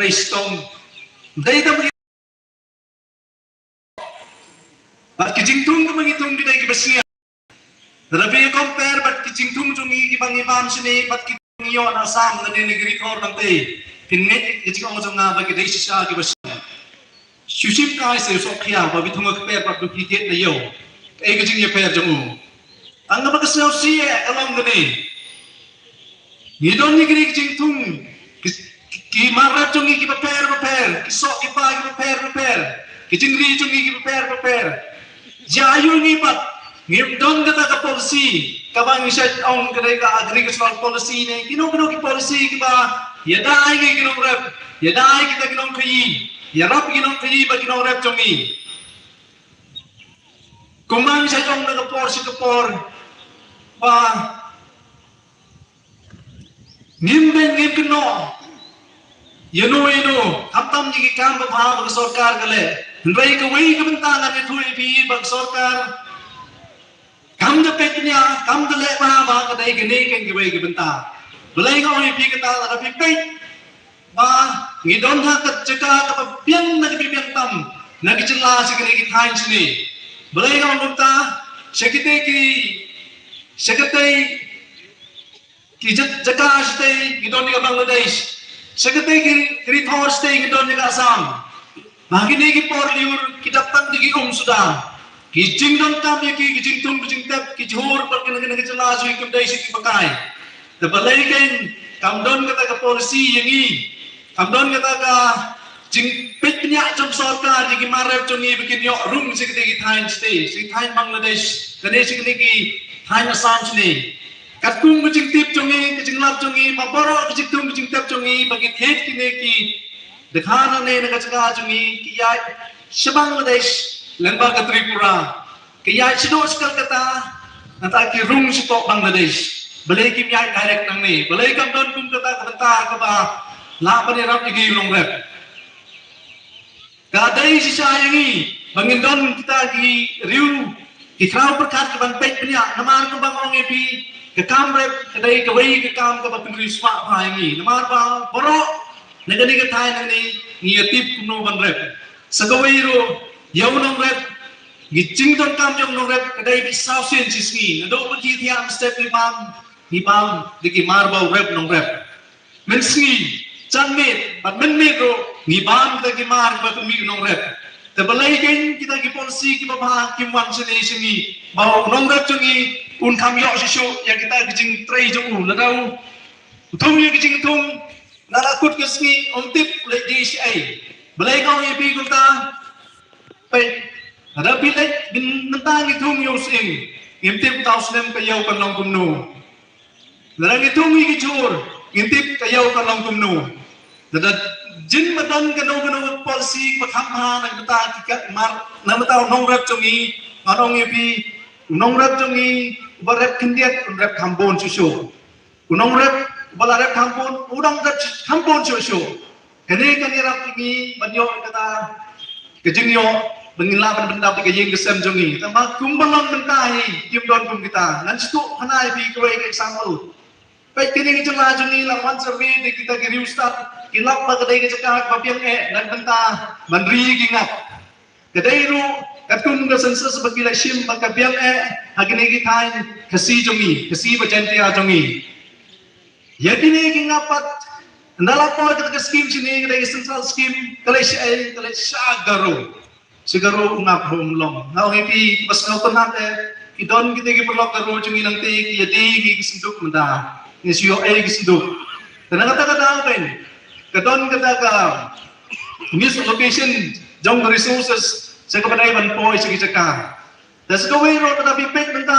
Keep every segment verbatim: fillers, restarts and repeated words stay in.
Dei stom. Dei tam. Bad ki jingthung kaba ngi thung ki dei kiba sngewsih. Lada phi compare bad ki jingthung jong ngi kiba ngi bam shane bad ki ngi ïoh na Assam lane na ki ri thor nangtei, phin ngeit ka jingong jong nga ba ki dei shisha kiba sngewsih. Shu shim kai se u sohkhia ba phi thung compare bad u phi thied na ïew. Ei ka jingïapher jong u. Tang kaba ka sngewsih eh ka long kane. Ngi don ngi kine ki jingthung, ki, ki, ki mar rep jong ngi kiba pher bapher, ki soh ki pai kiba pher bapher, ki jingri jong ngi kiba pher bapher. Ïa aïu ngi pat ngim don kata ka policy kaba ngi shait ong ka dei ka agricultural policy ne kino kino ki policy kiba ïadei ngi ki nongrep, ïadei kita ki nongkhaïi, ïarap ki nongkhaïi bad ki nongrep jong ngi. Kumba ngi shait ong na ka por sha ka por ba ngim beiñ ngim kynnoh ïano ïano, khamtam ïa ki kam babha ba ka sorkar ka leh. Hynrei kawei ka bynta ngan ïathuh ïa phi ba ka sorkar kam da peit bniah, kam da leh bha ba ka dei kane kawei ka bynta. Balei nga ong ïa phi kata, lada phi peit ba ngi don ha ka jaka kaba biang na ka biang tam na ka jylla sha kane ki thaiñ shane. Balei nga ong kumta? Sha kitei ki, sha kitei ki jaka shatei ngi don ïa ka Bangladesh. Sha katei ki ri thor shatei ngi don ïa ka Assam. Ba kine ki por lyiur ki dap tang da ki um suda. Ki jingdonkam ïa ki, ki jingthung ki jingtep, ki jhur bad kine kine ki jylla jong ngi kim dei shuh ki pakai. Te balei kein kam don kata ka policy ïa ngi? Kam don kata ka jingpeit bniah jong sorkar ïa ki mar rep jong ngi ba kin ïoh rung sha kine ki thaiñ shatei, sha ki thaiñ Bangladesh, kane sha kine ki thaiñ Assam shane. Katkum ka jingtip jong ngi, ka jinglap jong ngi, ba baroh ka jingthung ka jingtep jong ngi ba ki thied kine ki dkhar nangne na ka jaka jong ngi, ki ïaid sha Bangladesh lyngba ka Tripura. Ki ïaid shaduh sha Kolkata, nangta ki rung shapoh Bangladesh. Balei kim ïaid direct nangne? Balei kam don kum kata ka bynta kaba lah ban ïarap ïa ki nongrep? Ka dei shisha ïa ngi ba ngin don kita ki riew ki khraw pyrkhat ki ban peit bniah, namar kumba nga ong ïa phi, ka kam rep ka dei kawei ka kam kaba pynriewspah bha ïa ngi, namar ba baroh na kane ka thaiñ nangne ngi ïatip kumno ban rep. Sa kawei ruh ïa u nongrep, ngi jingdonkam jong u nongrep ka dei beit saw sien shi sngi, naduh ba ngi thiah step ngi bam, ngi bam da ki mar ba u rep nongrep. Mynsngi, janmiet bad mynmiet ruh ngi bam da ki mar ba pynmih u nongrep. Te balei kein kita ki policy kiba bha kim wan shane sha ngi, ba u nongrep jong ngi un kham ïoh shuh shuh ïa kita ki jingtrei jong u, lada u thung ïa ki jingthung, lada kut ka sngi um tip leit die shaei. Balei nga ong ïa phi kumta? Peit, lada phi leit, mynta ngi thung ïa u sying, ngim tip uta u snem ka ïew kan long kumno. Lada ngi thung ïa ki jhur, ngim tip ka ïew kan long kumno. Lada jin ba don kano kano ka policy ba kham bha na ka bynta ki ka mar, na ka bynta u nongrep jong ngi, ngan ong ïa phi, u nongrep jong ngi uba rep khyndiat un rep kham bun shuh shuh. U nongrep uba la rep kham bun, u nongrep kham bun shuh shuh. Kane kan ïarap ïa ngi ban ïoh kata ka jingïoh ba ngin lah ban pyndap ïa ka ïing ka sem jong ngi. Tangba kumba long mynta hi kim don kum kita. Ngan shu tuh khana ïa phi kawei ka example. Peit kane ka jylla jong ngi la wan survey da kita ki riewstad, ki lap ba ka dei ka jaka kaba biang eh na ka bynta ban ri ki ngap. Ka dei ruh katkum ka census ba ki la shim ba ka biang eh ha kine ki thaiñ Khasi jong ngi, Khasi bad Jaiñtia jong ngi. Ïa kine ki ngap pat, ynda la poi kata ka skim shane, ka dei ka central skim, ka leit shaei, ka leit sha Garo. Sha Garo u ngap ruh um long. Nga ong ïa phi ba sngewtynnat eh, ki don kite ki paralok Garo jong ngi nangtei ki ïadei ngi ki synduk mynta. Ngi shu ïoh ei ki synduk. Te na kata ka daw kein, ka don kata ka misallocation jong ka resources sha kaba dei ban poi sha ki jaka. Te sa kawei ruh lada phi peit mynta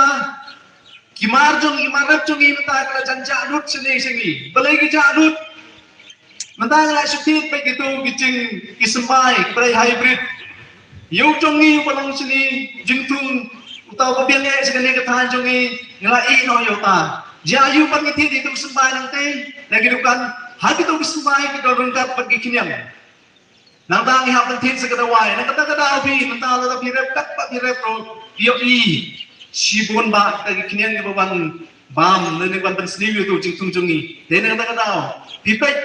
ki mar jong, ki mar rep jong ngi mynta ki la jan jah lut shane sha ngi. Balei ki jah lut? Mynta ngi la shu thied peit kito ki jing, ki symbai kaba dei hybrid. Ïa u jong ngi uba long shane, jingthung uta uba biang eh sha kane ka thaiñ jong ngi, ngi la ïeh noh ïa uta. Ïa aïu pat ngi thied ïa kito ki symbai nangtei na ki dukan? Ha kito ki symbai ki don ryngkat bad ki khñiang. Nangta ngi hap ban thied sa ka dawai. Na kata ka daw phi, mynta lada phi rep katba phi rep ruh, phi ïohi shibun bah kita ki khñiang kiba wan bam lane ban pynsniew ïa uto u jingthung jong ngi. Te na kata ka daw phi peit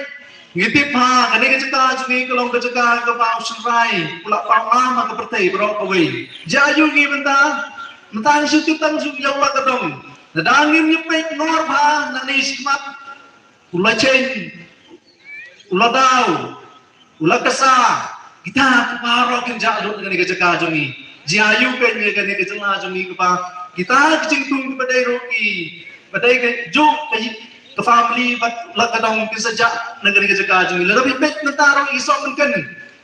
Ngi tip ha kane ka jaka jong ngi ka long ka jaka kaba u shynrai u la paw nam ha ka pyrthei baroh kawei. Jia ïa ngi mynta, mynta ngi shu tip tang shu ïa u Lad Kardong. Lada ngim ïa peit ngor bha nangne shakhmat, u la cheng, u la daw, u la kasa, kita ki baroh kin jah lut na kane ka jaka jong ngi. Jia ïa u peit ïa kane ka jaka jong ngi kaba kita ki jingthung kiba dei ruh ki, ba dei ka juk ka, ka family bad u Lad Kardong kin sa jah na kane ka jaka jong ngi. Lada phi peit mynta ruh i Sohmynken.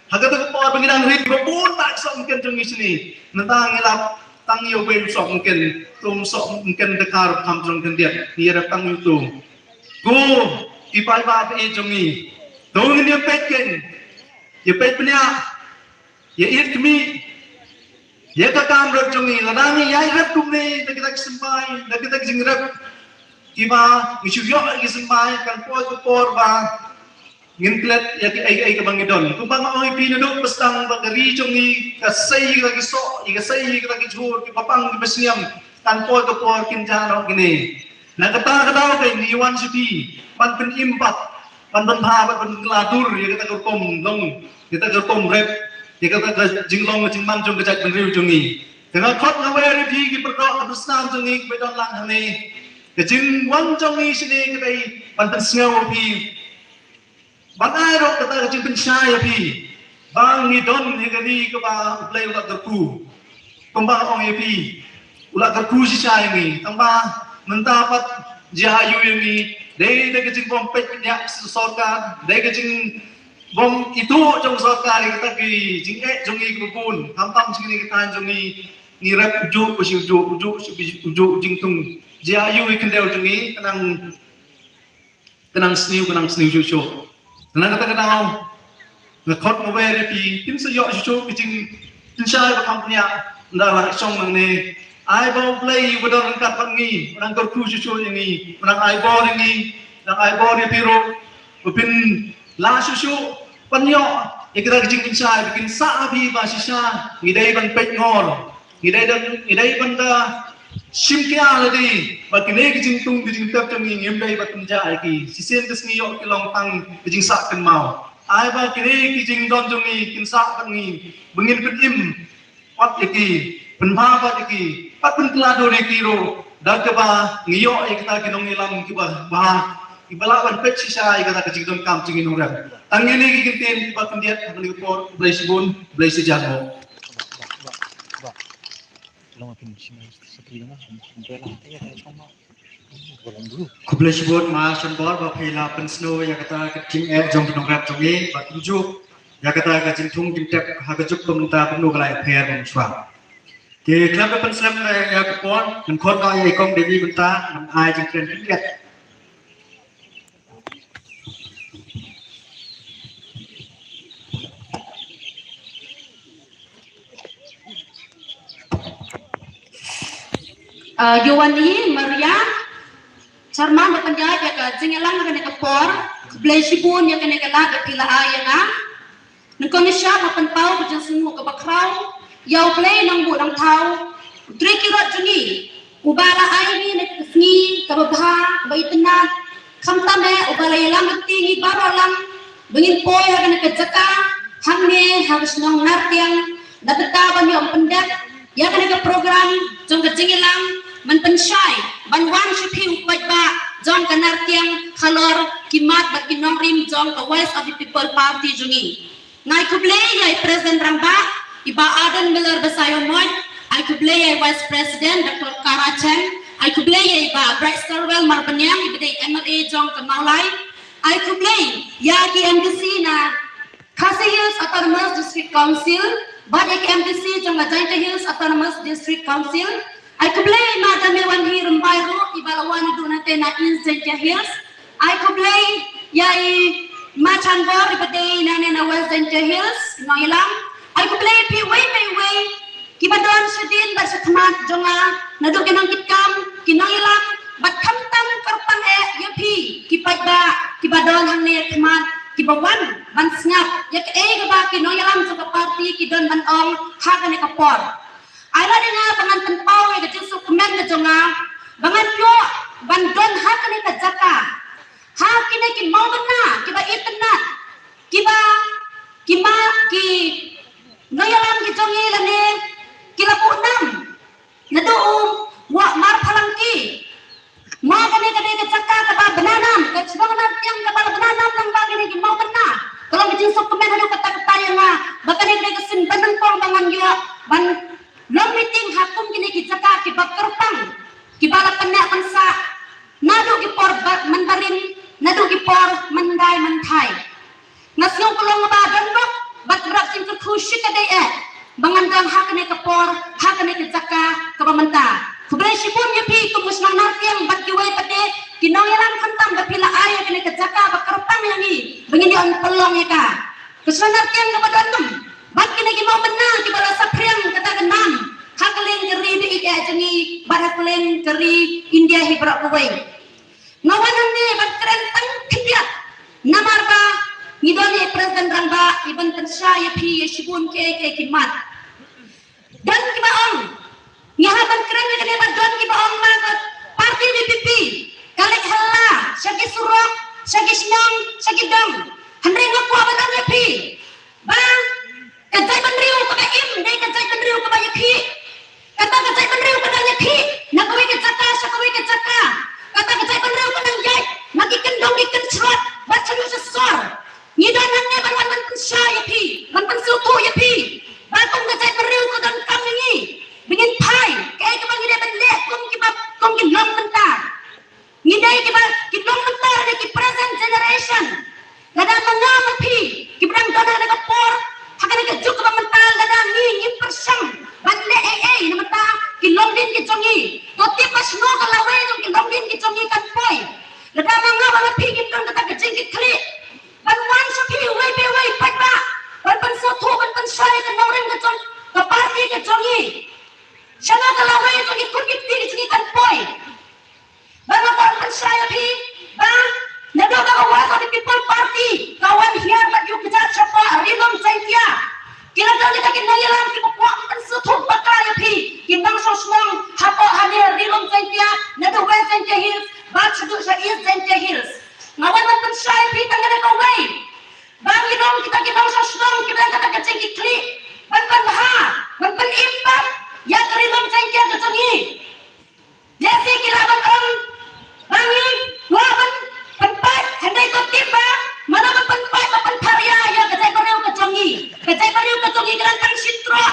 Ha kata ka por ba ngi dang rit ba bun ba i Sohmynken jong ngi shane. Mynta ngi lap tang ïa uwei u Sohmynken, to u Sohmynken Dkhar Khamjrong khyndiat. Ngi ïarap tang ïa uto. Ko ki paidbah ba ïeit jong ngi, to ngin ïa peit kein, ïa peit bniah, ïa ïeit khmih ïa ka kam rep jong ngi. Lada ngi ïai rep kumne da kita ki symbai, da kita ki jingrep kiba ngi shu ïoh ïa ki symbai, kan poi ka por ba ngin klet ïa kiei kiei kaba ngi don. Kumba nga ong ïa phi naduh ba sdang ba ka ri jong ngi ka sei ïa ki soh, ïa ka sei ïa ki jhur, kiba pang kiba sniam, kan poi ka por kin jah noh kine. Na kata ka daw kein ngi wan sha phi ban pynim pat, ban pynbha pat, ban pynkylla dur ïa kata ka rukom long, ïa kata ka rukom rep, ïa kata ka jinglong ka jingman jong ka jaitbynriew jong ngi. Te nga khot nga wer ïa phi ki paralok ki parasnam jong ngi kiba don lang hangne. Ka jingwan jong ngi shane ka dei ban pynsngew ïa phi. Ban ai ruh kata ka jingpynshai ïa phi ba ngi don hi ka ri kaba U Blei u la kyrkhu. Kumba nga ong ïa phi, u la kyrkhu shisha ïa ngi. Tangba mynta pat jia ïa ngi, dei da ka jingbym peit bniah ka sorkar, dei ka jingbym ithuh jong sorkar ïa kata ki jingeh jong ngi kiba bun. Khamtam jong ngi, ka thaiñ jong ngi, ngi rep u juh, u juh, u juh, u juh jingthung. Jia ïa ngi khyndew jong ngi, ka nang ka nang sniew, ka nang sniew shuh shuh. Te na kata ka daw nga khot nga wer ïa phi, phin sa ïoh shuh shuh ka jingpynshai ba kham bniah. Ynda la shong nangne, ai ba U Blei uba don ryngkat bad ngi u nang kyrkhu shuh shuh ïa ngi, u nang ai bor ïa ngi, u nang ai bor ïa phi ruh ba phin lah shuh shuh ban ïoh ïa kita ki jingpynshai ba kin sah ha phi ba shisha ngi dei ban peit ngor. Ngi dei da, ngi dei ban da shim khia lade ba kine ki jingthung ki jingtep jong ngi ngim dei ban pynjah ïa ki. Shisien ka sngi ïoh ki long tang ki jingsah kynmaw. Ai ba kine ki jingdon jong ngi kin sah bad ngi ba ngin pynim pat ïa ki, pynbha pat ïa ki, pat pynkylla dur ïa ki ruh da kaba ngi ïoh ïa kita ki nongïalam kiba bha, kiba lah ban peit shisha ïa kata ka jingdonkam jong ngi nongrep. Tang kine ki kyntien kiba khyndiat ha kane ka por. Khublei shibun, khublei shihajar nguh. Khublei shibun Ma Shonbor ba phi la pynsngew ïa kata ka jingeh jong ki nongrep jong ngi, bad kumjuh ïa kata ka jingthung jingtep ha ka juk kumta kumno ka la ïapher bad mynshuwa. Te khlem da pynslem ïa ka por, ngan khot noh ïa i Kong Devi mynta, ngan ai jingkren khyndiat. Ah, Yowani Maria, Chairman ba pynïaid ïa ka jingïalang ha kane ka por. Khublei shibun ïa kane ka lad ba phi la ai ïa nga. Nyngkong nyngshap nga pynpaw ka jingsngewnguh kaba khraw ïa U Blei Nongbuh Nongthaw, U Trai Kirot jong ngi, uba la ai ïa ngi kane ka sngi kaba bha, kaba itynnad, khamtam eh uba la ïalam lynti ïa ngi baroh lang ba ngin poi ha kane ka jaka hangne ha ka shnong Nartiang, na bynta ban ïoh pyndep ïa kane ka program jong ka jingïalang ban pynshai ban wan sha phi u paidbah jong ka Nartiang halor ki mat bad ki nongrim jong ka Voice of the People Party jong ngi. Nga ai khublei ïa i President Rangbah, i Bah Ardent Miller Basaiawmoit, ai khublei ïa i Vice President Doctor Kara Chen, ai khublei ïa i Bah Brightstarwell Marbaniang, iba dei M L A jong ka Mawlai, ai khublei ïa ki M D C na Khasi Hills Autonomous District Council, bad ïa ki M D C jong ka Jaintia Hills Autonomous District Council. Ai khublei ïa i Ma Damewanhi Rymbai ruh, iba la wan naduh nangta na East Jaintia Hills. Ai khublei ïa i Ma Chanbor, iba dei nangne na West Jaintia Hills, nongïalam. Ai khublei ïa phi uwei pa uwei kiba don shadien bad shakhmat jong nga, naduh ki nongkitkam, ki nongïalam, bad khamtam kyrpang eh ïa phi ki paidbah kiba don hangne ha khmat, kiba wan ban sngap ïa kaei kaba ki nongïalam jong ka party ki don ban ong ha kane ka por. Ai lad ïa nga ba ngan pynpaw ïa ka jingsngewkmen ka jong nga ba ngan ïoh ban don ha kane ka jaka Ha kine ki mawbynna kiba itynnad, kiba ki ma ki nongïalam ki jong ngi lane ki la buh nam naduh u Wah Marphalangki. Ma kane ka dei ka jaka kaba bna nam, ka shnong Nartiang kaba la bna nam lyngba kine ki mawbynna. Ka long ka jingsngewkmen haduh katta katta ïa nga ba kane ka dei ka sien ba nyngkong ba ngan ïoh ban long meeting ha kum kine ki jaka kiba kyrpang, kiba la pynneh pynsah naduh ki por ba, mynbarim, naduh ki por myndai mynthai. Nga sngew ka long ba don bok bad rap jingkyrkhu shikatdei eh ba ngan don ha kane ka por, ha kane ka jaka kaba mynta. Khublei shibun ïa phi kum ka shnong Nartiang bad kiwei pat de ki nongïalam khamtam ba phi la ai ïa kane ka jaka ba kyrpang ïa ngi ba ngin ïoh pynlong ïa ka. Ka shnong Nartiang kaba don nam bad kine ki mawbynna kiba la saphriang kata ka nam ha ka liang ka ri ba ïeit eh jong ngi bad ha ka liang ka ri India hi baroh kawei. Nga wan hangne ban kren tang khyndiat namar ba ngi don ïa i President Rangbah i ban pynshai ïa phi ïa shibun kiei kiei ki mat. Don kiba ong ngi hap ban kren ïa kane, ba don kiba ong ma ka party VPP ka leit hylla sha ki surok, sha ki shnong, sha ki dong. Hynrei nga kwah ban ong ïa phi ba ka jaitbynriew kaba im dei ka jaitbynriew kaba ïakhih. Kata ka jaitbynriew ka dang ïakhih na kawei ka jaka sha kawei ka jaka. Kata ka jaitbynriew ka dang ïaid na ki kyndong ki kynshrot bad shaduh sha sor. Ngi don hangne ban wan ban pynshai ïa phi, ban pynsngewthuh ïa phi ba kum ka jaitbynriew ka donkam ïa ngi ba ngin phai kaei kaba ngi dei ban leh kum kiba, kum ki long mynta. Ngi dei kiba ki long mynta, ngi dei ki present generation. Lada ma nga ma phi kiba dang don ha ka por, ha kane ka juk kaba mynta, lada ngi ngim pyrshang ban leh ei ei na bynta ki longdien ki jong ngi, to tip ba shano ka lawei jong ki longdien ki jong ngi kan poi. Lada ma nga ma phi ngim don kata ka jingkitkhlieh ban wan sha phi uwei pa uwei paidbah ban pynsngewthuh, ban pynshai ka nongrim ka jong ka party ka jong ngi, shano ka lawei jong ki khun ki kti ki jong ngi kan poi. Ba nga kwah pynshai ïa phi ba naduh ba ka Voice of the People Party ka wan hiar bad ïuh kjat shapoh Ri Lum Jaiñtia, ki la don kita ki nongïalam kiba kwah pynsngewthuh bakla ïa phi, ki nongshong shnong hapoh hangne Ri Lum Jaiñtia, naduh West Jaiñtia Hills bad shaduh sha East Jaiñtia Hills. Nga wan ban pynshai ïa phi tang kane kawei ba ngi long kita ki nongshong shnong kiba don kata ka jingkitkhlieh ban pynbha, ban pynim pat ïa ka Ri Lum Jaiñtia ka jong ngi. Lehse ki lah ban ong ba ngi kwah ban pynpait, hynrei to tip ba mano ban pynpait, ban pynpharia ïa ka jaitbynriew ka jong ngi. Ka jaitbynriew ka jong ngi ka don tang shi troh.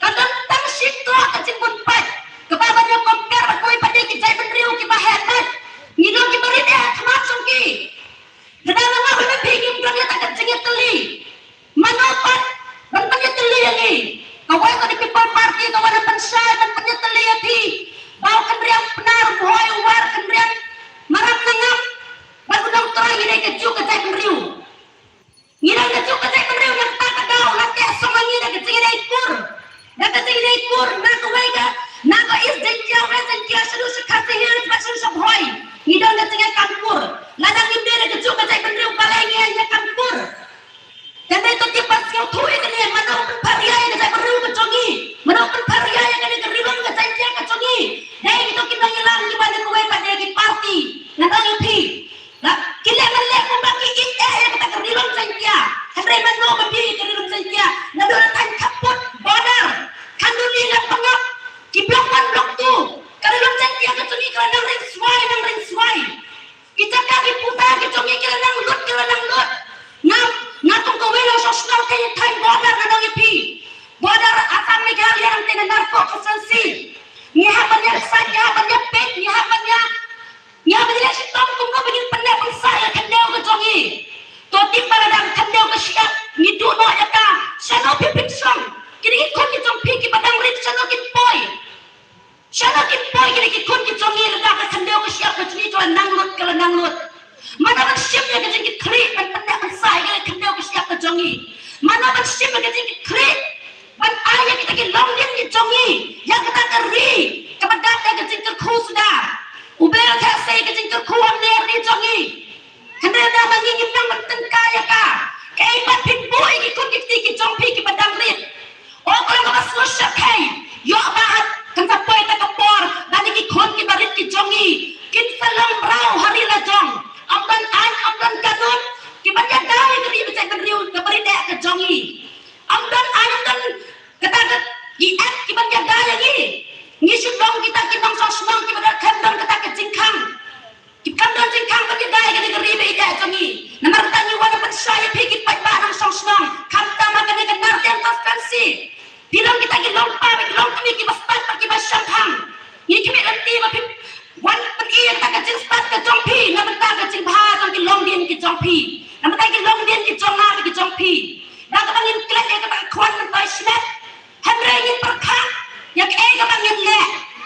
Ka don tang shi troh ka jingbun pait. Kaba ban ïa compare bad kawei pat de ki jaitbynriew kiba heh pait. Ngi long kiba rit eh ha khmat jong ki. Lada nga ma phi ngim don ïa kata ka jingïatylli, mano pat ban pynïatylli ïa ngi? Ka Voice of the People Party ka wan ban pynshai, ban pynïatylli ïa phi ba u Khynriam Pnar, u Bhoi, u War, Khynriam Maram Nangam bad u Nongtrai ngi dei kajuh ka jaitbynriew. Ngi dei kajuh ka jaitbynriew, na kata ka daw la teh song ïa ngi da ka jingïadei kur. Da ka jingïadei kur na kawei ka, na ka East Jaiñtia, West Jaiñtia, shaduh sha Khasi Hills bad shaduh sha Bhoi, ngi don ka jingïakam kur. Lada ngim dei da kajuh ka jaitbynriew, balei ngi ïakam kur? Te dei to tip bad sngewthuh ïa kane, mano pynpharia ïa ka jaitbynriew ka jong ngi? Mano pynpharia ïa kane ka Ri Lum ka Jaiñtia ka jong ngi? Dei kito ki nongïalam kiba na kawei pat de ki party. Nga ong ïa phi, la ki leh ban leh kumba ki ïeit eh ïa kata ka Ri Lum Jaiñtia. Hynrei mano ba phi ïa ka Ri Lum Jaiñtia? Naduh na thaiñ khappud border, Khanduli, Lapangap, ki block one, block two, ka Ri Lum Jaiñtia ka jong ngi ka la nang ring swai, nang ring swai. Ki jaka ki puta ki jong ngi ki la nang lut, ki la nang lut. Nga, nga kum kawei nongshong shnong thaiñ, thaiñ border nga ong ïa phi. Border Assam Meghalaya nangta na Narpuh constituency. Ngi hap ban ïa sait, ngi hap ban ïa peit, ngi hap ban ïa, ngi hap ban ïa shitom kumno ba ngin pynneh pynsah ïa ka khyndew ka jong ngi. To tip ba lada ka khyndew ka shyiap ngi duh noh ïa ka, shano phi pynshong? Kine ki khun ki jong phi kiba dang rit shano kin poi? Shano kin poi kine ki khun ki jong ngi lada ka khyndew ka shyiap ka jong ngi ka la nang lut, ka la nang lut? Mano ban shim ïa ka jingkitkhlieh ban pynneh pynsah ïa ka khyndew ka shyiap ka jong ngi? Mano ban shim ïa ka jingkitkhlieh ban ai ïa kita ki longdien ki jong ngi, ïa kata ka ri kaba dap da ka jingkyrkhu suda? U Blei u theh sei ka jingkyrkhu hangne ha ri jong ngi. Hynrei lada ma ngi ngim nang ban tyngkai ïa ka, kaei pat phin buh ïa ki khun ki kti ki jong phi kiba dang rit? O, ka long kaba sngewsih kaei. Ïoh ba ha kan sa poi kata ka por ba kine ki khun kiba rit ki jong ngi kin sa long mraw ha ri la jong. Ym don aiñ, ym don kanun ki ban ïada ïa ka ri bad ka jaitbynriew, ka barieh ka jong ngi. Ym don aiñ, ym don kata ka, ki Act ki ban ïada ïa ngi. Ngi shu long kita ki nongshong shnong ki ba don, khlem don kata ka jingkhang. Ki khlem don jingkhang ban ïada ïa kane ka ri bad ka jaitbynriew jong ngi. Namar kata ngi wan ban pynshai ïa phi ki paidbah nongshong shnong, khamtam ha kane ka Nardiang constituency. Phi long kita ki longpa bad ki longkmie ki ba stad bad ki ba shemphang. Ngi khmih lynti ba phi wan pyni ïa kata ka jingstad ka jong phi na bynta ka jingbha jong ki longdien ki jong phi, na bynta ki longdien ki jong nga bad ki jong phi. Da kaba ngin klet ïa kata ka khwan myntoi shimet. Hynrei ngin pyrkhat ïa kaei kaba ngin leh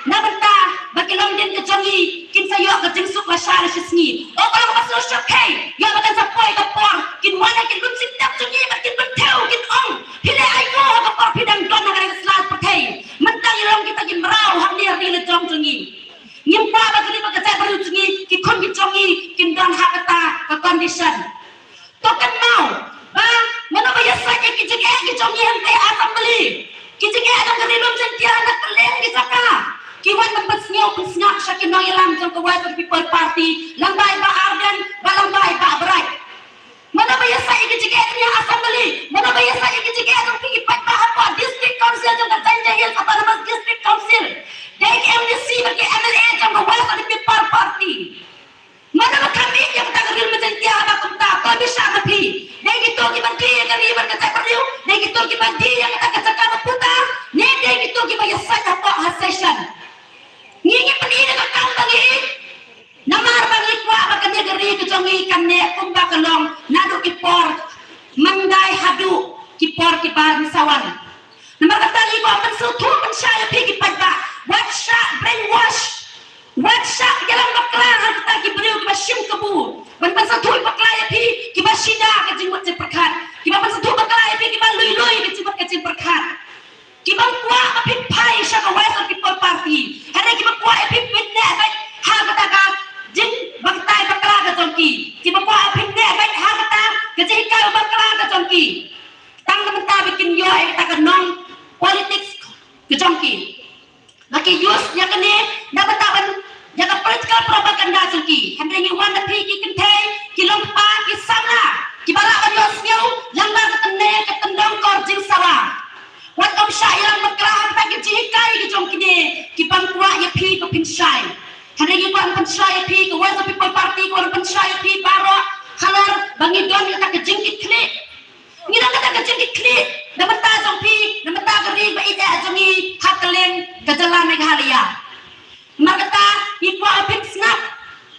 na bynta ba ki longdien ki jong ngi kin sa ïoh ka jingsuk lashai lashisngi. Oh, ka long kaba sngewsih, ïoh ba kan sa poi ka por kin wan ïa ki lum shynrang jong ngi bad kin pynthew, kin ong, phi leh aïu ha ka por phi dang don ha kane ka sla pyrthei? Mynta ngi long kita ki mraw hangne ha ri la jong jong ngi. Ngim kwah ba ka ri bad ka jaitbynriew jong ngi, ki khun ki jong ngi kin don ha kata ka condition. To kynmaw ba mano ba ïasaid ïa ki jingeh ki jong ngi hangtei ha Assembly, ki jingeh jong ka Ri Lum Jaiñtia na kylleng ki jaka, ki wan ban pynsngew pynsngap sha ki nongïalam jong ka Voice of the People Party, lyngba i Bah Ardent bad lyngba i Bah Bright. Mano ba ïasaid ïa ki jingeh jong ngi ha Assembly, mano ba ïasaid ïa ki jingeh jong phi ki paidbah hapoh District Council jong ka Jaintia Hills Autonomous District Council, dei ki MDC bad ki MLA jong ka Voice of the People Party. Mano ba kham ïeit ïa kata ka Ri Lum Jaiñtia haba kumta? To bishar ma phi, dei kito kiba die ïa ka ri bad ka jaitbynriew, dei kito kiba die ïa kata ka jaka ba puta, ne dei kito kiba ïasaid hapoh ha session? Ngi, ngi pyni da ka kam ba ngi ïeit. Namar ba ngi kwah ba kane ka ri ka jong ngi kan neh kumba ka long naduh ki por Mandai haduh ki por ki bar sawan. Namar kata ngi kwah pynsngewthuh pynshai ïa phi ki paidbah, wat shah brainwash, wat shah ïalam bakla ha kita ki briew kiba shim kabu ban pynsngewthuh bakla ïa phi kiba shida ka jingmut jingpyrkhat, kiba pynsngewthuh bakla ïa phi kiba lui lui ka jingmut ka jingpyrkhat. Kiba kwah ba phin phai sha ka Voice of People Party, hynrei kiba kwah ïa phi phin neh beit ha kata ka jingbatai bakla ka jong ki, kiba kwah ïa phin neh beit ha kata ka jinghikai bakla ka jong ki. Tang na bynta ba kin ïoh ïa kata ka nong politics ka jong ki. Ba ki use ïa kane na bynta ban ïa ka political propaganda jong ki. Hynrei ngi wan da phi ki kynthei, ki longkpa, ki samla kiba lah ban ïohsngew lyngba ka tynne ka tyndong kor jingsawa. Wat ym shah ïalam bakla ha kata ki jinghikai ki jong kine ki bym kwah ïa phi ba phin shai. Hynrei ngi kwah ban pynshai ïa phi, ka Voice of People Party ka kwah ban pynshai ïa phi baroh halor ba ngi don ïa kata ka jingkitkhlieh. Ngi don kata ka jingkitkhlieh na bynta jong phi, na bynta ka ri ba ïeit jong ngi ha kylleng ka jylla Meghalaya. Namar kata ngi kwah ba phin sngap,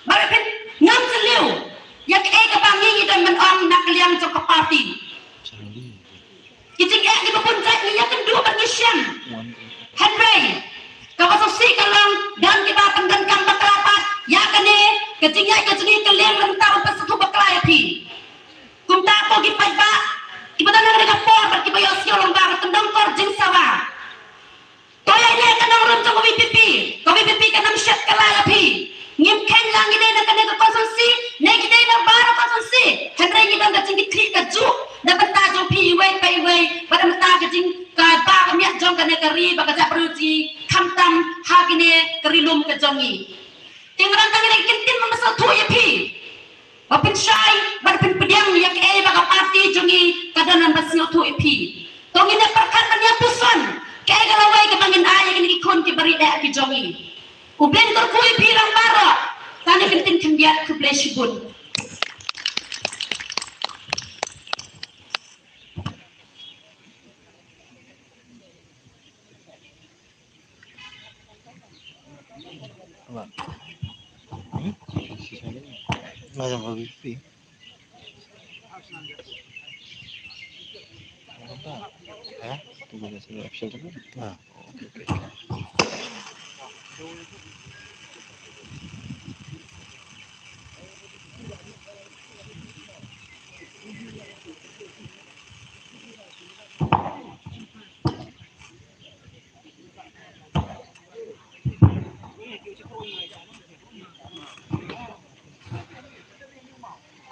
ba phin ngam jylliew ïa kaei kaba ngi, ngi don ban ong na ka liang jong ka party. Ki jingeh kiba bun jait ngi ïakynduh bad ngi shem. Hynrei kaba sngewsih ka long don kiba pyndonkam bakla pat ïa kane ka jingïaid ka jong ngi ka liang na bynta ban pynsngewthuh bakla ïa phi. Kumta ko ki paidbah kiba don ha kane ka por bad kiba ïohsngew lyngba ka tyndong kor jingsawa. To ïa ïa ka nongrim jong ka VPP, ka VPP kan ym shet kylla ïa phi. Ngim kheiñ la ngi dei na kane ka constituency ne ngi dei na baroh constituency, hynrei ngi don ka jingkitkhlieh kajuh na bynta jong phi iwei pa iwei, bad na bynta ka jing, ka ba ka miat jong kane ka ri bad ka jaitbynriew jong ngi, khamtam ha kane ka ri lum ka jong ngi. Te nga don tang ïa ka kyntien ban pynsngewthuh ïa phi. Ba pynshai, ba pynpdiang ïa kaei ba ka party jong ngi ka don ban pynsngewthuh ïa phi. To ngin ïa pyrkhat ban ïa puson kaei ka lawei kaba ngin ai ïa kine ki khun ki barieh ki jong ngi. U Blei un kyrkhu ïa phi lang baroh. Tang ïa ka ktien khyndiat, khublei shibun.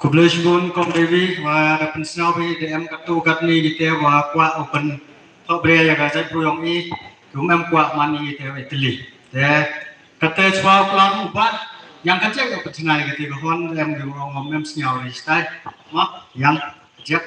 Khublei shibun Kong Devi, wa da pynsngew phi da em katto katne kite wa kwah u pynthok briew ïa ka jaitbynriew jong i, kum em kwah man i te wa i tylli. Te kata shuwa u klam u Bah Ïa ka jek ka pynchna ïa kata ka hon, em, ki ong ym em sñiaw ri stai. Ma, ïa ka jek.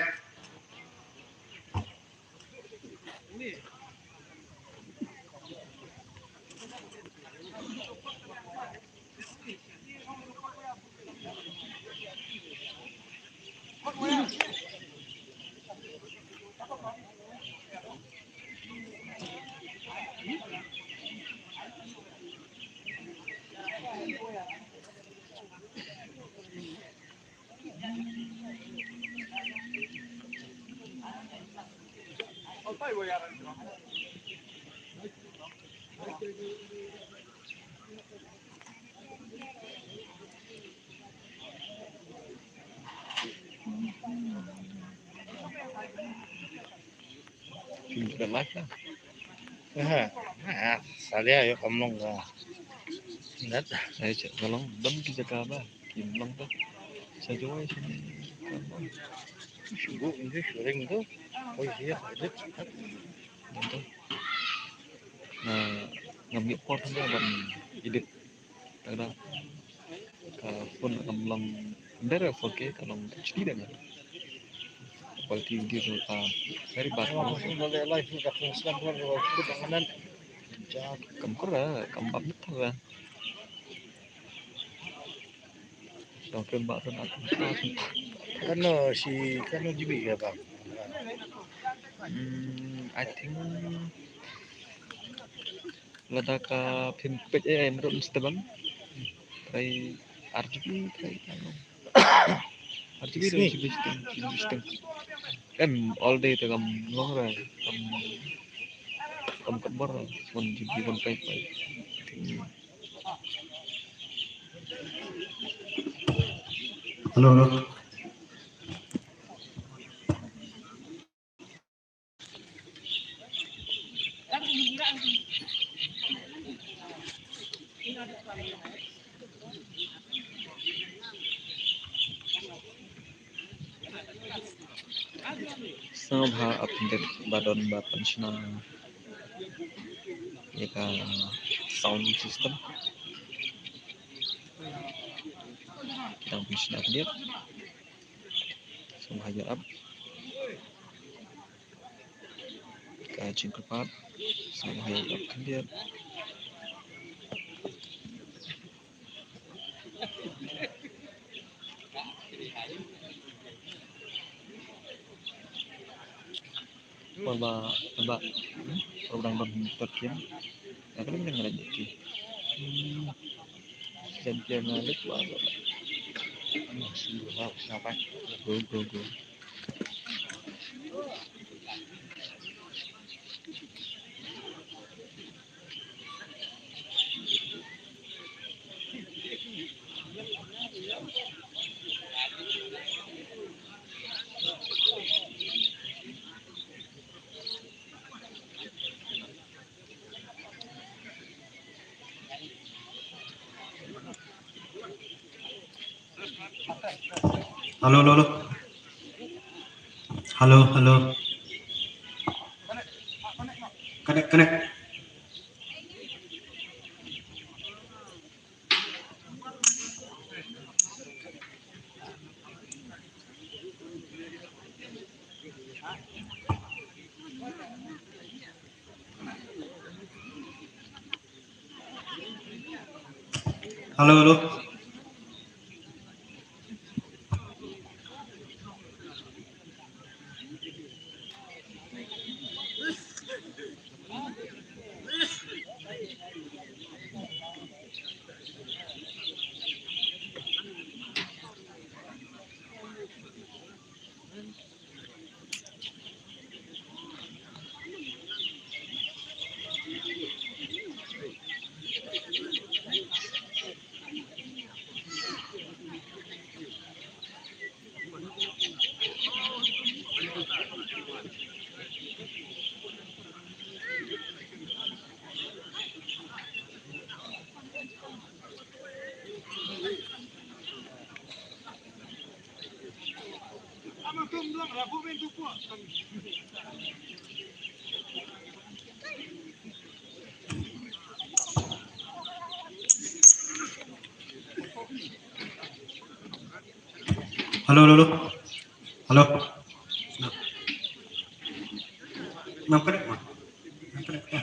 Kim da live lah. Ha, ha, salia yo kam long ka. Nat, ai cek ka long dam ki jaka ba. Kim long ta. Sa joi sini. Shubu English ring tu. Oi, dia edit. Long tu. Na, ngam ngi por tang ban edit. Tang da. Ka phone kam long ber four K, ka long H D da nga. Quality video ka very bad. Kam kora, kam bad betul lah. Dong ken ba tu nak. Kano si, kano G B ka bang? Hmm, I think lada ka phim peit ai mrut mesti bang. Try R G B, try ano. R G B tu Sini. Sibis teng, sibis teng. Em, all day tu kam long ra, kam, kam kat bor ra, one G B, one five five. Hello, hello. Sngewbha update ba don ba pynshna ïa ka sound system. Dang pynshna khyndiat. Sngewbha ïa up. Ka jingkyrpad, sngewbha ïa up khyndiat. Ba, ba, ba, ba dang ban tot kim. Nga kynnoh ngan leit ki. Hmm. Jan pia nga leit ba. Go, go, go. Hello, hello, hello. Hello, hello. Connect, connect. Hello, hello. Hello, hello, hello. Hello. Ngam connect ma. Ngam connect ma.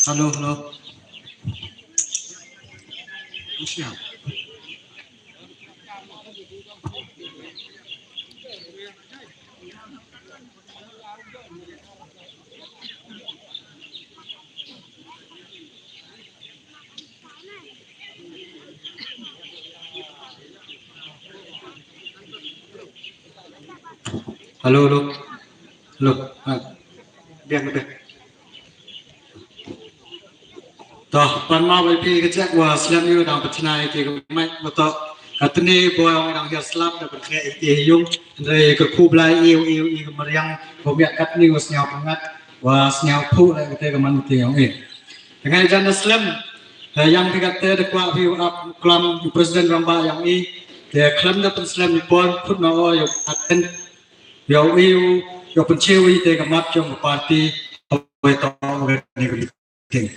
Hello, hello. Siap. Hello, hello. Hello. Ah. Biang, biang. To, pan ma bai pi ka jek wa slem ïu dang pynchna ïa ki ka mic wa to. Katni boi ong dang hiar slap da pynkhia ïa ki yung. Hynrei ka khublei ïa u, ïa u, ïa ka mariang wa miak katni wa sñiaw pyngat wa sñiaw phuh la kate ka man kate yong i. Te ngai jan da slem, eh, yang phi kate da kwah phi u ap klam u president rangbah yong i. Te khlem da pynslem i por khut na o ïa u aten ïa u, ïa u pynchiew i te ka mat jong ka party. Wa to wa ni ka King.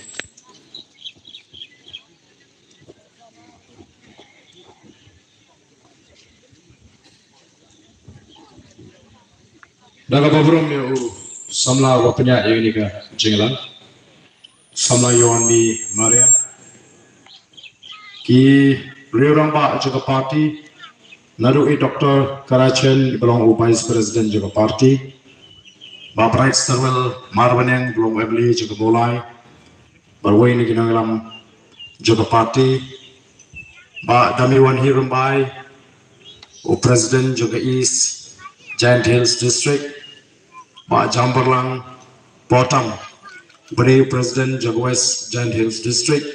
Da kaba burom ïa u samla uba pynïaid ïa kane ka jingïalang. Samla Yohandi Maria. Ki riew rangbah jong ka party, naduh i Doctor Karachen, ba long u Vice President jong ka party. Bah Bright Sarwell Marbaniang, ba long u M L A jong ka Mawlai. Bad wei na ki nongïalam jong ka party. Bah Damiwan Hirambai, u President jong ka East Jaintia Hills District. Bah Jambarlang Potam, ba dei u President jong ka West Jaintia Hills District.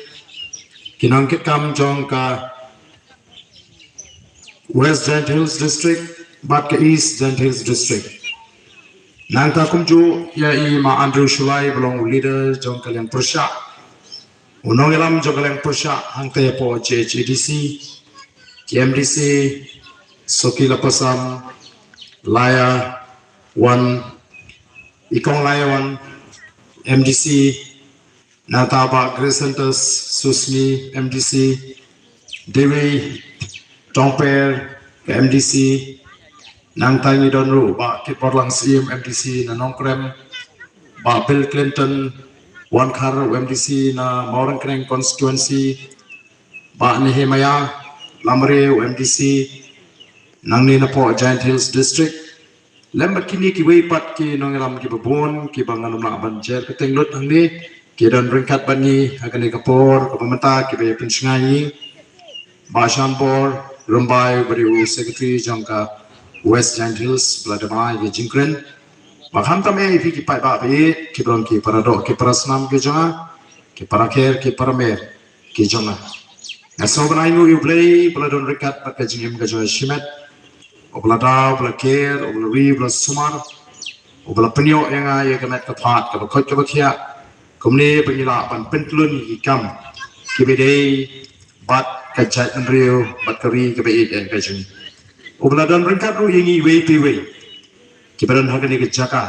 Ki nongkitkam jong ka West Jaintia Hills District bad ka East Jaintia Hills District. Nangta kumjuh ïa i Ma Andrew Shullai, ba long u leader jong ka liang pyrshah, u nongïalam jong ka liang pyrshah hangta hapoh J H A D C, ki M D C, Soki Lapasam, Laya Wan, i Kong Laya Wan, M D C, nangta Bah Grace Santos Susmi, M D C, Dewi Tongper, ka M D C, nangta ngi don ruh Bah Kitborlang Syiem, M D C na Nongkrem, Bah Bill Clinton Wankhar, M D C na Mawryngkneng constituency, Bah Nehemiah Lamare, M D C nangne napoh Jaintia Hills District, lem bad kine kiwei pat ki nongïalam kiba bun kiba ngan ym lah ban jer kyrteng lut hangne, ki don ryngkat bad ngi ha kane ka por kaba mynta kiba ïa pynshngaiñ ïa ngi. Bah Shanbor Rymbai, ba dei u Secretary jong ka West Jaintia Hills, ba la dep ai ka jingkren. Bad khamtam ïa phi ki paidbah ba ïeit, kiba long ki para doh ki para snam ki jong nga, ki para kher ki para mer ki jong nga. Nga sngewbha ban ai nguh ïa U Blei ba la don ryngkat bad ka jingim ka jong nga shimet. Uba la da, uba la ker, uba la ri, uba la sumar, uba la pynïoh ïa nga ïa ka met ka phad kaba koit kaba khiah, kumne ba ngi lah ban pynthlun ïa ki kam kiba dei bad ka jaitbynriew bad ka ri kaba ïeit ïa ka jong ngi. Uba la don ryngkat ruh ïa ngi iwei pa iwei kiba don ha kane ka jaka,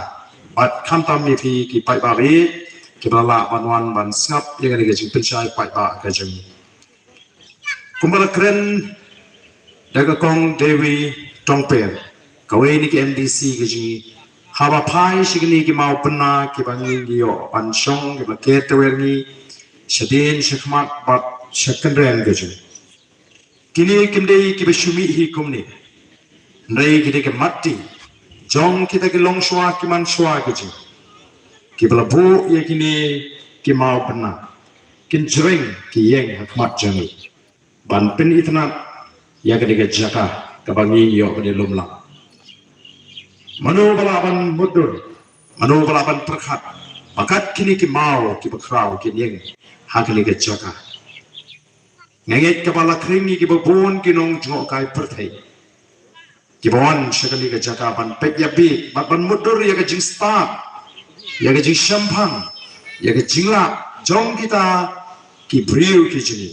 bad khamtam ïa phi ki paidbah ba ïeit kiba la lah ban wan ban sngap ïa kane ka jingpynshai paidbah ka jong ngi. Kumba la kren da ka Kong Dewi Tongper, kawei na ki M D C ka jong ngi, haba phai sha kine ki mawbynna kiba ngi ngi ïoh ban shong, kiba la ker tawiar ngi shadien shakhmat bad sha kynreng ka jong ngi. Kine kim dei kiba shu mih hi kumne, hynrei ki dei ki mat ti jong kita ki longshuwa ki manshuwa ki jong ngi, kiba la buh ïa kine ki mawbynna, kin jreng ki ïeng ha khmat jong ngi ban pynitynnad ïa kane ka jaka kaba ngi ïoh ban ïalum lang. Mano ba lah ban mutdur Mano ba lah ban pyrkhat ba kat kine ki maw kiba khraw kin ïeng ha kane ka jaka? Nga ngeit kaba la khring ïa kiba bun ki nongjngohkai pyrthei kiba wan sha kane ka jaka ban peit ïa bit, ban, ban mutdur ïa ka jingstad, ïa ka jingshemphang, ïa ka jinglap jong kita ki briew ki jong ngi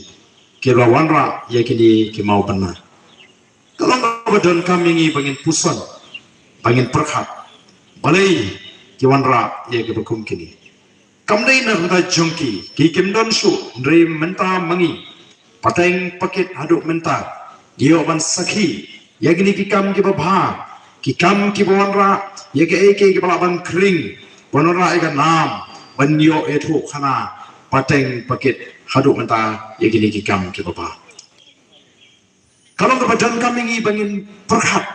kiba la wanrah ïa kine ki maw bynna. Ka long kaba donkam ïa ngi ba ngin puson, ba ngin pyrkhat balei ki wanrah ïa kiba kum kine. Kam dei na ka bynta jong ki, ki kim don shuh, hynrei mynta ma ngi, pateng pakit haduh mynta, ngi ïoh ban sakhi ïa kine ki kam kiba bha, ki kam kiba wanrah ïa kaei kaei kaba lah ban khring, ban wanrah ïa ka nam, ban ïoh ïathuh khana pateng pakit haduh mynta ïa kine ki kam kiba bha. Ka long kaba donkam ïa ngi ba ngin pyrkhat.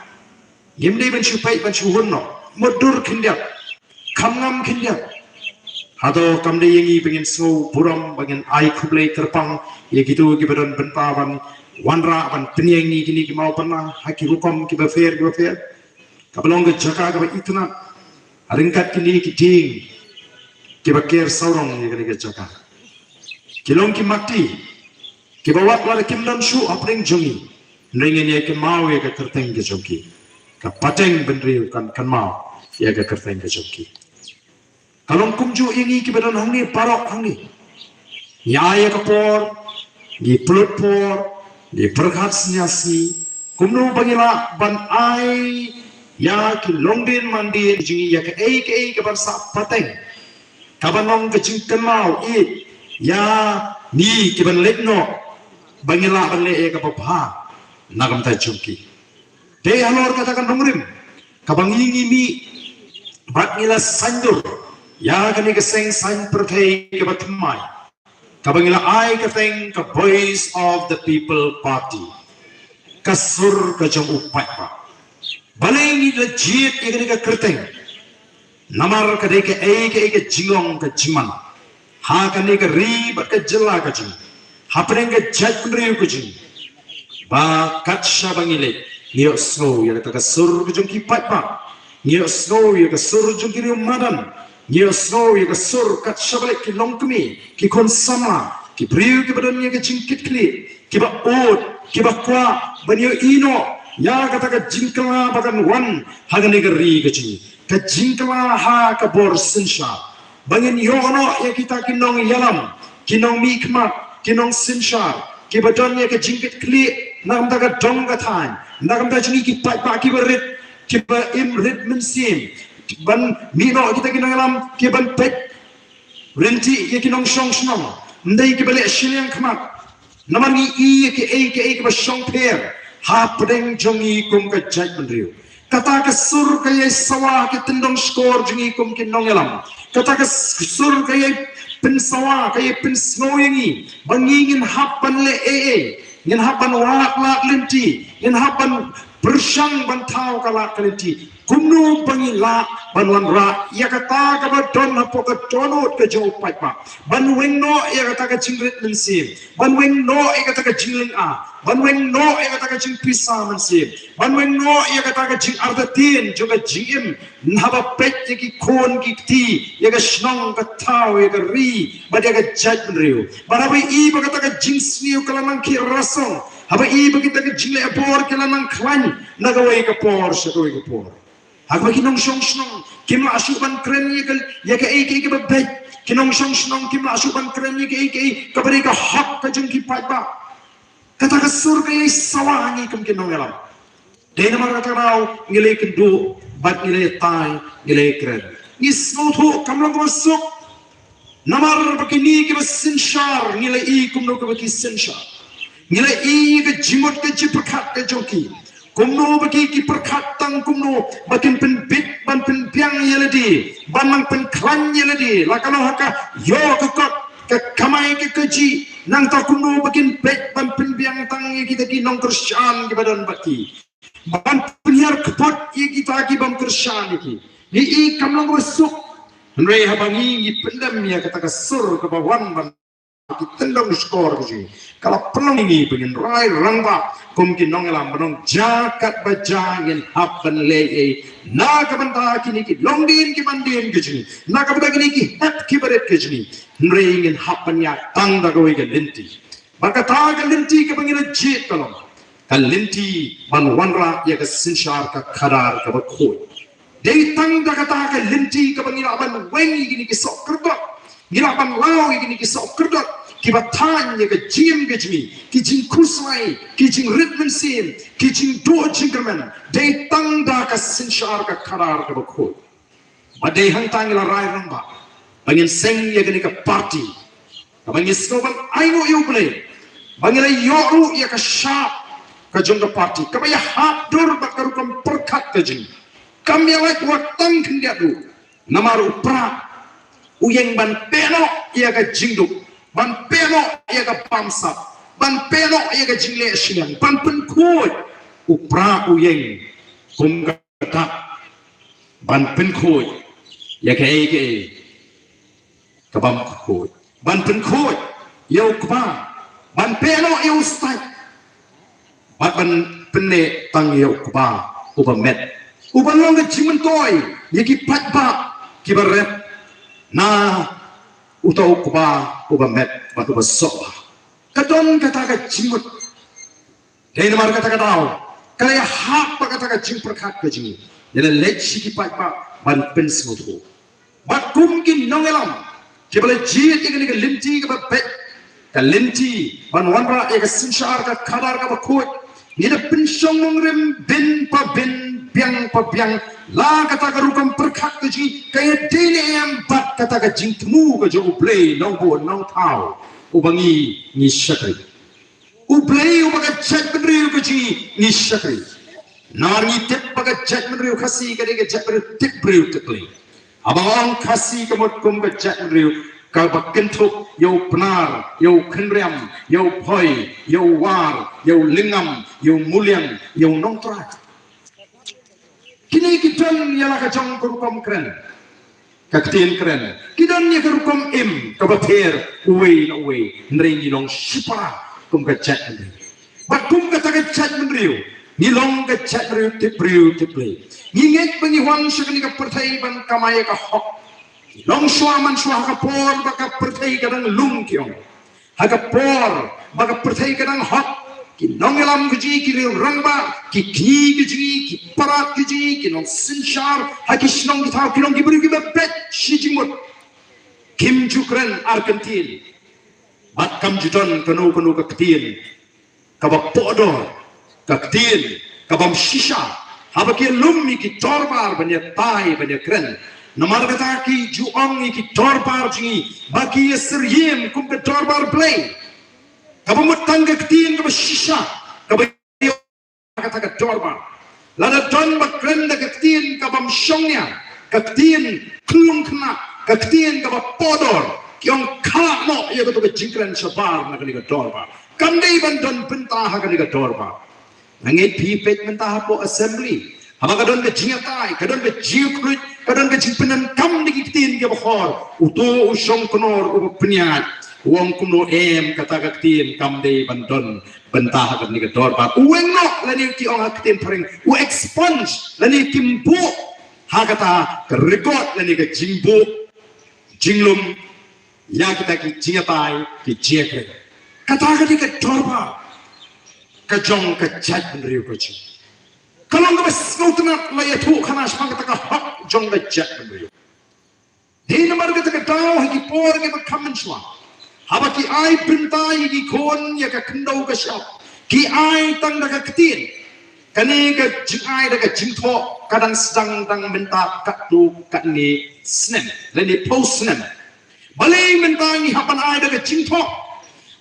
Ngim dei ban shu peit ban shu hun noh. Mutdur khyndiat, kham ngam khyndiat. Hato kam dei ïa ngi ba ngin sngew burom, ba ngin ai khublei kyrpang ïa kito kiba don bynta ban wanrah, ban pynïeng ïa kine ki maw bynna ha ki rukom kiba pher kiba pher? Kaba long ka jaka kaba itynnad ha ryngkat kine ki dieng kiba ker sawdong ïa kane ka jaka. Ki long ki matti kiba wat lada kim don shuh hapdeng jong ngi, hynrei ngin ïa kynmaw ïa ka kyrteng ka jong ki. Ka pateng bynriew kan kynmaw ïa ka kyrteng ka jong ki. Ka long kumjuh ïa ngi kiba don hangne, baroh hangne. Ngi ai ïa ka por, ngi pynlut por, ngi pyrkhat sniawsih kumno ba ngi lah ban ai ïa ki longdien mandien jong ngi ïa kaei kaei kaban sah pateng, kaban long ka jingkynmaw ïa ngi kiban leit noh, ba ngi lah ban leh ïa kaba bha na ka bynta jong ki. Dei halor kata ka nongrim kaba ngi ngi mih bad ngi la saiñdur ïa kane ka seng saiñ pyrthei kaba thymmai, kaba ngi la ai kyrteng ka Voice of the People Party, ka sur ka jong u paidbah. Balei ngi la jied ïa kane ka kyrteng? Namar ka dei kaei kaei ka jinglong ka jingman ha kane ka ri bad ka jylla ka jong ngi, hapdeng ka jaitbynriew ka jong ngi, ba kat shaba ngi leit, ngi ïohsngew ïa kata ka sur ka jong ki paidbah, ngi ïohsngew ïa ka sur jong ki riewmadan, ngi ïohsngew ïa ka sur kat shaba leit ki longkmie, ki khun samla, ki briew kiba don ïa ka jingkitkhlieh, kiba ud, kiba kwah ban ïohi noh ïa kata ka jingkylla ba kan wan ha kane ka ri ka jong ngi, ka jingkylla ha ka bor synshar, ba ngin ïoh noh ïa kita ki nongïalam, ki nongmihkhmat, ki nongsynshar, kiba don ïa ka jingkitkhlieh na ka bynta ka dong ka thaiñ, na ka bynta jong ngi ki paidbah kiba rit, kiba im rit mynsiem, ban mih noh kita ki nongïalam kiban peit lynti ïa ki nongshong shnong, ym dei kiba leh shiliang khmat. Namar ngi i ïa kaei kaei kaba shongpher hapdeng jong ngi kum ka jaitbynriew. Kata ka sur ka ïai sawa ha ki tyndong shkor jong ngi kum ki nongïalam. Kata ka s-, sur ka ïai pynsawa, ka ïai pynsngew ïa ngi ba ngi ngin hap ban leh ei ei, ngin hap ban wad lad lynti, ngin hap ban pyrshang ban thaw ka lad ka lynti. Kumno ba ngi lah ban wanrah ïa kata kaba don hapoh ka dohnud ka jong u paidbah, ban weng noh ïa kata ka jingrit mynsiem, ban weng noh ïa kata ka jinglynga, ban weng noh ïa kata ka jingpisa mynsiem, ban weng noh ïa kata ka jingartatien jong ka jingim, haba peit ïa ki khun ki kti, ïa ka shnong ka thaw, ïa ka ri bad ïa ka jaitbynriew. Bad haba i ba kata ka jingsniew ka la nang khih rasong, haba i ba kita ka jingleh bor ki la nang khlaiñ na kawei ka por sha kawei ka por, ha kaba ki nongshong shnong kim lah shuh ban kren ïa ka, ïa kaei kaei kaba beit, ki nongshong shnong kim lah shuh ban kren ïa kaei kaei kaba dei ka hok ka jong ki paidbah. Kata ka sur ka ïai sawa ha ngi kum ki nongïalam. Dei namar kata ka daw ngi la ïakynduh bad ngi la ïatai, ngi la ïakren. Ngi sngewthuh kam long kaba suk. Namar ba kine kiba synshar ngi la i kumno kaba ki synshar. Ngi la i ka jingmut ka jingpyrkhat ka jong ki. Kumno ba ki, ki pyrkhat tang kumno ba kin pynbit ban pynbiang ïa lade, ban nang pynkhlaiñ ïa lade, la ka long ha ka ïoh ka kot, ka kamai ka kajih, nangta kumno ba kin peit ban pynbiang tang ïa kita ki nongkyrshan kiba don bad ki, ban pynhiar kput ïa kita ki bym kyrshan ïa ki. Ngi i kam long kaba suk. Hynrei haba ngi, ngi pyndem ïa kata ka sur kaba wan ban ki tyndong shkor ki jong ngi. Ka la pynlong ïa ngi ba ngin rai rangbah kum ki nongïalam, ba nong jia katba jia ngin hap ban leh ei ei na ka bynta kine ki longdien ki mandien ki jong ngi, na ka bynta kine ki hep ki barit ki jong ngi. Hynrei ngin hap ban ïaid tang da kawei ka lynti. Bad kata ka lynti kaba ngi la jied ka long ka lynti ban wanrah ïa ka synshar ka khadar kaba khuid. Dei tang da kata ka lynti kaba ngi lah ban weng ïa kine ki soh kyrdoh, ngi lah ban law ïa kine ki soh kyrdoh kiba thaiñ ïa ka jingim ka jong ngi, ki jingkhuslai, ki jingrit mynsiem, ki jingduh jingkyrmen. Dei tang da ka synshar ka khadar kaba khuid. Ba dei hangta ngi la rai rangbah ba ngin seng ïa kane ka party kaba ngi sngew ban ainguh ïa U Blei, ba ngi la ïoh ruh ïa ka shap ka jong ka party kaba ïahap dur bad ka rukom pyrkhat ka jong ngi. Kam ïalait wat tang khyndiat ruh, namar u Prah u ïeng ban pynnoh ïa ka jingduk, ban pynnoh ïa ka bamsap, ban pynnoh ïa ka jingleh shiliang, ban pynkhuid. U Prah u ïeng kum ka dak ban pynkhuid ïa kaei kaei ka bym khuid, ban pynkhuid ïa u kba, ban pynnoh ïa u stait, bad ban pynneh tang ïa u kba uba met, uba long ka jingmyntoi ïa ki paidbah kiba rep na uta u kba uba met bad uba soh bha. Ka don kata ka jingmut. Dei namar kata ka daw ka la ïahap bad kata ka jingpyrkhat ka jong ngi, ïa la leit sha ki paidbah ban pynsngewthuh. Bad kum ki nongïalam kiba la jied ïa kane ka lynti kaba beit, ka lynti ban wanrah ïa ka synshar ka khadar kaba khuid, ngi da pynshong nongrim bun pa bun, biang pa biang, la kata ka rukom pyrkhat ka jong ngi ka ïadei ne em bad kata ka jingthmu ka jong U Blei Nongbud Nongthaw uba ngi, ngi shakri. U Blei uba ka jaitbynriew ka jong ngi, ngi shakri. Namar ngi tip ba ka jaitbynriew Khasi ka dei ka jaitbynriew tip briew tip Blei. Haba ong Khasi ka mut kum ka jaitbynriew kaba kynthup ïa u Pnar, ïa u Khynriam, ïa u Bhoi, ïa u War, ïa u Lyngngam, ïa u Muliang, ïa u Nongtrai. Kine ki don ïa la ka jong ka rukom kren, ka ktien kren. Ki don ïa ka rukom im kaba pher uwei na uwei, hynrei ngi long shipara kum ka jaitbynriew. Bad kum kata ka jaitbynriew ngi long ka jaitbynriew tip briew tip Blei. Ngi ngeit ba ngi wan sha kane ka pyrthei ban kamai ïa ka hok. Ngi long shuwa man shuwa ha ka por ba ka pyrthei ka dang lung, ki ong. Ha ka por ba ka pyrthei ka dang hok, ki nongïalam ka jong ngi, ki riew rangbah, ki kñi ka jong ngi, ki parat ka jong ngi, ki nongsynshar ha ki shnong ki thaw, ki long ki briew kiba beit shi jingmut. Kim ju kren ar kyntien. Bad kam ju don kano kano ka ktien kaba pohdor, ka ktien ka bym shisha. Haba ki lum ïa ki dorbar ban ïatai ban ïakren, namar kata ki ju ong ïa ki dorbar jong ngi ba ki ïasyriem kum ka dorbar Blei. Kaba mut tang ka ktien kaba shisha kaba ïa kata ka dorbar. Lada don ba kren da ka ktien ka bym shongnia, ka ktien khlung khynnah, ka ktien kaba pohdor, ki ong khlak noh ïa kato ka jingkren shabar na kane ka dorbar. Kam dei ban don bynta ha kane ka dorbar. Nga ngeit phi peit mynta hapoh assembly, haba ka don ka jingïatai, ka don ka jingkhluit, ka don ka jingpyndonkam da ki ktien kiba hor, uto u shongknor uba pynïaid u ong kumno em, kata ka ktien kam dei ban don bynta ha kane ka dorbar. U weng noh lane ki ong ha ka ktien phareng u expunge lane kim buh ha kata ka record lane ka jingbuh jinglum ïa kita ki jingïatai, ki jingïakren. Kata ka dei ka dorbar ka jong ka jaitbynriew ka jong ngi. Ka long kaba sngewtynnat la ïathuh khana shaphang kata ka hok jong ka jaitbynriew. Dei namar kata ka daw ha ki por kiba kham mynshuwa, haba ki ai bynta ïa ki khun ïa ka khyndew ka shyiap, ki ai tang da ka ktien. Kane ka jingai da ka jingthoh ka dang sdang tang mynta katto katne snem lane phew snem. Balei mynta ngi hap ban ai da ka jingthoh?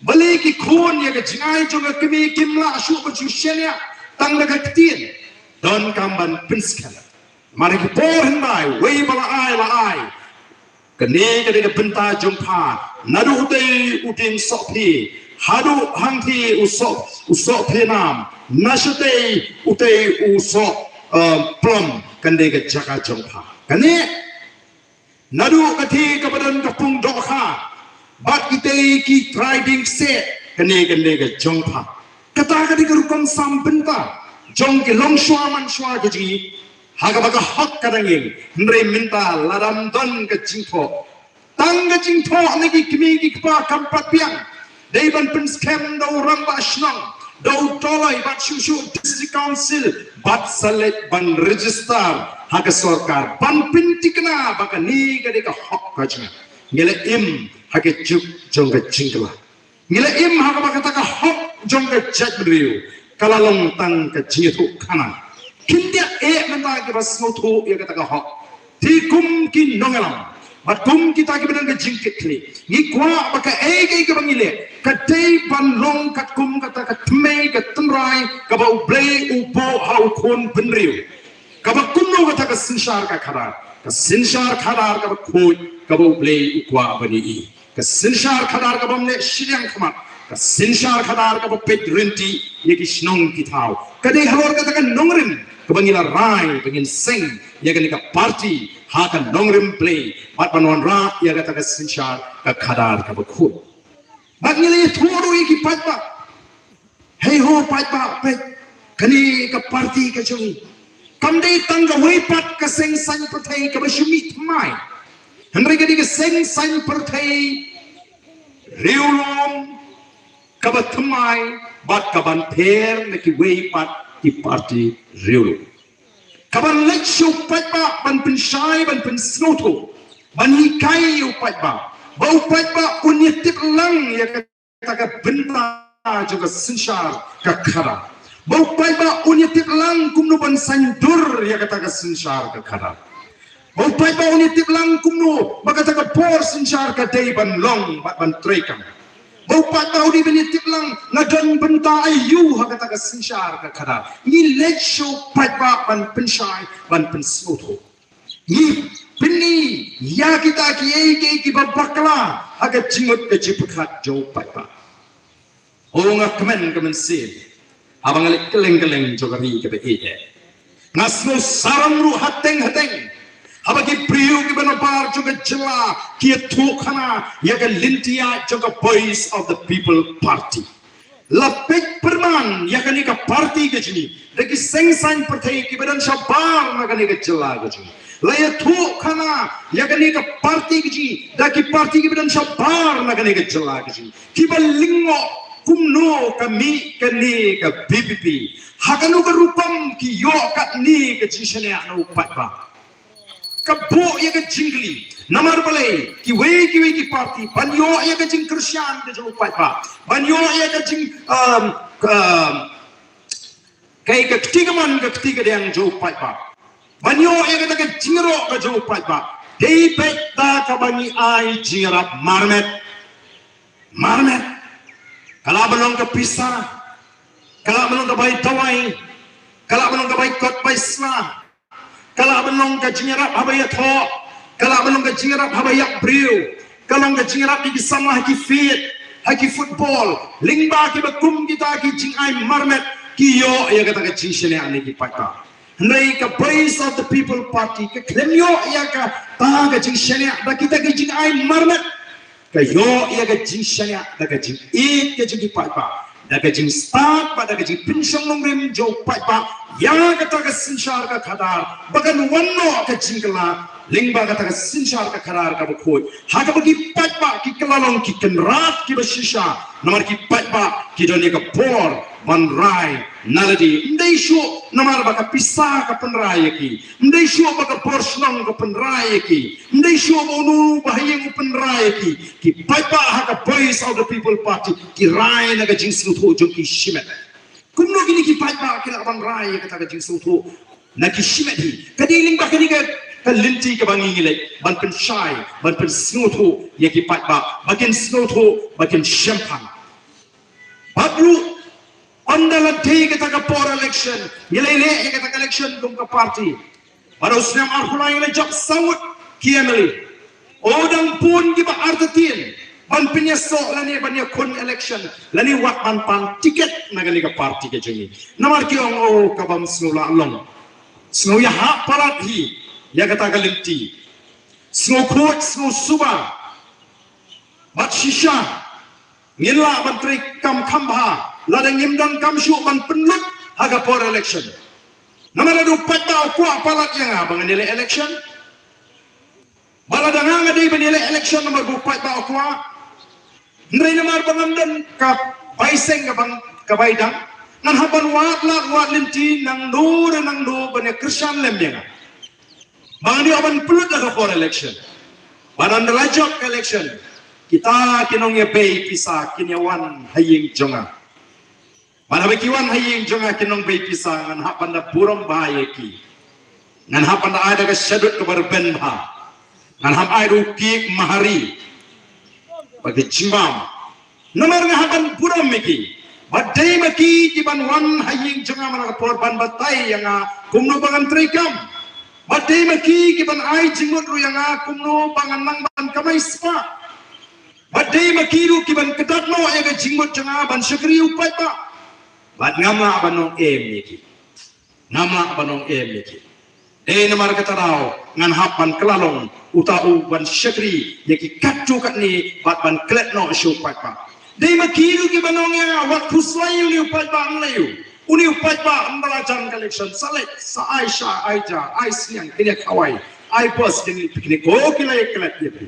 Balei ki khun ïa ka jingai jong ka kmie kim lah shuh ban shu shaniah tang da ka ktien? Donkam ban pynskhem. Namar ha ki por hyndai wei ba la ai la ai. Kane ka dei ka bynta jong pha. Naduh utei u dieng sohphi haduh hangthie u soh, u sohphi nam. Nashatei utei u soh, eh, plum, kan dei ka jaka jong pha. Kane naduh kathie kaba don ka pung dohkha Bad kitei ki trai dieng kseh kane kane ka jong pha. Kata ka dei ka rukom sam bynta jong ki longshuwa manshuwa ka jong ngi. Ha kaba ka hok ka dang ïeng, hynrei mynta lada ym don ka jingthoh, tang ka jingthoh na ki kmie ki kpa kam pat biang. Dei ban pynskhem da u rangbah shnong, da u doloi bad shuh shuh District Council, bad sa leit ban register ha ka sorkar ban pynthikna ba kane ka dei ka hok ka jong nga. Ngi la im ha ka juk jong ka jingkylla. Ngi la im ha kaba kata ka hok jong ka jaitbynriew ka la long tang ka jingïathuhkhana. Khyndiat eh mynta kiba sngewthuh ïa kata ka hok. Te kum ki nongïalam bad kum kita kiba don ka jingkitkhlieh, ngi kwah ba kaei kaei kaba ngi leh ka dei ban long katkum kata ka thymmei ka tynrai kaba U Blei u buh ha u khun bynriew. Kaba kumno kata ka synshar ka khadar, ka synshar khadar kaba khuid kaba U Blei u kwah ban ïohi. Ka synshar khadar kaba ym leh shiliang khmat, ka synshar khadar kaba peit rynti ïa ki shnong ki thaw. Ka dei halor kata ka nongrim kaba ngi la rai ba ngin seng ïa kane ka party ha ka nongrim Blei bad ban wanrah ïa kata ka synshar ka khadar kaba khuid. Bad ngi la ïathuh ruh ïa ki paidbah. Hei ho paidbah, peit kane ka party ka jong ngi kam dei tang kawei pat ka seng saiñ pyrthei kaba shu mih thymmai. Hynrei ka dei ka seng saiñ pyrthei riewlum kaba thymmai bad kaban pher na kiwei pat ki party riewlum. Kaban leit sha u paidbah ban pynshai, ban pynsngewthuh, ban hikai ïa u paidbah ba u paidbah un ïatip lang ïa ka kata ka bynta jong ka synshar ka khadar. Ba u paidbah un ïatip lang kumno ban saiñdur ïa kata ka synshar ka khadar. Ba u paidbah un ïatip lang kumno ba kata ka por synshar ka dei ban long bad ban treikam. Ba u paidbah u dei ban ïatip lang nga don bynta aïu ha kata ka synshar ka khadar. Ngi leit sha u paidbah ban pynshai, ban pynsngewthuh. Ngi pyni ïa kita kiei kiei kiba bakla ha ka jingmut ka jingpyrkhat jong u paidbah. O nga kmen ka mynsiem haba nga leit kylleng kylleng jong ka ri kaba ïeit. Nga sngew sarong ruh hateng hateng haba ki briew kiba nabar jong ka jylla ki ïathuhkhana ïa ka lynti jong ka Voice of the People Party. La peit pyrman ïa kane ka party ka jong ngi da ki seng saiñ pyrthei kiba don shabar na kane ka jylla ka jong ngi. La ïathuhkhana ïa kane ka party ka jong ngi da ki party kiba don shabar na kane ka jylla ka jong ngi, kiba lyngngoh kumno ka mih kane ka V P P, ha kano ka rukom ki ïoh katne ka jingshaniah na u paidbah. Ka buh ïa ka jingkylli namar balei kiwei kiwei ki party ban ïoh ïa ka jingkyrshan ka jong u paidbah, ban ïoh ïa ka jing, um, um, kai ka kti kamon ka kti kadiang jong u paidbah, ban ïoh ïa kata ka jingïaroh ka jong u paidbah. Dei beit da kaba ngi ai jingïarap marmet. Marmet. Ka lah ban long ka pisa, ka lah ban long ka bai dawai, ka lah ban long ka bai kot bai sla, ka lah ban long ka jingïarap haba ïathoh, ka lah ban long ka jingïarap haba ïap briew, ka long ka jingïarap ïa ki samla ha ki field, ha ki football, lyngba kiba kum kita ki jingai marmet ki ïoh ïa kata ka jingshaniah na ki paidbah. Hynrei ka Voice of the People Party ka khlem ïoh ïa kata ka jingshaniah da kita ki jingai marmet. Ka ïoh ïa ka jingshaniah da ka jingïeit ka jong ki paidbah, da ka jingstad bad da ka jingpynshong nongrim jong u paidbah ïa kata ka synshar ka khadar ba kan wan noh ka jingkylla lyngba kata ka synshar ka khadar kaba khuid, ha kaba ki paidbah ki kylla long ki kynrad kiba shisha. Namar ki paidbah ki don ïa ka bor ban rai na lade. Ym dei shuh namar ba ka pisa ka pynrai ïa ki, ym dei shuh ba ka bor shnong ka pynrai ïa ki, ym dei shuh ba uno ba ha ïing u pynrai ïa ki. Ki paidbah ha ka Voice of the People Party ki rai na ka jingsngewthuh jong ki shimet. Kumno kine ki paidbah ki lah ban rai ïa kata ka jingsngewthuh na ki shimet hi? Ka dei lyngba kane ka, ka lynti kaba ngi ngi leit ban pynshai, ban pynsngewthuh ïa ki paidbah ba kin sngewthuh, ba kin shemphang. Bad ruh ynda la dei kata ka por election, ngi la ïaleh ïa kata ka election kum ka party. Bad u snem arphew lai ngi la jop saw ngut ki M L A. O dang bun kiba artatien ban pynïasoh lane ban ïakhun election lane wat ban pan tiket na kane ka party ka jong ngi. Namar ki ong, o kaba ym sngew lah long. Sngew ïahap palat hi ïa kata ka lynti. Sngew khuid, sngew suba. Bad shisha ngin lah ban trei kam kham bha lada ngim don kam shuh ban pynlut ha ka por election. Namar lada u paidbah u kwah palat ïa nga ba ngan ïaleh election, ba lada nga nga dei ban ïaleh election namar ba u paidbah u kwah, hynrei namar ba ngam don ka bai seng ka bang ka bai dang, ngan hap ban wad lad wad lynti nangno re nangno ban ïa kyrshan lem ïa nga. Ba ngan ïoh ban pynlut ha ka por election. Ba ynda la jop ka election, kita ki nongïabei pisa kin ïa wan ha ïing jong nga. Ba haba ki wan ha ïing jong nga ki nongbei pisa, ngan hap ban da burom bha ïa ki. Ngan hap ban da ai da ka shadut kaba rben bha. Ngan hap ai da u kiek mahari bad ka jingbam. Namar nga hap ban burom ïa ki. Bad dei ma ki ki ban wan ha ïing jong nga man la ka por ban batai ïa nga kumno ba ngan trei kam. Bad dei ma ki ki ban ai jingmut ruh ïa nga kumno ba ngan nang ban kamai spah. Bad dei ma ki ruh ki ban kdat noh ïa ka jingmut jong nga ban shakri u paidbah. Bad ngam lah ban ong em ïa ki. Ngam lah ban ong em ïa ki. Dei namar kata daw ngan hap ban kylla long uta u ban shakri ïa ki katto katne bad ban klet noh sha u paidbah. Dei ma ki ruh ki ban ong ïa nga wat khuslai ïa une u paidbah, ym lei u. Une u paidbah ynda la jan ka election sa leit sa ai sha, ai ja, ai sniang, kin ïa khawai, ai bus, kin ïa picnic, ko ki la ïa klet ïa phi.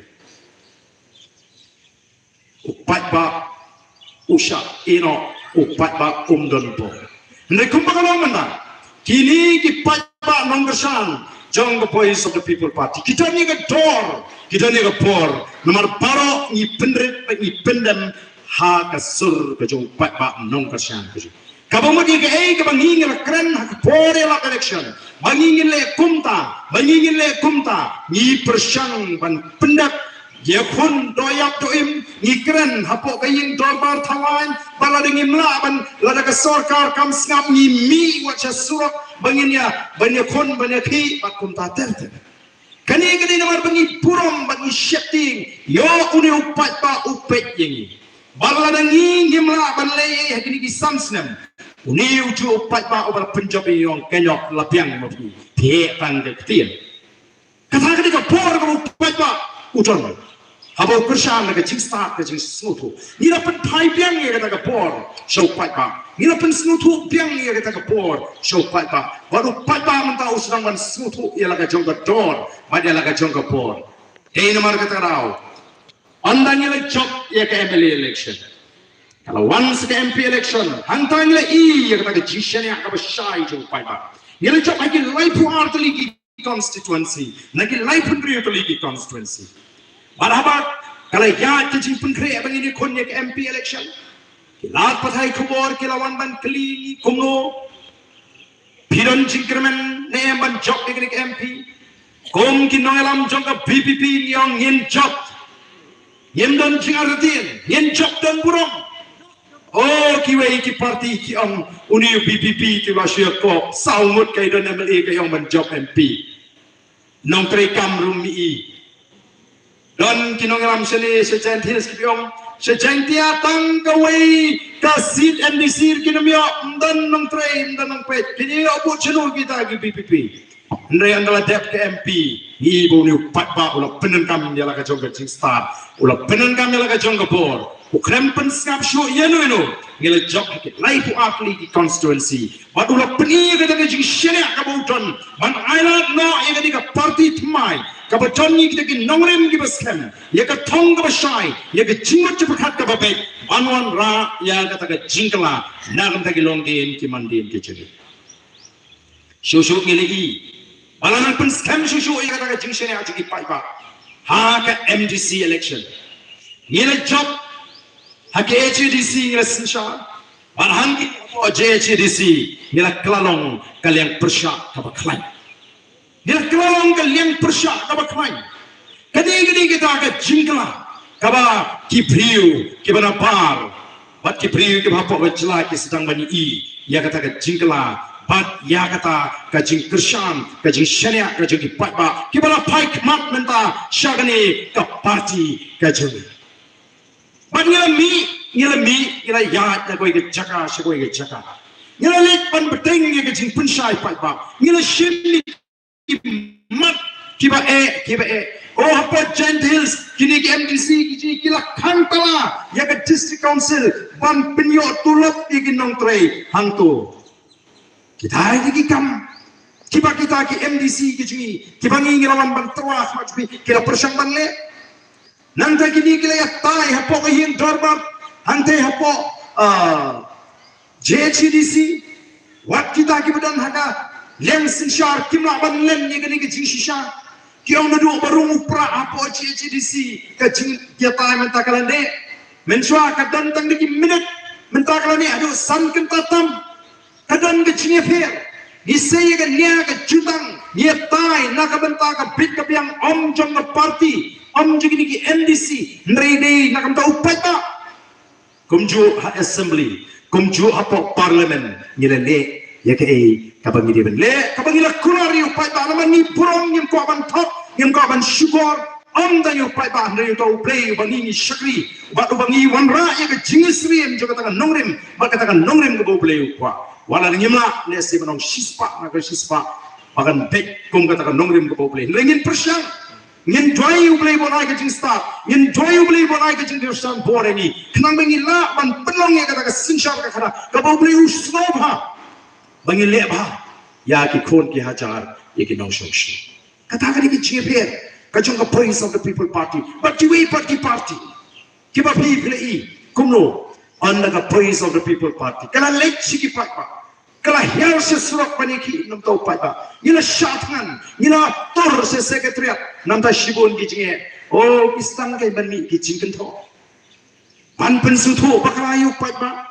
U paidbah u shah ïehnoh, u paidbah um don bor. Hynrei kumba ka long mynta, kine ki paidbah nongkyrshan jong ka Voice of the People Party ki don ïa ka dor, ki don ïa ka bor. Namar baroh ngi pynrit bad ngi pyndem ha ka sur ka jong u paidbah nongkyrshan ka jong. Kaba mut ïa kaei kaba ngi ngi la kren ha ka por ïalap election ba ngi ngin leh kumta, ba ngi ngin leh kumta, ngi pyrshang ban pyndep ïa khun do ïap do im. Ngi kren hapoh ka ïing dorbar thawaiñ ba lada ngim lah ban, lada ka sorkar kam sngap, ngi mih wat sha surok ba ngin ïa, ban ïa khun ban ïa khih bad kumta ter ter. Kane ka dei namar ba ngi burom bad ngi sheptieng ïa une u paidbah u peit ïa ngi. Bad lada ngi ngim lah ban leh ei ei ha kine ki san snem, une u juh u paidbah uba la pynjop ïa ngi u ong, ka ñiuh la biang ma phi, phi heh tang ka ktien. Kata ka dei ka bor kaba u paidbah u don. Haba u kyrshan da ka jingstad ka jingsngewthuh, ngi la pynphai biang ïa kata ka bor sha u paidbah. Ngi la pynsngewthuh biang ïa kata ka bor sha u paidbah. Bad u paidbah mynta u sdang ban sngewthuh ïa la ka jong ka dor bad ïa la ka jong ka bor. Dei namar kata ka daw, ynda ngi la jop ïa ka M L A election, ka la wan sa ka M P election, hangta ngi la i ïa kata ka jingshaniah kaba shai jong u paidbah. Ngi la jop ha ki laiphew ar tylli ki constituency, na ki laiphew hynriew tylli ki constituency. Bad haba ka la ïaid ka jingpynkhreh ba ngin ïakhun ïa ka M P election, ki lad pathai khubor ki la wan ban kylli ngi kumno, phi don jingkyrmen ne em ban jop ïa kane ka M P? Kum ki nongïalam jong ka V P P ngi ong ngin jop. Ngim don jingartatien, ngin jop don burom. O kiwei ki party ki ong, une u V P P te u la shu ïakob saw ngut, ka i don M L A ka i ong ban jop M P. Nongtrei kam ruh ngi i. Don ki nongïalam shane sha Jaintia, ki ong sha Jaintia tang kawei ka seat M D C ruh kin ym ïoh, ym don nongtrei, ym don nongpeit. Kin ïoh buh shano kita ki V P P? Hynrei ynda la dep ka M P, ngi i ba une u paidbah u la pyndonkam ïa la ka jong ka jingstad, u la pyndonkam ïa la ka jong ka bor. U khlem pynsngap shuh ïano ïano. Ngi la jop ha ki laiphew ar tylli ki constituency. Bad u la pyni ïa kata ka jingshaniah kaba u don ban ailad noh ïa kata ka party thymmai kaba don ïa kita ki nongrim kiba skhem, ïa ka thong kaba shai, ïa ka jingmut jingpyrkhat kaba beit, ban wanrah ïa kata ka jingkylla na ka bynta ki longdien ki mandien ki jong ngi. Shuh shuh ngi la i ba la nang pynskhem shuh shuh ïa kata ka jingshaniah jong ki paidbah ha ka M D C election. Ngi la jop ha ka H A D C, ngi la synshar. Bad hangne hapoh J H A D C ngi la kylla long ka liang pyrshah kaba khlaiñ. Ngi la kylla long ka liang pyrshah kaba khlaiñ. Kane ka dei kata ka jingkylla kaba ki briew kiba nabar bad ki briew kiba hapoh ka jylla ki sdang ban i ïa kata ka jingkylla bad ïa kata ka jingkyrshan, ka jingshaniah ka jong ki paidbah kiba la phai khmat mynta sha kane ka party ka jong ngi. Bad ngi la mih, ngi la mih, ngi la ïaid na kawei ka jaka sha kawei ka jaka. Ngi la leit ban bteng ïa ka jingpynshai paidbah. Ngi la shim ïa ki mat kiba eh, kiba eh. O hapoh Jaintia Hills, kine ki M D C ki jong ngi ki la khang tala ïa ka District Council ban pynïoh tulop ïa ki nongtrei hangto. Kita ki dei ki kam kiba kita ki M D C ki jong ngi, kiba ngi ngi la wan ban tyrwa khmat jong ngi, ki la pyrshang ban leh. Nangta kine ki la ïatai hapoh ka ïing dorbar hangta hapoh, ah, J H A D C. Wat kita kiba don ha ka liang synshar kim lah ban len ïa kane ka jingshisha. Ki ong naduh ba rung u Prah hapoh J H A D C ka jingïatai mynta ka la neh. Mynshuwa ka don tang da ki minit, mynta ka la neh haduh san kynta tam. Ka don ka jingïapher. Ngi sei ïa ka nia ka jutang, ngi ïatai na ka bynta ka bit ka biang, ym jong ka party, ym jong kine ki M D C, hynrei dei na ka bynta u paidbah. Kumjuh ha assembly, kumjuh hapoh parliament, ngi la leh ïa kaei kaba ngi dei ban leh, kaba ngi la kular ïa u paidbah. Namar ngi burom, ngim kwah ban thok, ngim kwah ban shukor, ym tang ïa u paidbah, hynrei ïa uta U Blei uba ngi ngi shakri, bad uba ngi wanrah ïa ka jingisynei jong kata ka nongrim bad kata ka nongrim kaba U Blei u kwah. Wat la ngim lah, lehse ban ong shispah na ka shispah ba kan beit kum kata ka nongrim kaba U Blei, hynrei ngin pyrshang. Ngin duwai U Blei ban ai ka jingstad, ngin duwai U Blei ban ai ka jingkyrshan bor ïa ngi, khnang ba ngin lah ban pynlong ïa kata ka synshar ka khana kaba U Blei u sngewbha, ba ngin leh bha ïa ki khun ki hajar, ïa ki nongshong shnong. Kata ka dei ka jingïapher ka jong ka Voice of the People Party bad kiwei pat ki party kiba phi phi la i. Kumno? Ynda ka Voice of the People Party ka la leit sha ki paidbah, ka la hiar sha surok ban ïakhih na bynta u paidbah. Ngi la shah thngan, ngi la tur sha secretariat, na bynta shibun ki jingeh. O, ki sdang kai ban mih ki jingkynthoh, ban pynsngewthuh bakla ïa u paidbah.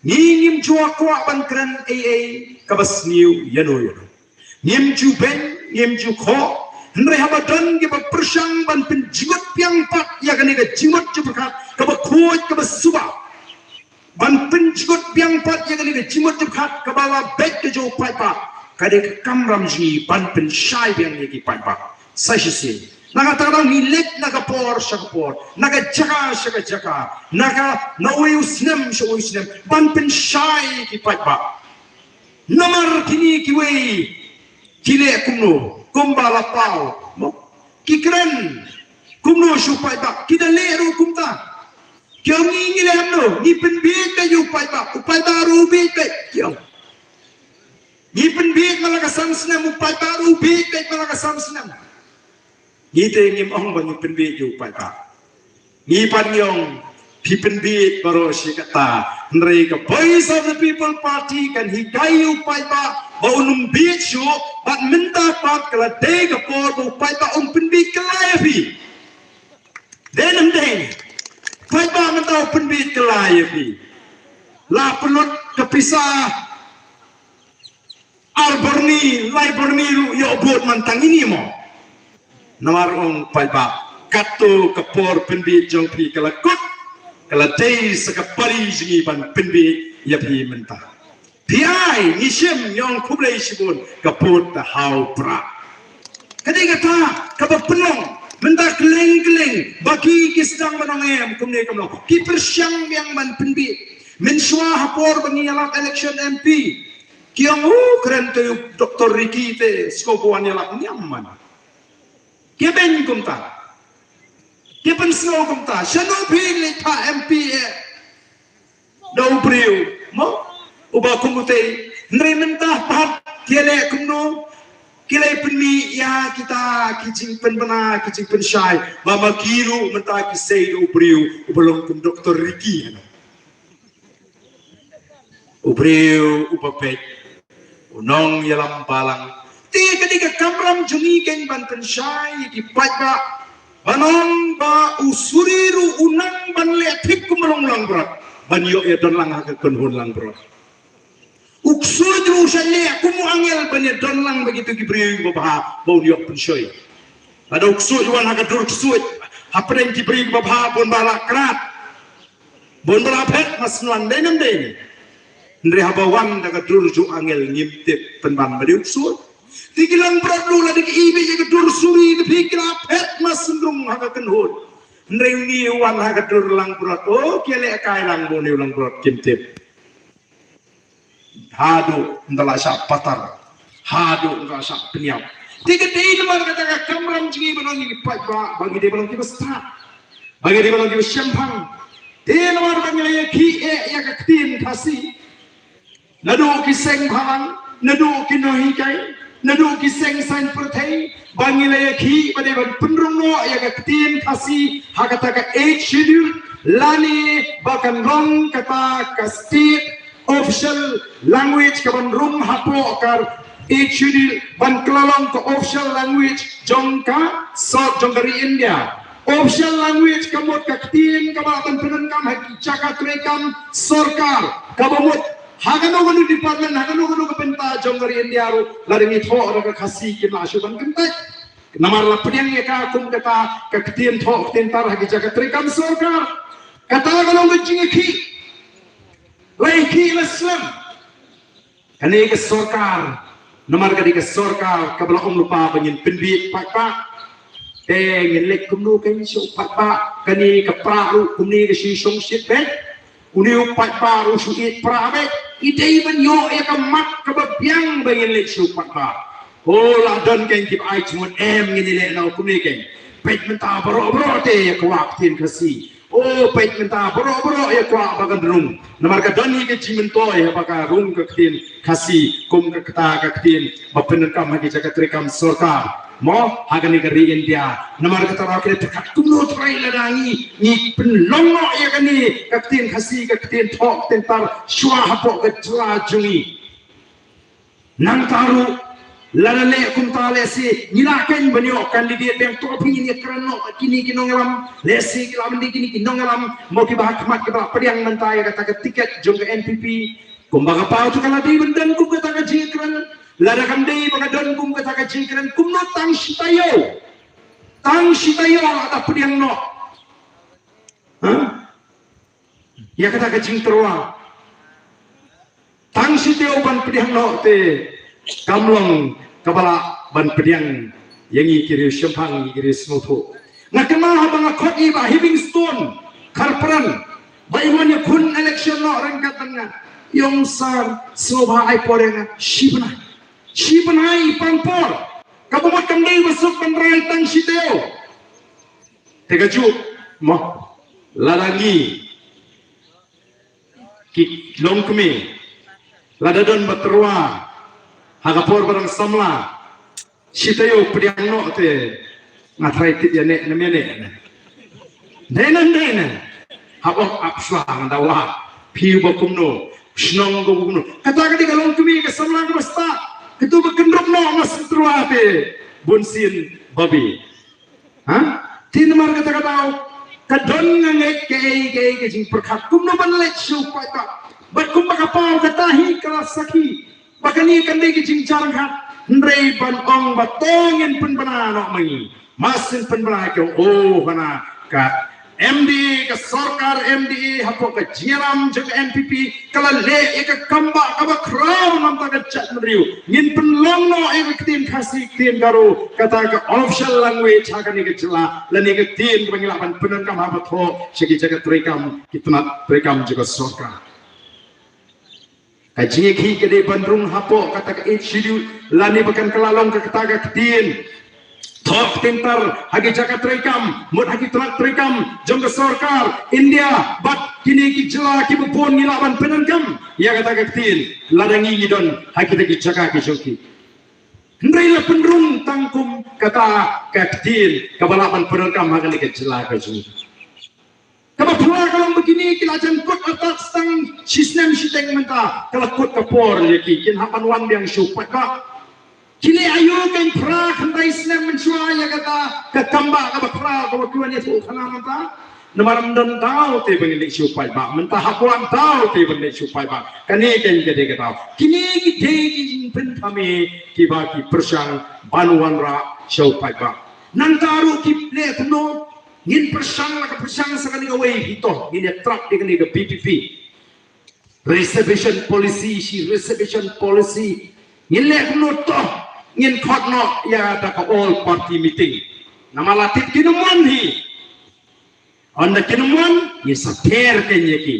Ngi ngim ju kwah ban kren ei ei kaba sniew ïano ïano. Ngim ju beiñ, ngim ju khoh. Hynrei haba don kiba pyrshang ban pynjngut biang pat ïa kane ka jingmut jingpyrkhat kaba khuid kaba suba, ban pynjngut biang pat ïa kane ka jingmut jingpyrkhat kaba la beit ka jong u paidbah, ka dei ka kamram jong ngi ban pynshai biang ïa ki paidbah. Sa shisien, na kata ka daw ngi leit na ka por sha ka por, na ka jaka sha ka jaka, na ka, na uwei u snem sha uwei u snem, ban pynshai ïa ki paidbah. Namar kine kiwei ki leh kumno, kumba la paw, mo? Ki kren kumno sha u paidbah, ki da leh ruh kumta. Ki ong ngi, ngi leh kumno, ngi pynbieit beit ïa u paidbah, u paidbah ruh u bieit beit, ki ong. Ngi pynbieit man la ka san snem, u paidbah ruh u bieit beit man la ka san snem. Ngi te ngim ong ba ngi pynbieit ïa u paidbah. Ngi pat ngi ong phi pynbieit baroh shi katta. Hynrei ka Voice of the People Party kan hikai ïa u paidbah ba un ym bieit shuh, bad mynta pat ka la dei ka por ba u paidbah un pynbieit kylla ïa phi. Dei ne ym dei? Paidbah mynta u pynbieit kylla ïa phi. La pynlut ka pisa ar byrni, lai byrni ruh ïoh vote man tang ine mo. Namar ong paidbah, katto ka por pynbieit jong phi ka la kut, ka la dei sa ka pari jong ngi ban pynbieit ïa phi mynta. Phi ai, ngi shim, ngi ong khublei shibun, ka vote da haw prah. Ka dei kata kaba pynlong mynta kylleng kylleng, ba ki, ki sdang ban ong em kumne kumno, ki pyrshang biang ban pynbieit. Mynshuwa ha por ba ngi ïalap election M P, ki ong, u kren te u Doctor Ricky te, sngewbha wan ïalap, ngiam man. Ki beiñ kumta, ki pynsngew kumta, shano phi leit phah M P eh da u briew, mo, uba kum utei. Hynrei mynta pat ki leh kumno, ki leh pynmih ïa kita ki jingpynbna, ki jingpynshai, ba ma ki ruh mynta ki sei da u briew uba long kum Doctor Ricky, hana. U briew uba beit, u nongïalam balang. Te ka dei ka kamram jong ngi keiñ ban pynshai ïa ki paidbah, ban ong ba u suri ruh u nang ban leh thik kum u long langbrot, ban ïoh ïa don lang ha ka kynhun langbrot. U ksuid ruh u shah leh kum u angel ban ïa don lang bad kito ki briew babha ba un ïoh pynshoi. Lada u ksuid u wan ha ka dur ksuid, hapdeng ki briew babha bun ba la krat, bun ba la phet ma synran, dei ne ym dei? Hynrei haba wan da ka dur jong u angel ngim tip pynban ba dei u ksuid. Te ki langbrot ruh lada ki ibit ïa ka dur suri te phi, ki la phet ma synrung ha ka kynhun. Hynrei une u wan ha ka dur langbrot, o, ki leh kai lang ba une u langbrot, kim tip. Haduh ynda la shah patar, haduh ynda la shah pynïap, Te ka dei namar kata ka kamram jong ngi ba long ngi paidbah, ba ngi dei ba long kiba stad, ba ngi dei ba long kiba shemphang. Te namar ba ngi la ïakhih eh ïa ka ktien Khasi, naduh ki seng bhalang, naduh ki nonghikai, naduh ki seng saiñ pyrthei, ba ngi la ïakhih ba dei ban pynrung noh ïa ka ktien Khasi ha kata ka Eighth Schedule, lane ba kan long kata ka state official language kaban rung hapoh ka Eighth Schedule, ban kylla long ka official language jong ka sor, jong ka ri India. Official language ka mut ka ktien kaba la pyndonkam ha ki jaka treikam sorkar, kaba mut ha kano kano department, ha kano kano ka bynta jong ka ri India ruh, lada ngi thoh da ka Khasi kim lah shuh ban kyntait. Namar la pdiang ïa ka kum kata ka ktien thoh ktien tar ha ki jaka treikam sorkar. Kata ka long ka jingïakhih, la ïakhih la slem. Kane ka sorkar, namar ka dei ka sorkar kaba la ong lypa ba ngin pynbieit paidbah. Te ngin leit kumno kein sha u paidbah? Kane ka pra ruh kumne ka shu shong shit beit. Une u paidbah ruh shu ïeit pra beit. I dei ban ïoh ïa ka mat kaba biang ba ngin leit sha u paidbah. O, la don kein kiba ai jingmut, em, ngin ïaleh noh kumne kein. Peit mynta baroh baroh te ïa ka wah ktien Khasi. O, peit mynta baroh baroh ïa kwah ba kan rung. Namar ka don hi ka jingmyntoi haba ka rung ka ktien Khasi kum ka kata ka ktien ba pyndonkam ha ki jaka treikam sorkar, mo, ha kane ka ri India. Namar kata ruh ka dei pyrkhat kumno trai lada ngi, ngi pynlong noh ïa kane ka ktien Khasi, ka ktien thoh ktien tar shuwa hapoh ka jylla jong ngi. Nangta ruh, lada leh kumta lehse ngi lah kein ban ïoh candidate biang, to phi ngin ïakren noh kine ki nongïalam, lehse ki lah ban dei kine ki nongïalam mo kiba ha khmat kiba lah pdiang mynta ïa kata ka tiket jong ka N P P. Kumba ka paw to ka la dei ban don kum kata ka jingïakren. Lada kam dei ba ka don kum kata ka jingïakren, kumno tang shi taïew, tang shi taïew la da pdiang noh, ha, ïa kata ka jingtyrwa? Tang shi taïew ban pdiang noh te kam long kaba lah ban pdiang ïa ngi ki riew shemphang, ngi ki riew sngewthuh. Nga kynmaw haba nga khot ïa i Bah Heavingstone Kharpran ba i wan ïakhun election noh ryngkat bad nga. I ong, sir, sngewbha ai por ïa nga shi bnai. Shi bnai i pang por. Kaba mut kam dei ba suk ban rai tang shi taïew. Te kajuh mo, lada ngi ki longkmie, lada don ba tyrwa ha ka por ba dang samla, shi taïew pdiang noh te nga trai tip ïa ne ne ne ne. Dei ne dei ne. Hap ong ap shuwa, nga da wad. Phi ba kumno, shnong ba kumno. Kata ka dei ka longkmie ka samla kaba stad. Kito ba kyndrup noh, ma shu tyrwa te bunsien babe. Ha? Te namar kata ka daw ka don, nga ngeit kaei kaei ka jingpyrkhat kumno ban leit sha u paidbah. Bad kumba ka paw kata hi ka la sakhi ba kane kan dei ka jingjar khat, hynrei ban ong ba to ngin pynbna noh ma ngi. Mar shu pynbna ki ong, oh, hana ka M D A, ka sorkar M D A hapoh ka jingïalam jong ka N P P ka la leh ïa ka kambah kaba khraw namar ka jaitbynriew. Ngin pynlong noh ïa ka ktien Khasi, ktien Garo, kata ka official language ha kane ka jylla, lane ka ktien kaba ngi lah ban pyndonkam haba thoh sha ki jaka treikam, ki tnat treikam jong ka sorkar. Ka jingïakhih ka dei ban rung hapoh kata ka Eighth Schedule, lane ba kan kylla long ka kata ka ktien thoh ktien tar ha ki jaka treikam, mut ha ki tnat treikam jong ka sorkar India, bad kine ki jylla kiba bun ngi lah ban pyndonkam ïa kata ka ktien lada ngi ngi don ha kita ki jaka ki jong ki. Hynrei la pynrung tang kum kata ka ktien kaba lah ban pyndonkam ha kane ka jylla ka jong ngi. Kaba pura ka long ba kine ki la jan kut artat tang shisnem shiteng, mynta ka la kut ka por ïa ki, kin hap ban wan biang sha u paidbah. Kine aïu kein phra khyndai snem mynshuwa ïa kata ka kambah kaba khraw kaba ki wan ïathuh khana mynta. Namar ym don daw te ban leit sha u paidbah, mynta hap wan daw te ban leit sha u paidbah. Kane kein ka dei ka daw. Kine ki dei ki jingpynthame kiba ki pyrshang ban wanrah sha u paidbah. Nangta ruh ki leh kumno? Ngin pyrshang la ka pyrshang sa kane kawei hi, to ngin ïa trap ïa kane ka B P P. Reservation policy shi reservation policy. Ngin leh kumno? To ngin khot noh ïa da ka all party meeting. Namar la tip kin ym wan hi. Ynda kin ym wan, ngin sa ther kein ïa ki.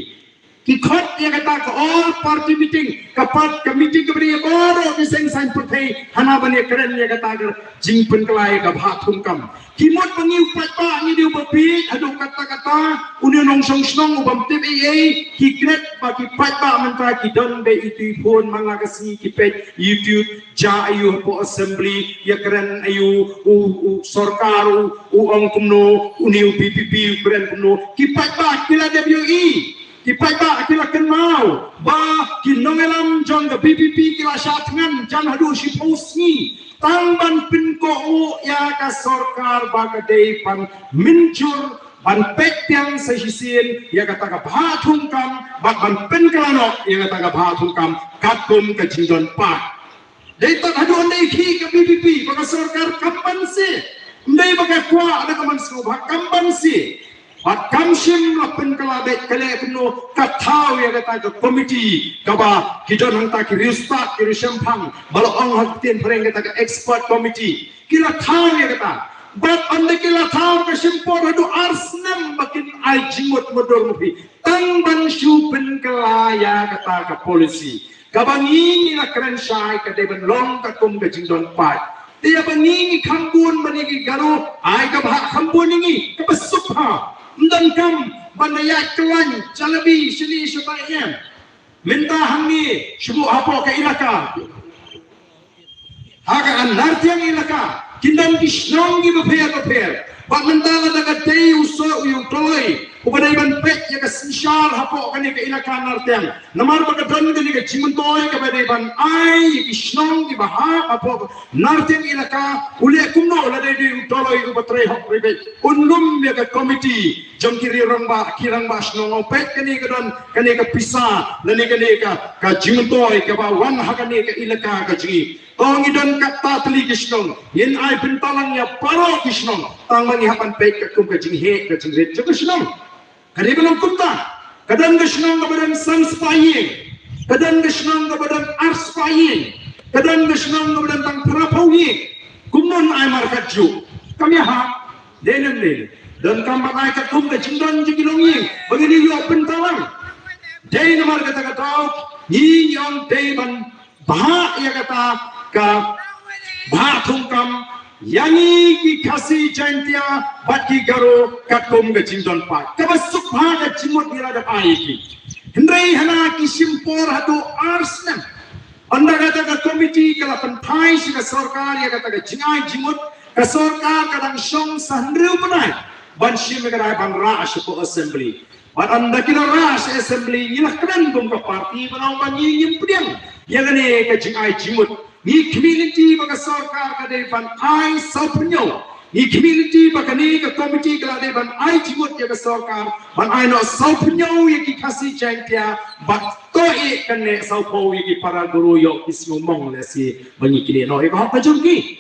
Ki khot ïa kata ka all party meeting, ka part ka meeting kaba dei ïa baroh ki seng saiñ pyrthei hana ban ïakren ïa kata ka jingpynkylla ïa ka bhah thungkam. Ki mut ba ngi u paidbah ngi dei ba bieit haduh katta katta, une u nongshong shnong u bym tip ei ei, ki klet ba ki paidbah mynta ki don beit ïa ki phone man la ka sngi ki peit YouTube, jia aïu hapoh assembly, ïakren aïu, u, u sorkar u, u ong kumno, une u VPP u kren kumno. Ki paidbah ki la dep ïohi. Ki paidbah ki la kynmaw ba ki nongïalam jong ka VPP ki la shah thngan jan haduh shiphew sngi tang ban pynkohnguh ïa ka sorkar ba ka dei ban mynjur ban peit biang sa shisien ïa kata ka bhah thungkam bad ban pynkylla noh ïa kata ka bhah thungkam katkum ka jingdon paid. Dei tad haduh ym dei khih ka VPP ba ka sorkar kam banse. Ym dei ba ka kwah da ka mynsngew ba kam banse. Bad kam shym la pynkylla beit, ka leh kumno? Ka thaw ïa kata ka komiti kaba ki don hangta ki riewstad ki riewshemphang ba la ong ha ka ktien phareng kata ka expert committee. Ki la thaw ïa kata. Bad ynda ki la thaw ka shim por haduh ar snem ba kin ai jingmut mutdur ma phi tang ban shu pynkylla ïa kata ka policy. Kaba ngi ngi la kren shai ka dei ban long katkum ka jingdon paid. Te ïa ba ngi ngi kham bun ba ngi ki Garo ai ka bhah kham bun ïa ngi kaba suk bha. Ym donkam ban da ïaid khlaiñ jalebi shane shatai em. Mynta hangne shu buh hapoh ka ilaka, ha ka Nartiang ilaka kin don ki shnong kiba pher ba pher. Bad mynta lada ka dei u soh u ïa u Doloi uba dei ban peit ïa ka synshar hapoh kane ka ilaka Nartiang, namar ba ka don kane ka jingmyntoi kaba dei ban ai ïa ki shnong kiba hap hapoh Nartiang ilaka. U leh kumno lada dei u Doloi uba trei hok trei beit? Un lum ïa ka komiti jong ki riew rangbah, ki rangbah shnong, ong peit kane ka don kane ka pisa lane kane ka, ka jingmyntoi kaba wan ha kane ka ilaka ka jong ngi. To ngi don katto katne ki shnong, ngin ai bynta lang ïa baroh ki shnong tang ba ngi hap ban peit katkum ka jingheh ka jingrit jong ka shnong. Ka dei ban long kumta. Ka don ka shnong kaba don san spah ïing, ka don ka shnong kaba don ar spah ïing, ka don ka shnong kaba don tang phra phew ïing. Kumno yn ai markatjuh? Kam ïahap. Dei ne ym dei? Donkam ban ai katkum ka jingdon jong ki longïing ba ngin ïoh bynta lang. Dei namar kata ka daw ngi ngi ong dei ban bhah ïa kata ka bhah thungkam ïa ngi ki Khasi Jaiñtia bad ki Garo katkum ka jingdon paid. Kaba suk bha ka jingmut ngi la dep ai ïa ki. Hynrei hana ki shim por haduh ar snem. Ynda kata ka komiti ka la pynphai sha ka sorkar ïa kata ka jingai jingmut, ka sorkar ka dang shong sa hynriew bnai ban shim ïa kata ban rah sha ka assembly. Bad ynda ki la rah sha assembly ngi la kren kum ka party ban ong ba ngi ngim pdiang ïa kane ka jingai jingmut. Ngi khmih lynti ba ka sorkar ka dei ban ai sawphew hynñiew. Ngi khmih lynti ba kane ka komiti ka la dei ban ai jingmut ïa ka sorkar ban ai noh sawphew hynñiew ïa ki Khasi Jaiñtia bad to ïa kane sawphew ïa ki para Garo ïoh ki sngewmong lehse ba ngi knieh noh ïa ka hok ka jong ki.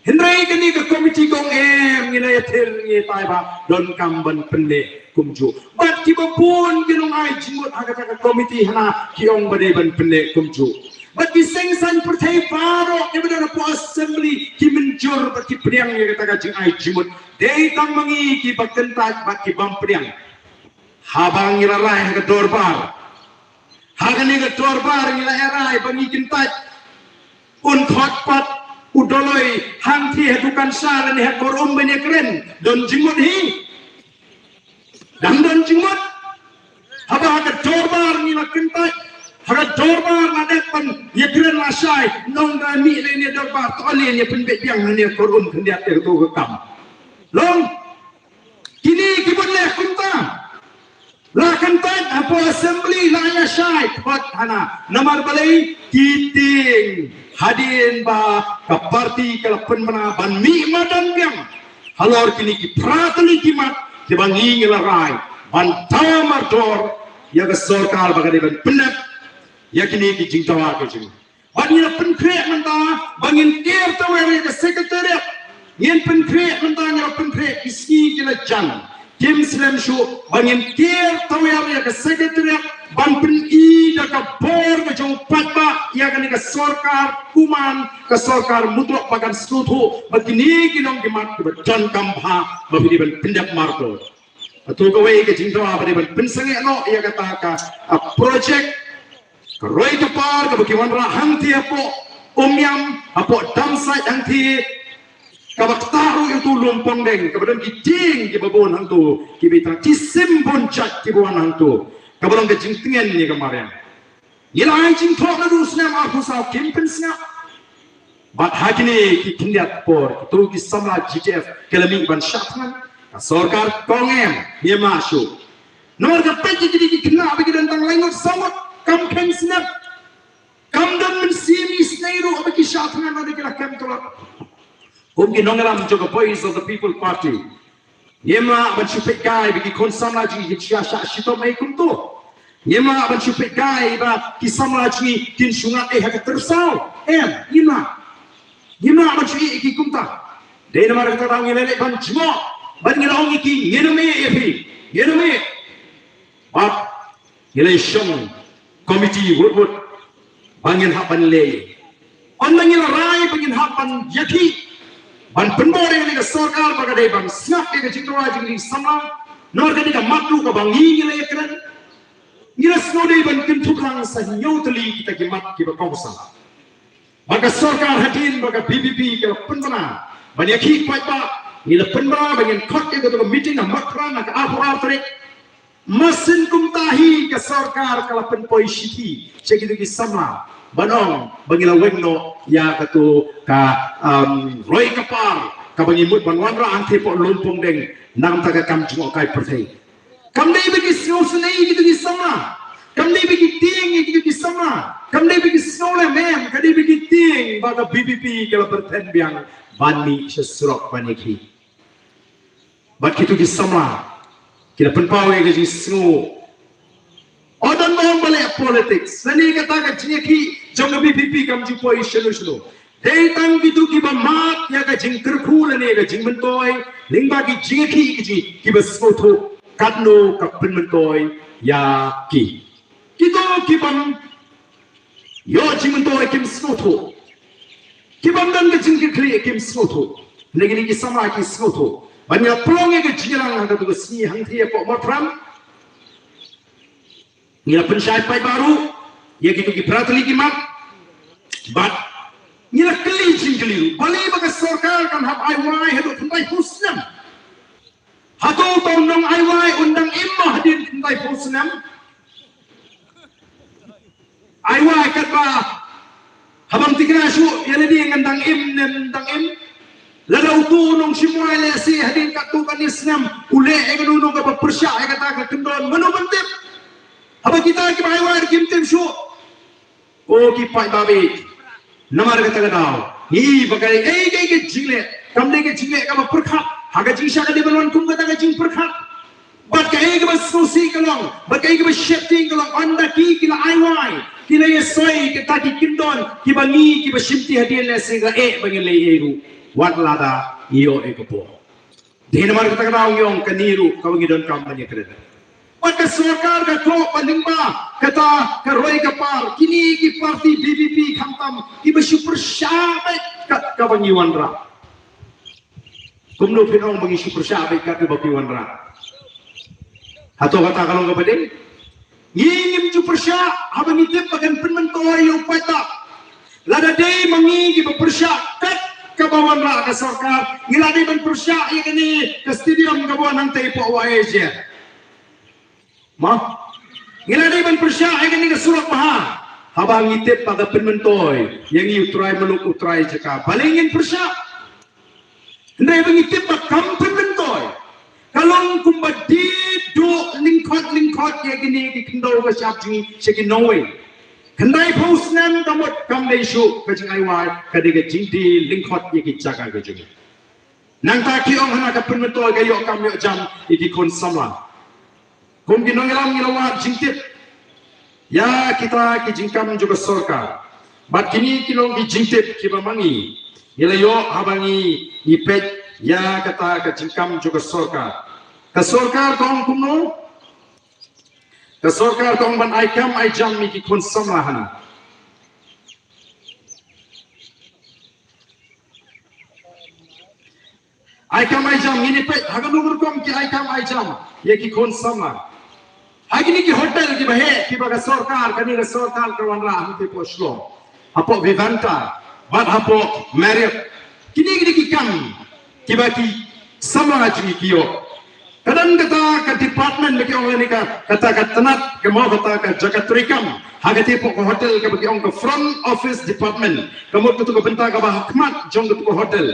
Hynrei kane ka komiti ka ong em, ngi la ïathir ngi tai ba donkam ban pynneh kumjuh. Bad kiba bun ki nongai jingmut ha kata ka komiti hana ki ong ba dei ban pynneh kumjuh. Bad ki seng saiñ pyrthei baroh kiba don hapoh assembly ki mynjur bad ki pdiang ïa kata ka jingai jingmut. Dei tang ma ngi kiba kyntait bad ki bym pdiang. Haba ngi la rai ha ka dorbar, ha kane ka dorbar ngi la rai ba ngi kyntait. Un khot pat u Doloi hangtei ha dukan sha lane ha kor um ban ïakren, don jingmut hi? Dang don jingmut? Haba ha ka dorbar ngi la kyntait, ha ka dorbar la dep ban ïakren lashai, nongda mih lane dorbar to lane ïa pynbeit biang lane kor um khyndiat ïa kato ka kam. Long kine ki bun leh kumta. La kyntait hapoh assembly la ïa shai khot hana. Namar balei? Ki tieng hadien ba ka party ka la pynbna ban mih madan biang halor kine ki phra tylli ki mat kiba ngi ngi la rai ban daw mardor ïa ka sorkar ba ka dei ban pyndep ïa kine ki jingdawa ka jong ngi. Bad ngi la pynkhreh mynta ba ngin ker tawiar ïa ka secretariat. Ngin pynkhreh mynta, ngi la pynkhreh ki sngi ki la jan. Kim slem shuh ba ngin ker tawiar ïa ka secretariat ban pyni da ka bor ka jong u paidbah ïa kane ka sorkar kuman, ka sorkar mutlok ba kan sngewthuh ba kine ki long ki mat kiba donkam bha ba phi dei ban pyndep mardor. Hato kawei ka jingdawa ba dei ban pynsangeh noh ïa kata ka, a, project ka roi ka par kaba ki wanrah hangthie hapoh Umiam, hapoh Damsait hangthie, kaba ktah ruh ïa uto u lum pongdeng, kaba don ki tieng kiba bun hangto, kiba ïa tang ki sim bun jait kiba wan hangto, kaba long ka jingtngen ïa ka mariang. Ngi la ai jingthoh naduh u snem arphew saw kim pynsngap. Bad ha kine ki khyndiat por kito ki samla G T F ki la mih ban shah thngan. Ka sorkar ka ong em, ngim lah shuh. Namar ka peit ïa kine ki khynnah ba ki don tang lai ngut saw ngut kam kheiñ snem. Kam don mynsiem isynei ruh ba ki shah thngan, lada ki la kem tlot. Kum ki nongïalam jong ka Voice of the People Party, ngim lah ban shu peit kai ba ki khun samla jong ngi kin shah shah shitom ei kumto. Ngim lah ban shu peit kai ba ki samla jong ngi kin shu ngat ei ha ka tyrsaw. Em, ngim lah. Ngim lah ban shu ïeh ïa ki kumta. Dei namar kata ngi la leit ban jngoh, ban ngi la ong ïa ki, ngin ym ïeh ïa phi, ngin ym ïeh. Bad ngi la shong komiti wut wut ba ngin hap ban leh. Ynda ngi la rai ba ngin hap ban ïakhih, ban pynbor ïa kane ka sorkar ba ka dei ban sngap ïa ka jingdawa jong ngi samla, namar ka dei ka mat ruh kaba ngi ngi la ïakren. Ngi la sngewdei ban kynthup lang sa hynñiew tylli kita ki mat kiba kongsan. Ba ka sorkar hadien ba ka V P P ka la pynbna ban ïakhih paidbah, ngi la pynbna ba ngin khot ïa kato ka meeting ha Mathran ha ka arphew ar tarik. Masin kumta hi ka sorkar ka la pynpoi shithi sha kito ki samla ban ong ba ngi la weng noh ïa kato ka, um, roi ka par kaba ngi mut ban wanrah hangthie hapoh lum pongdeng, namar ka kam jngohkai pyrthei. Kam dei ba ki sngewsynei ïa kito ki samla. Kam dei ba ki tieng ïa kito ki samla. Kam dei ba ki sngewlem, em, ka dei ba ki tieng ba ka V P P ka la pyrthen biang ban mih sha surok ban ïakhih. Bad kito ki samla ki la pynpaw ïa ka jingsngew. Ym don ba ong ba leh politics. Lane kata ka jingïakhih jong ka V P P kam ju poi shano shano. Dei tang kito kiba mad ïa ka jingkyrkhu lane ka jingmyntoi lyngba ki jingïakhih ki jing, kiba sngewthuh katno ka pynmyntoi ïa ki. Kito ki bym ïoh jingmyntoi kim sngewthuh. Ki bym don ka jingkitkhlieh kim sngewthuh. Lane kine ki samla ki sngewthuh. Ban ïa pynlong ïa ka jingïalang ha kato ka sngi hangthie hapoh Mathran. Ngi la pynshai paidbah ruh ïa kito ki phra tylli ki mat. Bad ngi la kylli jingkylli ruh, balei ba ka sorkar kan hap ai wai haduh khyndai phew snem? Hato uto u nong ai wai un dang im mo hadien khyndai phew snem? Ai wai katba habym tikna shuh ïa lade ngan dang im ne ym dang im. Lada uto u nongshim wai lehse hadien katto katne snem u leh ïa kano kano kaba pyrshah ïa kata ka kyndon, mano ban tip? Haba kita kiba ai wai kim tip shuh. Ko ki paidbah, namar kata ka daw ngi ba kaei kaei ka jingleh kam dei ka jingleh kaba pyrkhat. Ha ka jingshah ka dei ban wan kum kata ka jingpyrkhat. Bad kaei kaba sngewsih ka long, bad kaei kaba sheptieng ka long, ynda ki ki la ai wai, ki la ïasoi kata ki kyndon kiba ngi kiba shimti hadien lehse ka eh ba ngin leh ei ruh, wat lada ngi ïoh ei ka por. Dei namar kata ka daw ngi ong kane ruh kaba ngi donkam ban ïakren. Bad ka sorkar ka koh ba lyngba kata ka roi ka par, kine ki parti V P P khamtam kiba shu pyrshah beit kat kaba ngi wanrah. Kumno phin ong ba ngi shu pyrshah beit kat kaba phi wanrah? Hato kata ka long kaba dei? Ngi ngim ju pyrshah haba ngi tip ba kan pynmyntoi ïa u paidbah. Lada dei ma ngi kiba pyrshah kat kaba wanrah ka sorkar, ngi la dei ban pyrshah ïa kane ka stadium kaba wan hangtei hapoh Y A J. Mo? Ngi la dei ban pyrshah ïa kane ka surok bha haba ngi tip ba ka pynmyntoi ïa ngi u trai muluk u trai jaka. Balei ngin pyrshah? Hynrei ba ngi tip ba kam pynmyntoi. Ka long kumba die duh lyngkhot lyngkhot ïa kine ki khyndew ka shap jong ngi sha ki nongwei. Khyndai phew snem ka mut kam dei shuh ka jingai wai, ka dei ka jingdie lyngkhot ïa ki jaka ka jong ngi. Nangta ki ong hana ka pynmyntoi ka ïoh kam ïoh jam ïa ki khun samla. Kum ki nongïalam ngi la wad jingtip ïa kita ki jingkam jong ka sorkar. Bad kine ki long ki jingtip kiba ma ngi ngi la ïoh haba ngi ngi peit ïa kata ka jingkam jong ka sorkar. Ka sorkar ka ong kumno? Ka sorkar ka ong ban ai kam ai jam ïa ki khun samla hana. Ai kam ai jam, ngin ïa peit ha kano ka rukom ki ai kam ai jam ïa ki khun samla. Ha kine ki hotel kiba heh, kiba ka sorkar, kane ka sorkar ka wanrah hangtei hapoh Shillong, hapoh Vivanta bad hapoh Marriott. Kine kine ki kam kiba ki samla jong ngi ki ïoh. Ka don kata ka department ba ki ong lane ka, kata ka tnat, ka mut kata ka jaka treikam ha katei hapoh ka hotel kaba ki ong ka front office department. Ka mut katu ka bynta kaba ha khmat jong katu ka hotel.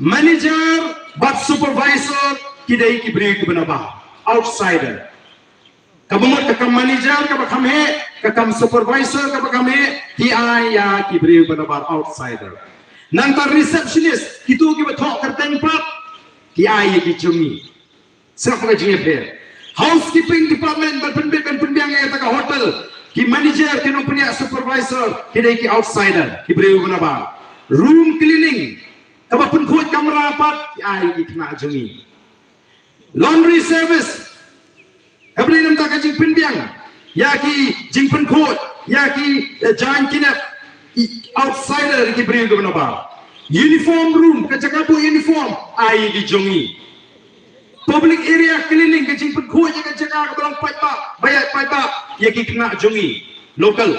Manager bad supervisor ki dei ki briew kiba nabar, outsider. Kaba mut ka kam manager kaba kham heh, ka kam supervisor kaba kham heh, ki ai ïa ki briew ba nabar, outsider. Nangta receptionist, kitu kiba thoh kyrteng pat, ki ai ïa ki jong ngi. Sngap ka jingïapher. Housekeeping department, ban pynbit ban pynbiang ïa kata ka hotel, ki manager, ki nongpynïaid, supervisor, ki dei ki outsider, ki briew ba nabar. Room cleaning, kaba pynkhuid kamra pat, ki ai ïa ki khynnah jong ngi. Laundry service, kaba dei namar ka jingpynbiang ïa ki jingpynkhuid ïa ki, eh, jaiñ ki nep, i, outsider, ki briew kiba nabar. Uniform room, ka jaka buh uniform, ai ïa ki jong ngi. Public area cleaning, ka jingpynkhuid ïa ka jaka kaba long paidbah, ba ïaid paidbah, ïa ki khynnah jong ngi, local.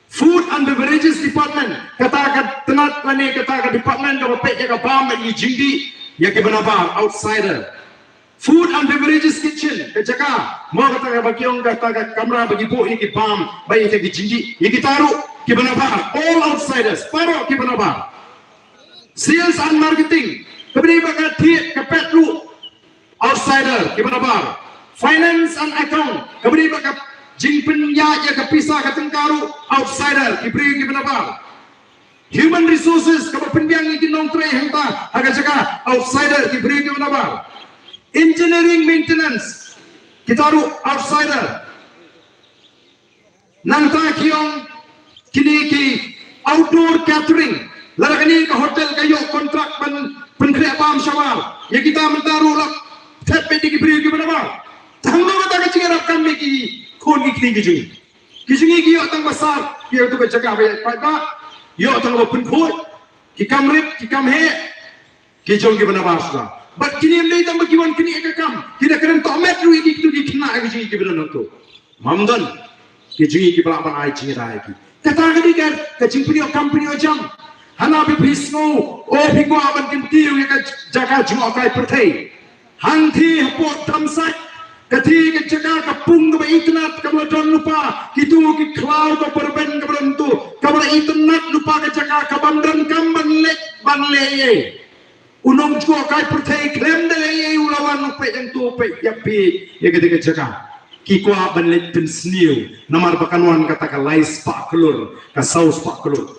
Food and Beverages Department, kata ka tnat lane kata ka department kaba peit ïa ka bam bad ïa ki jingdih ïa kiba nabar, outsider. Food and Beverages Kitchen, ka jaka, mo kata kaba ki ong kata ka kamra ba ki buh ïa ki bam bad ïa ki jingdih, ïa kita ruh kiba nabar, all outsiders, baroh kiba nabar. Sales and Marketing, kaba dei bad ka thied ka pet ruh, outsider, kiba nabar. Finance and Account, kaba dei bad ka jingpynïaid ïa ka pisa ka tyngka ruh, outsider, ki briew kiba nabar. Human Resources, kaba pynbiang ïa ki nongtrei hangta ha ka jaka, outsider, ki briew kiba nabar. Engineering Maintenance, kita ruh outsider. Nangta ki ong kine ki outdoor catering, lada kane ka hotel ka ïoh contract ban pynkhreh bam shabar, ïa kita mynta ruh la thep beit da ki briew kiba nabar. Te hangno kata ka jingïarap kam ïa ki khun ki kti ki jong ngi? Ki jong ngi ki ïoh tang ba sar ïa katu ka jaka ba ïaid paidbah, ïoh tang ba pynkhuid, ki kam rit ki kam heh, ki jong kiba nabar shuwa. Bad kine ym dei tang ba ki wan kane ka kam, ki da kren tohmet ruh ïa ki, kito ki khynnah ki jong ngi kiba don hangto. Ym don ki jong ngi kiba lah ban ai jingïada ïa ki. Kata ka dei ka, ka jingpynïoh kam pynïoh jam. Hana ba phi sngew, oh, phi kwah ban kyntiew ïa ka jaka jngohkai pyrthei. Hangtei hapoh Dam Sait, katei ka jaka ka pung kaba itynnad kaba la don lypa, kito ki khlaw kaba rben kaba don to, kaba la itynnad lypa ka jaka, kabym don kam ban leit ban leh ei ei. U nongjngohkai pyrthei khlem da leh ei ei u la wan u peit hangto, u peit ïa phi ïa katei ka jaka. Ki kwah ban leit pynsniew namar ba kan wan kata ka lai spah klur, ka saw spah klur.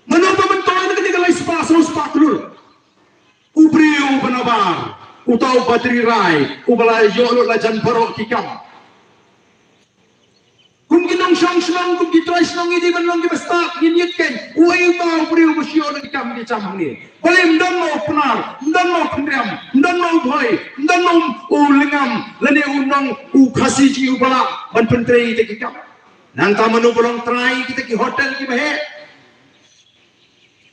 Mano ba myntoi na katei ka lai spah saw spah klur? U briew uba nabar, uta uba trei rai, uba la ïoh lut la jan baroh ki kam. Kum ki nongshong shnong, kum ki trai shnong, ngi dei ban long kiba stad, ngin ïit keiñ. Uei uta u briew uba shu ïoh lut ki kam ki jam hangne? Balei ym don ma u Pnar, ym don ma u Khynriam, ym don ma u Bhoi, ym don ma u, u Lyngngam, lane u nong u Khasi jong ngi uba lah ban pyntrei ïa kita ki kam? Nangta mano ba long trai kita ki hotel kiba heh?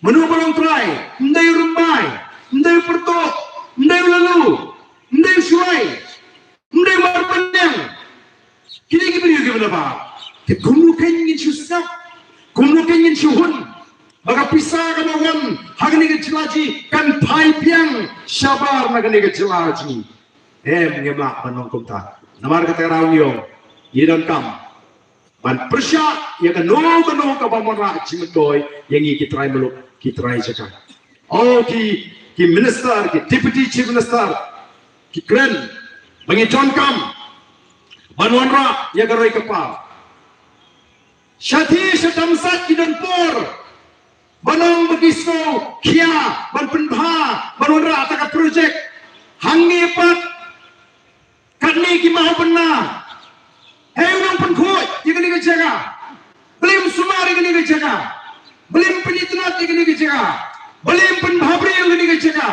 Mano ba long trai? Ym dei u Rymbai, ym dei u Pyrtuh, ym dei u Laloo, ym dei u Shuwai, ym dei u Marpaniang. Kine ki briew kiba nabar. Te kumno keiñ ngin shu sngap, kumno keiñ ngin shu hun ba ka pisa kaba wan ha kane ka jylla jong ngi kan phai biang shabar na kane ka jylla jong ngi? Em, ngim lah ban long kumta. Namar kata ka daw ngi ong, ngi donkam ban pyrshah ïa kano kano kaba wanrah jingmyntoi ïa ngi ki trai muluk, ki trai jaka. O ki, ki minister, ki deputy chief minister, ki kren ba ngi donkam ban wanrah ïa ka roi ka par. Shathie sha Dam Sait ki don por ban ong ba ki sngew khia ban pynbha ban wanrah kata ka project. Hangne pat katne ki maw bynna. Hei u nongpynkhuid ïa kane ka jaka, balei ym sumar ïa kane ka jaka? Balei ym pynitynnad ïa kane ka jaka? Balei ym pynbha briew ïa kane ka jaka?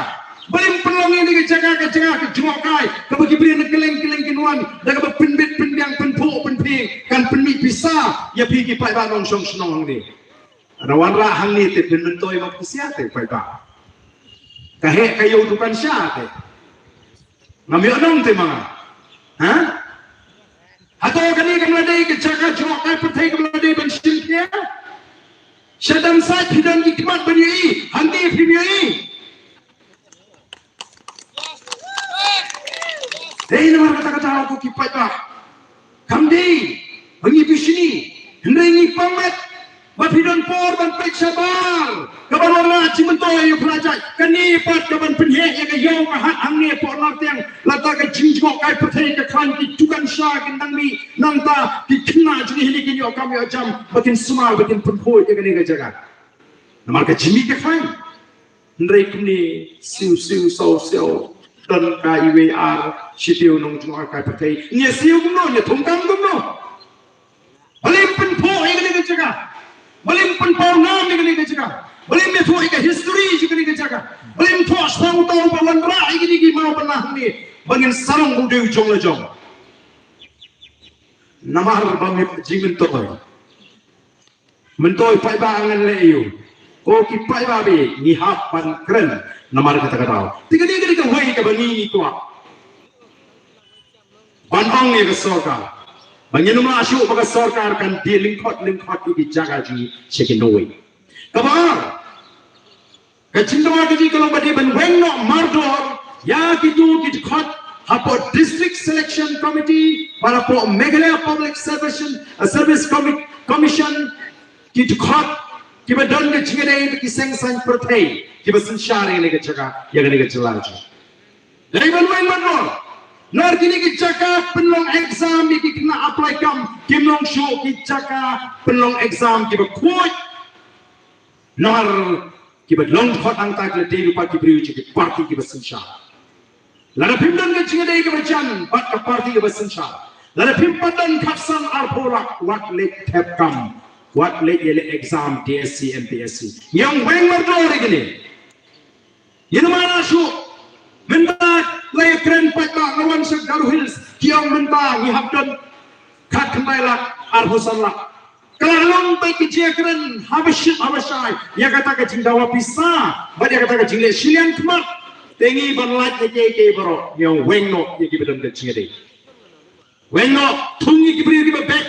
Balei ym pynlong ïa kane ka jaka ka jaka ka jngohkai kaba ki briew na kylleng kylleng kin wan da kaba pynbit pynbiang, pynphuh pynphieng, kan pynmih pisa ïa phi ki paidbah nongshong shnong hangne? Lada wanrah hangne te phin myntoi ma phi sha te paidbah. Ka heh ka ïew dukan sha te. Ngam ïoh nong te ma nga. Ha? Hato kane kam la dei ka jaka jngohkai pyrthei kam la dei ban shim khia? Sha dang sait phi don ki khmat ban ïohi, hangne phim ïohi. Dei namar kata ka daw ko ki paidbah. Kam dei ba ngi bishni, hynrei ngi pang met ba phi don por ban peit shabar. Kaba wanrah jingmyntoi ïa u Pla Jait. Kane pat kaban pynheh ïa ka ïew ka hat hangne hapoh Lartiang. Lada ka jingjngohkai pyrthei ka khlaiñ, ki dukan sha kin dang mih, nangta ki khynnah jong ngi hangne kin ïoh kam ïoh jam ba kin sumar ba kin pynphuid ïa kane ka jaka. Namar ka jingmih ka khlaiñ. Hynrei kumne siew siew saw saw, don ka iwei ar shitiew nongjngohkai pyrthei. Ngi siew kumno, ngi thungkam kumno? Balei pynphuh ïa kane ka jaka? Balei pynpaw nam ïa kane ka jaka? Balei pynphuh ïa ka history ïa kane ka jaka? Balei pynphuh shaphang uta uba wanrah ïa kine ki maw ba lah hangne ba ngin sarong u dei u jong la jong? Namar ba ngim jingmyntoi. Myntoi paidbah ngan leh ïa u. Ko ki paidbah, ngi hap ban kren namar kata ka daw. Te kane ka dei kawei kaba ngi ngi kwah ban ong ïa ka sorkar ba ngin ym lah shuh ba ka sorkar kan die lyngkhot lyngkhot ïa ki jaka jong ngi sha ki nongwei. Kaba ar, ka jingdawa ka jong ngi ka long ba dei ban weng noh mardor ïa kito ki dkhot hapoh District Selection Committee bad hapoh Meghalaya Public Service, uh, Service Commi-, Commission, ki dkhot kiba don ka jingïadei bad ki seng saiñ pyrthei kiba synshar ïa kane ka jaka, ïa kane ka jylla jong ngi. Dei ban weng mardor. Namar kine ki jaka pynlong exam ïa ki khynnah apply kam, kim long shuh ki jaka pynlong exam kiba khuid. Namar kiba long dkhot hangta ki la dei lypa ki briew jong ki party kiba synshar. Lada phim don ka jingïadei kaba jan bad ka party kaba synshar, lada phim pat don khatsan arphew lak, wat leit thep kam, wat leit ïaleh exam D S C, M P S C. Ngi ong weng mardor ïa kine. Ïa namar shuh mynta la ïakren paidbah, nga wan sha Garo Hills, ki ong mynta ngi hap don khatkhyndai lak arphew san lak. Ka la long beit ka jingïakren haba shit haba shai ïa kata ka jingdawa pisa bad ïa kata ka jingleh shiliang khmat. Te ngi ban lait ïa kiei kiei baroh, ngi ong weng noh ïa kiba don ka jingïadei. Weng noh, thung ïa ki briew kiba beit,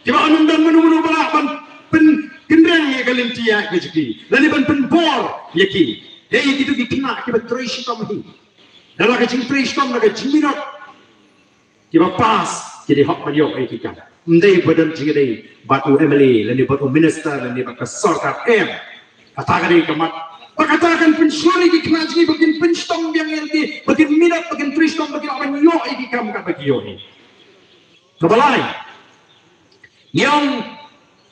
kiba ym don mano mano ba lah ban pynkynreng ïa ka lynti ïa ka jong ki lane ban pynbor ïa ki. Dei ïa kito ki khynnah kiba trei shitom hi. Da la ka jingtrei shitom, da ka jingminot, kiba pass ki dei hok ban ïoh ïa ki kam. Ym dei ba don jingïadei bad u M L A lane bad u minister lane bad ka sorkar, em. Kata ka dei ka mat. Ba kata kan pynshlur ïa ki khynnah jong ngi ba kin pynshitom biang ïa lade, ba kin minot, ba kin trei shitom, ba kin lah ban ïoh ïa ki kam katba ki ïoh hi. Kaba lai, ngi ong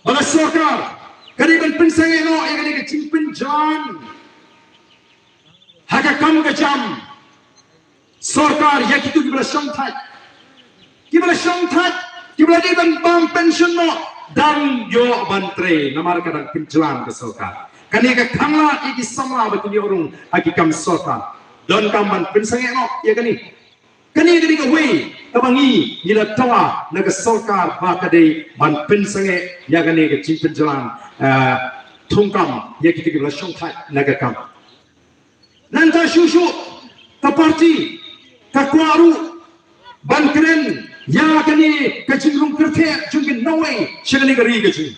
ba ka sorkar ka dei ban pynsangeh noh ïa kane ka jingpynjlan ha ka kam ka jam sorkar ïa kito kiba la shongthait. Kiba la shongthait, kiba la dei ban bam pension noh, dang ïoh ban trei namar ka dang pynjlan ka sorkar. Kane ka khanglad ïa ki samla ba kin ïoh rung ha ki kam sorkar. Donkam ban pynsangeh noh ïa kane. Kane ka dei kawei kaba ngi ngi la dawa na ka sorkar ba ka dei ban pynsangeh ïa kane ka jingpynjlan, eh, thungkam ïa kito kiba la shongthait na ka kam. Nangta shuh shuh ka party ka kwah ruh ban kren ïa kane ka jingrung kyrteng jong ki nongwei sha kane ka ri ka jong ngi.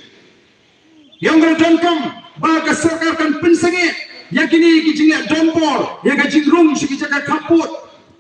Ïa nga donkam ba ka sorkar kan pynsangeh ïa kine ki jingleh donbor ïa ka jingrung sha ki jaka khappud.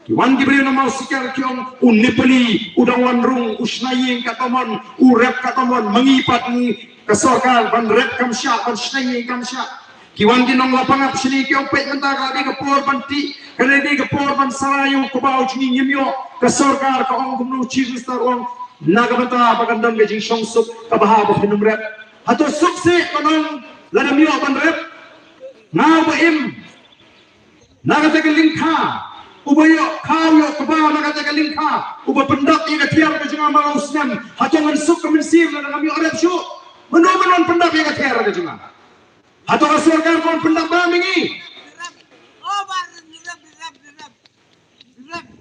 Ki wan ki briew na Mawsiker ki ong u Nepali u dang wan rung, u shna ïing katba mon, u rep katba mon, ma ngi pat ngi ka sorkar ban rep kam shah, ban shna ïing kam shah. Ki wan ki nong Lapangap shane ki ong peit mynta ka dei ka por ban tih, ka dei ka por ban sarai ïa u kbaw jong ngi, ngim ïoh. Ka sorkar ka ong kumno, u Chief Minister u ong na ka bynta ba kan don ka jingshongsuk kaba ha ba phin ym rep. Hato suk seh ban ong lada ym ïoh ban rep? Nga uba im na kata ka lyngkha, uba ïoh khaw ïoh kba na kata ka lyngkha, uba pyndap ïa ka tiar ka jong nga man la u snem, hato ngan suk ka mynsiem lada ngam ïoh rep shuh? Mano mano ban pyndap ïa ka tiar ka jong nga? Hato ka sorkar kan pyndap ba ma ngi?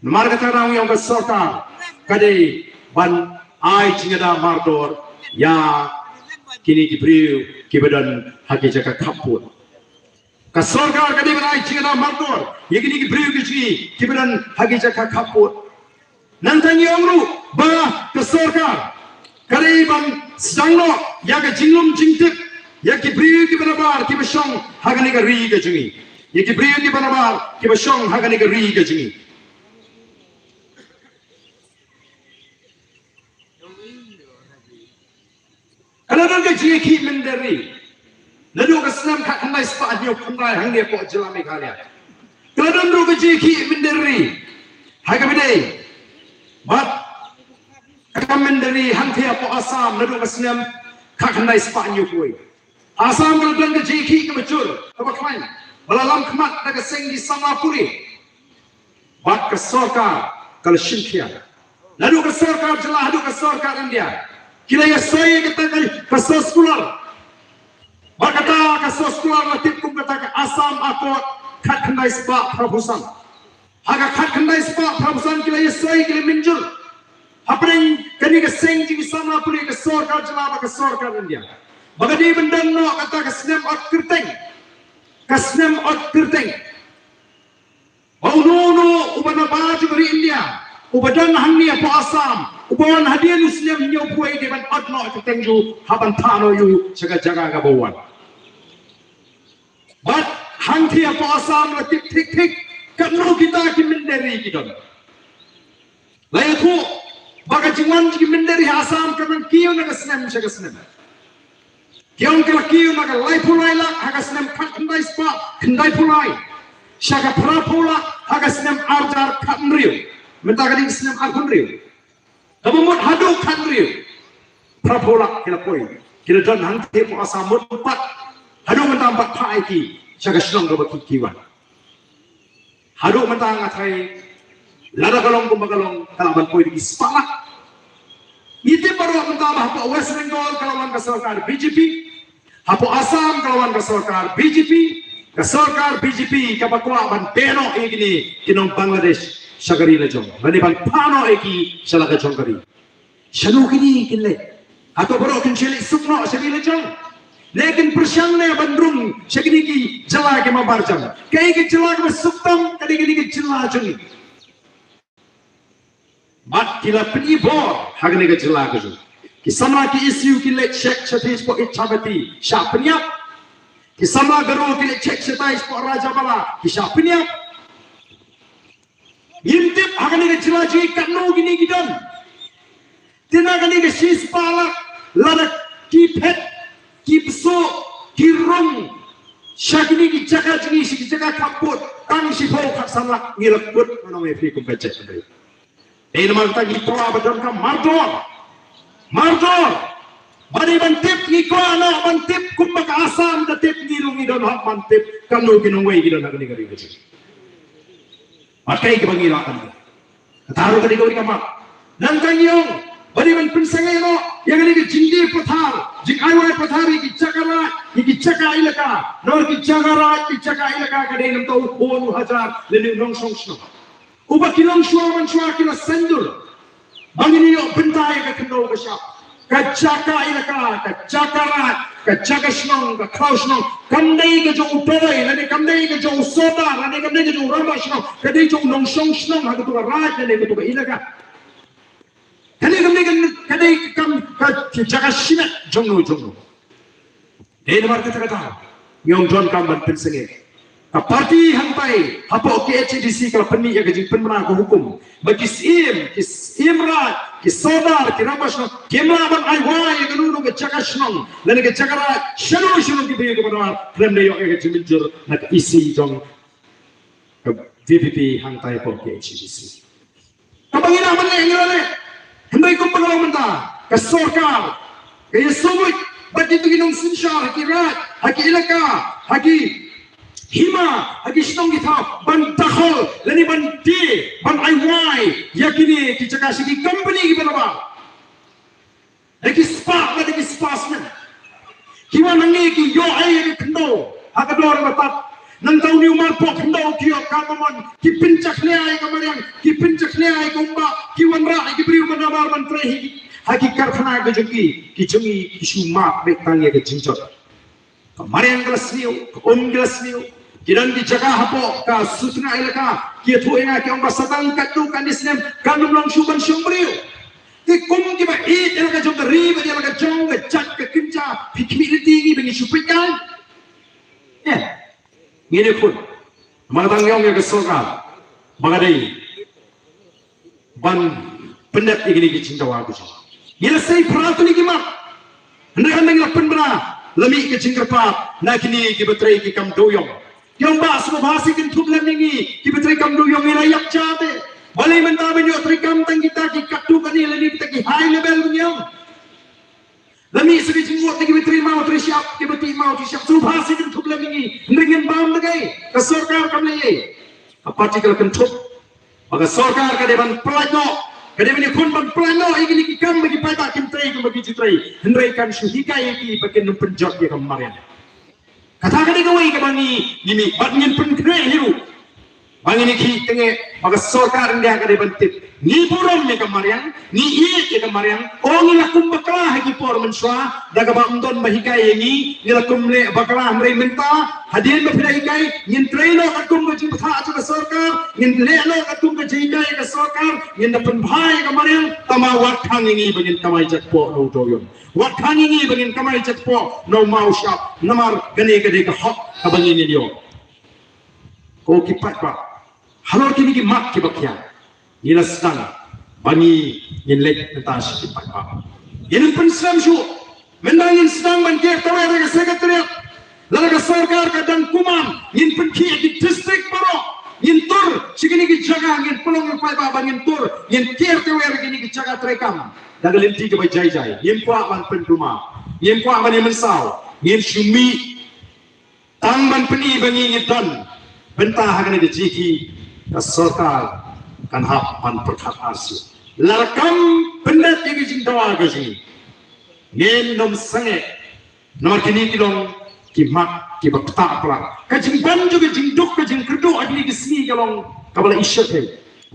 Namar kata nga ong ïa ka sorkar ka dei ban ai jingïada mardor ïa kine ki briew kiba don ha ki jaka khappud. Ka sorkar ka dei ban ai jingïada mardor ïa kine ki briew ki jong ngi kiba don ha ki jaka khappud. Nangta ngi ong ruh ba ka sorkar ka dei ban sdang noh ïa ka jinglum jingtip ïa ki briew kiba nabar kiba shong ha kane ka ri ka jong ngi. Ïa ki briew kiba nabar kiba shong ha kane ka ri ka jong ngi. Ka la don ka jingïakhih mynder ri naduh ka snem khatkhyndai spah hynñiewphew khyndai hangne hapoh jylla Meghalaya. Ka la don ruh ka jingïakhih mynder ri ha kaba ïadei bad ka kam mynder ri hangtei hapoh Assam naduh ka snem khatkhyndai spah hynñiewphew. Assam ka la don ka jingïakhih kaba jur kaba khlaiñ ba la lam khmat da ka seng ki samla pule. Bad ka sorkar ka la shim khia. Naduh ka sorkar jylla haduh ka sorkar India ki la ïasoi kata ka, ka soskular. Bad kata ka soskular la tip kum kata ka Assam Accord khatkhyndai spah phraphew san. Ha ka khatkhyndai spah phraphew san ki la ïasoi, ki la mynjur. Hapdeng kane ka seng jong ki samla pule, ka sorkar jylla bad ka sorkar India, ba ka dei ban don noh kata ka snem ot kyrteng. Ka snem ot kyrteng. Ba uno uno uba nabar jong ka ri India uba don hangne hapoh Assam uba wan hadien u snem hynñiewphew dei ban ot noh ïa ka kyrteng jong u, hap ban thah noh ïa u sha ka jaka kaba u wan. Bad hangtei hapoh Assam la tip thik thik katno kita ki mynder ri ki don. La ïathuh ba ka jingwan jong ki mynder ri ha Assam ka nang kiew na ka snem sha ka snem. Ki ong ka la kiew na ka laiphew lai lak ha ka snem khatkhyndai spah khyndaiphew lai, sha ka phraphew lak ha ka snem arhajar khathynriew. Mynta ka dei ka snem arphew hynriew. Kaba mut haduh khathynriew, phraphew lak ki la poi, ki la don hangtei hapoh Assam mut pat. Haduh mynta ym pat phah ïa ki sha ka shnong kaba ki, ki wan. Haduh mynta nga tharai lada ka long kumba ka long ka lah ban poi da ki spah lak. Ngi tip baroh mynta ba hapoh West Bengal ka la wan ka sorkar B J P. Hapoh Assam ka la wan ka sorkar B J P. Ka sorkar B J P kaba kwah ban beh noh ïa kine ki nong Bangladesh sha ka ri la jong, lane ban phah noh ïa ki sha la ka jong ka ri. Shano kine kin leit? Hato baroh kin shu leit suk noh sha ri la jong? Ne kin pyrshang ne ban rung sha kine ki jylla ki marjan? Kaei ka jylla kaba suk tam ka dei kane ka jylla jong ngi. Bad ki la pyni bor ha kane ka jylla ka jong ngi. Ki samla ki S C U ki leit check shathie shapoh Ichabati, shah pynïap. Ki samla Garo ki leit check shathie shapoh Rajabala, ki shah pynïap. Ngim tip ha kane ka jylla jong ngi katno kine ki don. Te na kane ka shispah lak, lada ki phet, ki pyrshah, ki rung sha kine ki jaka jong ngi, sha ki jaka khappud, tang shiphew khatsan lak ngi la kut, nga ong ïa phi kum ka jaitbynriew. Dei namar kata ngi kwah ba donkam mardor. Mardor. Ba dei ban tip, ngi kwah noh ban tip kumba ka Assam ka tip, ngi ruh ngi don hok ban tip katno ki nongwei ki don ha kane ka ri ka jong ngi. Bad kaei kaba ngi lah ban ïa, kata ruh ka dei kawei ka mat. Nangta ngi ong ba dei ban pynsangeh noh ïa kane ka jingdie pathar, jingai wai pathar ïa ki jaka raid, ïa ki jaka ilaka. Namar ki jaka raid, ki jaka ilaka ka dei namar u khun u hajar lane u nongshong shnong. Uba ki longshuwa manshuwa ki la saiñdur ba ngin ïoh bynta ïa ka khyndew ka shyiap. Ka jaka ilaka, ka jaka raid, ka jaka shnong, ka khlaw shnong, kam dei ka jong u trai lane kam dei ka jong u sordar lane kam dei ka jong u rangbah shnong, ka dei jong u nongshong shnong ha kato ka raid lane kato ka ilaka. Ka dei kam dei ka, ka dei kam ka jaka shimet jong no jong no. Dei namar kata kata ngi ong donkam ban pynsangeh. Ka party hangtai hapoh K H A D C ka la pynmih ïa ka jingpynbna ka hukum ba ki syiem, ki syiem raid, ki sordar, ki rangbah shnong kim lah ban ai wai ïa kano kano ka jaka shnong lane ka jaka raid shano shano ki briew kiba namar khlem da ïoh ïa ka jingmynjur na ka E C jong ka V P P hangtai hapoh K H A D C. Kaba ngi lah ban leh ngi la leh. Hynrei kumba nga ong mynta, ka sorkar ka ïasngewbha bad kito ki nongsynshar ha ki raid, ha ki ilaka, ha ki hima, ha ki shnong ki thaw ban dakhol lane ban die, ban ai wai ïa kine ki jaka sha ki company kiba nabar. Da ki spah, da ki spah snem. Ki wan hangne ki ïoh ei ïa ka khyndew ha ka dor ba tad. Nangta une u marpoh khyndew ki ïoh cardamom, ki pynjakhlia ïa ka mariang, ki pynjakhlia ïa ka umbah, ki wanrah ïa ki briew ba nabar ban trei ha ki, ha ki karkhana ka jong ki, ki jong ngi ki shu mad beit tang ïa ka jingjot. Ka mariang ka la sniew, ka um ka la sniew, Ki don ki jaka hapoh ka Sutnga Elaka, ki ïathuh ïa nga ki ong ba sa tang katto katne snem kan ym long shuh ban shong briew. Te kum kiba ïeit ïa la ka jong ka ri bad ïa la ka jong ka jait ka kynja, phi khmih lynti ngi ba ngi shu peit kai? Ïa, ngi dei khun. Namar kata ngi ong ïa ka sorkar ba ka dei ban pyndep ïa kine ki jingdawa ki jong. Ngi la sei phra tylli ki mat. Hynrei hynrei ngi la pynbna la mih ka jingkyrpad na kine kiba trei ki kam dewïong. Ki ong ba sngewbha sa kynthup lem ïa ngi kiba trei kam dewïong, ngi la ïap ja te. Balei mynta ban ïoh trei kam tang kita ki katto katne lane kita ki high level ban ïoh? La mih sa ka jingmut na kiba trei maw trei shyiap, kiba tih maw tih shyiap, sngewbha sa kynthup lem ïa ngi. Hynrei ngin bam da kaei? Ka sorkar kam leh ei. Ka party ka la kynthup ba ka sorkar ka dei ban pyllait noh, ka dei ban ïakhun ban pyllait noh ïa kine ki kam ba ki paidbah kim trei kumba ki ju trei. Hynrei kan shu hikai ïa ki ba kin ym pynjot ïa ka mariang. Kata ka dei kawei kaba ngi, ngi mih bad ngin pynkhreh hi ruh ba ngin ïa khih tyngeh ba ka sorkar India ka dei ban tip. Ngi burom ïa ka mariang, ngi ïeit ïa ka mariang. O, ngi la kum bakla ha ki por mynshuwa da kaba ym don ba hikai ïa ngi, ngi la kum leh bakla. Hynrei mynta hadien ba phi da hikai, ngin trei noh katkum ka jingbthah jong ka sorkar, ngin leh noh katkum ka jinghikai ka sorkar, ngin da pynbha ïa ka mariang. Tangba wat khang ïa ngi ba ngin kamai jait poh na u dewïong, wat khang ïa ngi ba ngin kamai jait poh na u maw shyiap, namar kane ka dei ka hok kaba ngin ïoh. Ko ki paidbah, halor kine ki mat kiba khia, ngi la sdang ba ngi, ngin leit mynta sha ki paidbah. Ngin ym pynslem shuh. Mynta ngin sdang ban ker tawer ïa ka secretariat. Lada ka sorkar ka dang kumne, ngin pynkhih ïa ki district baroh. Ngin tur sha kine ki jaka, ngin pynlong ïa ki paidbah ba ngin tur, ngin ker tawer ïa kine ki jaka treikam da ka lynti kaba jai jai. Ngim kwah ban pynkulmar, ngim kwah ban ïa mynsaw. Ngin shu mih tang ban pyni ba ngi ngi don bynta ha kane ka jingkhih. Ka sorkar kan hap ban pyrkhat arsien. Lada kam pyndep ïa ka jingdawa ka jong ngi, ngin ym sangeh. Namar kine ki long ki mat kiba ktah palat. Ka jingban jong ka jingduk ka jingkyrduh ha kine ki sngi ka long kaba la ishet hi.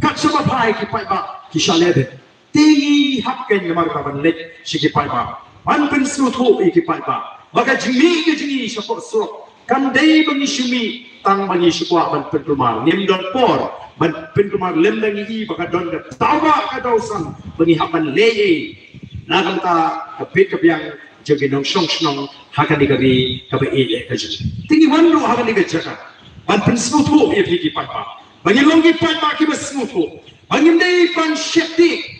Kat shaba phai ki paidbah ki sha leh beit. Te ngi hap kein namar kata ban leit sha ki paidbah ban pynsngewthuh ïa ki paidbah ba ka jingmih ka jong ngi shapoh surok kam dei ba ngi shu mih tang ba ngi shu kwah ban pynkulmar. Ngim don por ban pynkulmar lymda ngi i ba ka don ka daw ba ka daw san ba ngi hap ban leh ei. Na ka bynta ka bit ka biang jong ki nongshong shnong ha kane ka ri kaba ïeit ka jong ngi. Te ngi wan ruh ha kane ka jaka ban pynsngewthuh ïa phi ki paidbah ba ngin long ki paidbah kiba sngewthuh, ba ngim dei ban sheptieng.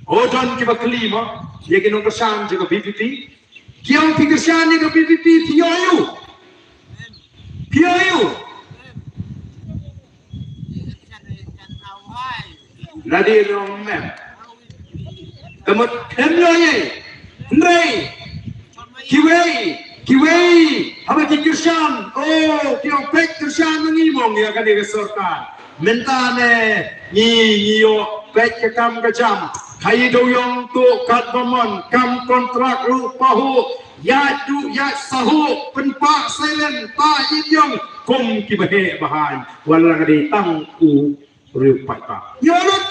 O, don kiba kylli mo ïa ki nongkyrshan jong ka V P P. Ki ong phi kyrshan ïa ka V P P, phi ïoh aïu? Phi ïoh aïu? Lada ïoh mem, ka mut khlem ïoh ei. Hynrei kiwei kiwei haba ki kyrshan, o, ki ong peit kyrshan ma ngi mo ïa kane ka sorkar. Mynta ne ngi, ngi ïoh peit ka kam ka jam. Khaïi dewïong tuh katba mon, kam kontrak ruh pahuh, ïaid duh ïaid sahuh, pynpah siren, pah ïit ïong kum kiba heh ba haiñ. Wat la ka dei tang u riew paidbah. Ïa lut.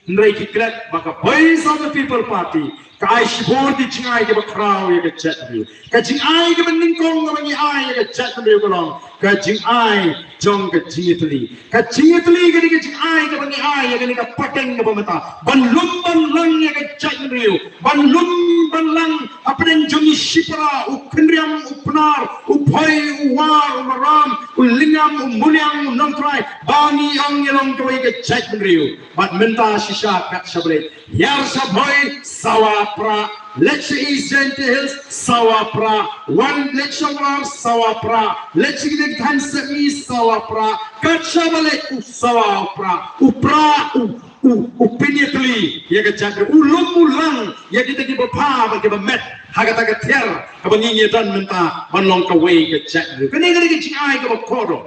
Hynrei ki klet ba ka Voice of the People Party ka ai shibun ki jingai kiba khraw ïa ka jaitbynriew. Ka jingai kaba nyngkong kaba ngi ai ïa ka jaitbynriew ka long ka jingai jong ka jingïatylli. Ka jingïatylli ka dei ka jingai kaba ngi ai ïa kane ka pateng kaba mynta ban lum ban lang ïa ka jaitbynriew, ban lum ban lang hapdeng jong ngi shipara, u Khynriam, u Pnar, u Bhoi, u War, u Maram, u Lyngngam, u Muliang, u Nongtrai, ba ngi ong ngi long kawei ka jaitbynriew. Bad mynta shisha kat sha Blei, hiar sha Bhoi sawa phra, leit sha East Jaintia Hills sawa phra, wan leit sha War sawa phra, leit sha ki thaiñ sepngi sawa phra, kat sha Blei u sawa phra, u phra u u, u pynïatylli ïa ka jaitbynriew, u lum u lang ïa kita kiba bha bad kiba met ha kata ka tiar kaba ngi ngi don mynta ban long kawei ka jaitbynriew. Kane ka dei ka jingai kaba kordor.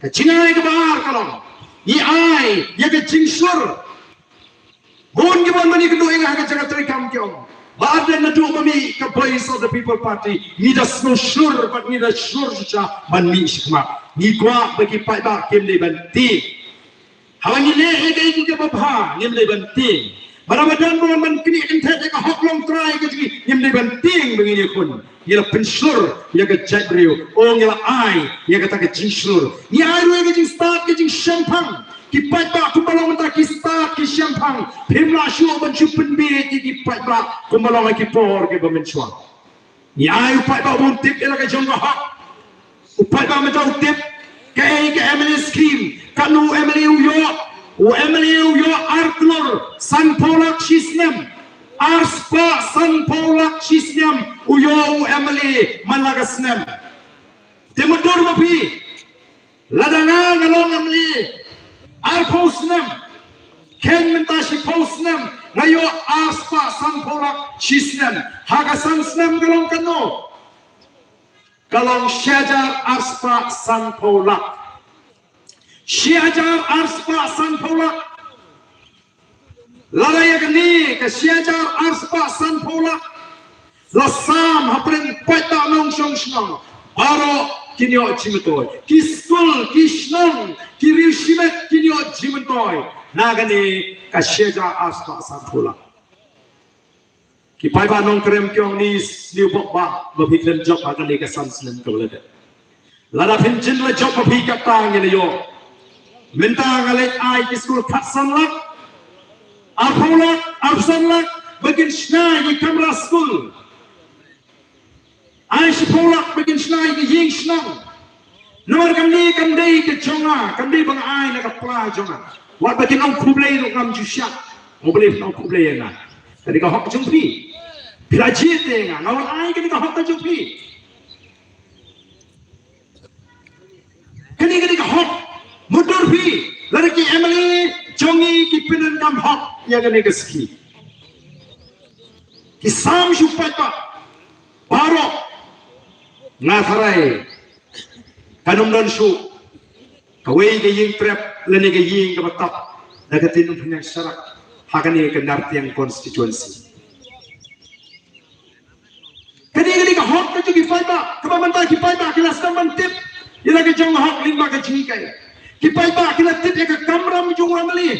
Ka jingai kaba ar ka long ngi ai ïa ka jingshlur. Bun kiba wan ban ïakynduh ïa nga ha ka jaka treikam ki ong, Bah Ardent, naduh ba mih ka Voice of the People Party ngi da sngewshlur bad ngi da shlur shisha ban mih shakhmat. Ngi kwah ba ki paidbah kim dei ban tieng. Haba ngi leh ïa kaei kaei kaba bha ngim dei ban tieng. Bad haba don ba wan ban knieh kynthet ïa ka hok longtrai ka jong ngi ngim dei ban tieng. ïakhun, ngi la pynshlur ïa ka jaitbynriew, o ngi la ai ïa kata ka jingshlur. Ngi ai ruh ïa ka jingstad ka jingshemphang. Ki paidbah kumba long mynta ki stad ki shemphang. Phim lah shuh ban shu pynbieit ïa ki paidbah kumba long ha ki por kiba mynshuwa. Ngi ai u paidbah ban tip ïa la ka jong ka hok. U paidbah mynta u tip kaei ka M L A scheme, katno u M L A u ïoh. U M L A u ïoh ar klur sanphew lak shi snem. Ar spah sanphew lak shi snem u ïoh u M L A man la ka snem. Te mutdur ma phi, lada nga nga long M L A arphew snem, khein mynta shiphew snem, nga ïoh ar spah sanphew lak shi snem. Ha ka san snem ka long katno? Ka long shi hajar ar spah sanphew lak. Shi hajar ar spah sanphew lak. Lada ïa kane ka shi hajar ar spah sanphew lak la sam hapdeng paidbah nongshong shnong, baroh kin ïoh jingmyntoi. Ki skul, ki shnong, ki riewshimet kin ïoh jingmyntoi na kane ka shi hajar ar spah sanphew lak. Ki paidbah nongkrem, ki ong ni sniew bok ba ba phi khlem jop ha kane ka san snem kaba la dep. Lada phin jin la jop ma phi kata ngi la ïoh. Mynta nga leit ai ki skul khatsan lak, arphew lak, arphew san lak ba kin shna ïa ki kamra skul. Ai shiphew lak ba kin shna ïa ki ïing shnong. Namar kam dei, kam dei ka jong nga, kam dei ba nga ai na ka pla jong nga. Wat ba kin ong khublei ruh ngam ju shah. Mo balei phin ong khublei ïa nga? Ka dei ka hok jong phi. Phi la jied ïa nga, nga wan ai, ka dei ka hok ka jong phi. Kane ka dei ka hok. Mutdur phi, lada ki M L A jong ngi ki pyndonkam hok ïa kane ka scheme, ki sam shu paidbah baroh. Nga tharai kan ym don shuh kawei ka ïing prep lane ka ïing kaba tap da ka tynrai pynïaid sharak ha kane ka Nartiang constituency. Kane ka dei ka hok ka jong ki paidbah, kaba mynta ki paidbah ki la sdang ban tip ïa la ka jong ka hok lyngba ka jinghikai. Ki paidbah ki la tip ïa ka kamram jong u M L A.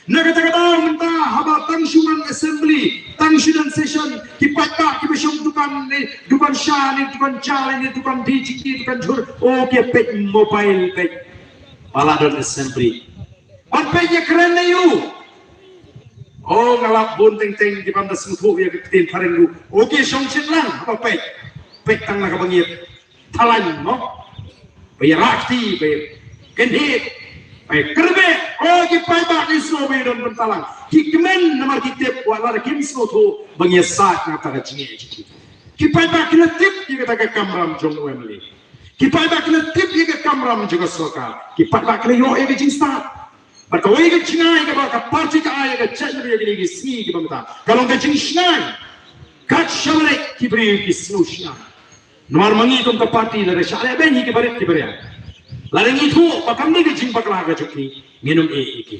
Na kata ka daw mynta haba tang shu wan assembly, tang shu don session, ki paidbah kiba shong dukan ne dukan sha ne dukan ja ne dukan D J K, dukan jhur, o ki peit mobile peit ba la don assembly. Ban peit ïa kren ne ïa u. O nga lap bun teng teng ki bym da sngewthuh ïa ka ktien phareng ruh. O ki shong shen lang haba peit. Peit tang na kaba ngi thalan mo. Ba ïa rah kti, ba ïa kynhit, ba ïa kyrbeh. O ki paidbah ki sngew ba ïa don bynta lang. Ki kmen namar ki tip wat lada kim sngewthuh ba ngi ïa sah na kata ka jingeh jong ki. Ki paidbah ki la tip ïa kata ka kamram jong u M L A. Ki paidbah ki la tip ïa ka kamram jong ka sorkar. Ki paidbah ki la ïoh ïa ka jingstad. Bad kawei ka jingai kaba ka party ka ai ïa ka jaitbynriew ïa kine ki sngi kiba mynta ka long ka jingshngaiñ. Kat shaba leit ki briew ki sngew shngaiñ. Namar ma ngi kum ka party lada shah leh beiñ ïa ki barit ki baria, lada ngi thuh ba kam dei ka jingbakla ka jong ki, ngin ym ïeh ïa ki.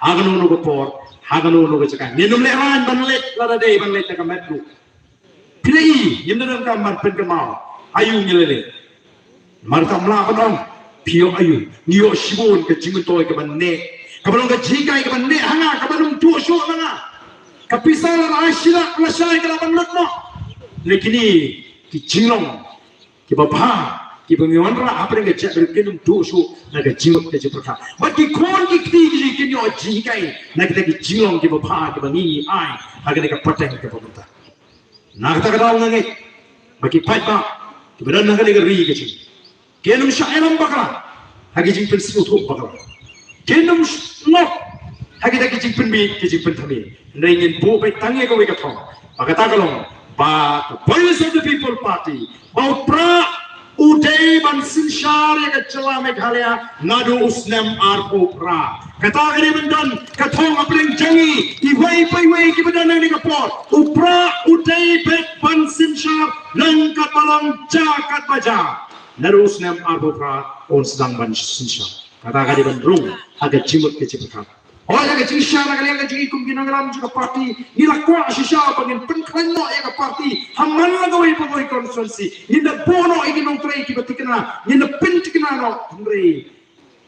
Ha kano kano ka por, ha kano kano ka jaka ngin ym lehraiñ ban leit lada dei ban leit da ka met ruh. Phi la i, ngim da donkam ban pynkynmaw aïu ngi la leh. Namar tam lah ban ong phi ïoh aïu, ngi ïoh shibun ka jingmyntoi kaba neh, kaba long ka jinghikai kaba neh ha nga, kaba nym duh shuh na nga. Ka pisa lada ai shi lak lashai ka lah ban lut noh. Lei kine ki jinglong kiba bha kiba ngi wanrah hapdeng ka jaitbynriew kin ym duh shuh na ka jingmut ka jingpyrkhat. Bad ki khun ki kti ki jong ngi kin ïoh jinghikai na kita ki jinglong kiba bha kiba ngi ngi ai ha kane ka pateng kaba mynta. Na kata ka daw nga ngeit ba ki paidbah kiba don ha kane ka ri ka jong ngi kin ym shah ïalam bakla ha ki jingpynsngewthuh bakla. Kin ym sngewthuh ha kita ki jingpynbieit ki jingpynthame. Hynrei ngin buh beit tang ïa kawei ka thong ba kata ka long ba ka Voice of the People Party, ba u Prah u dei ban synshar ïa ka jylla Meghalaya naduh u snem arphew phra. Kata ka dei ban don ka thong hapdeng jong ngi iwei pa iwei kiba don ha kane ka por. U Prah u dei beit ban synshar nang katba long ja katba ja. Naduh u snem arphew phra un sdang ban synshar. Kata ka dei ban rung ha ka jingmut ka jingpyrkhat. Hooid, ha ka jingshah na ka liang ka jong ngi kum ki nongïalam jong ka party, ngi la kwah shisha ba ngin pynkhlaiñ noh ïa ka party ha man la kawei pa kawei constituency. Ngin da buh noh ïa ki nongtrei kiba thikna, ngin da pynthikna noh. Hynrei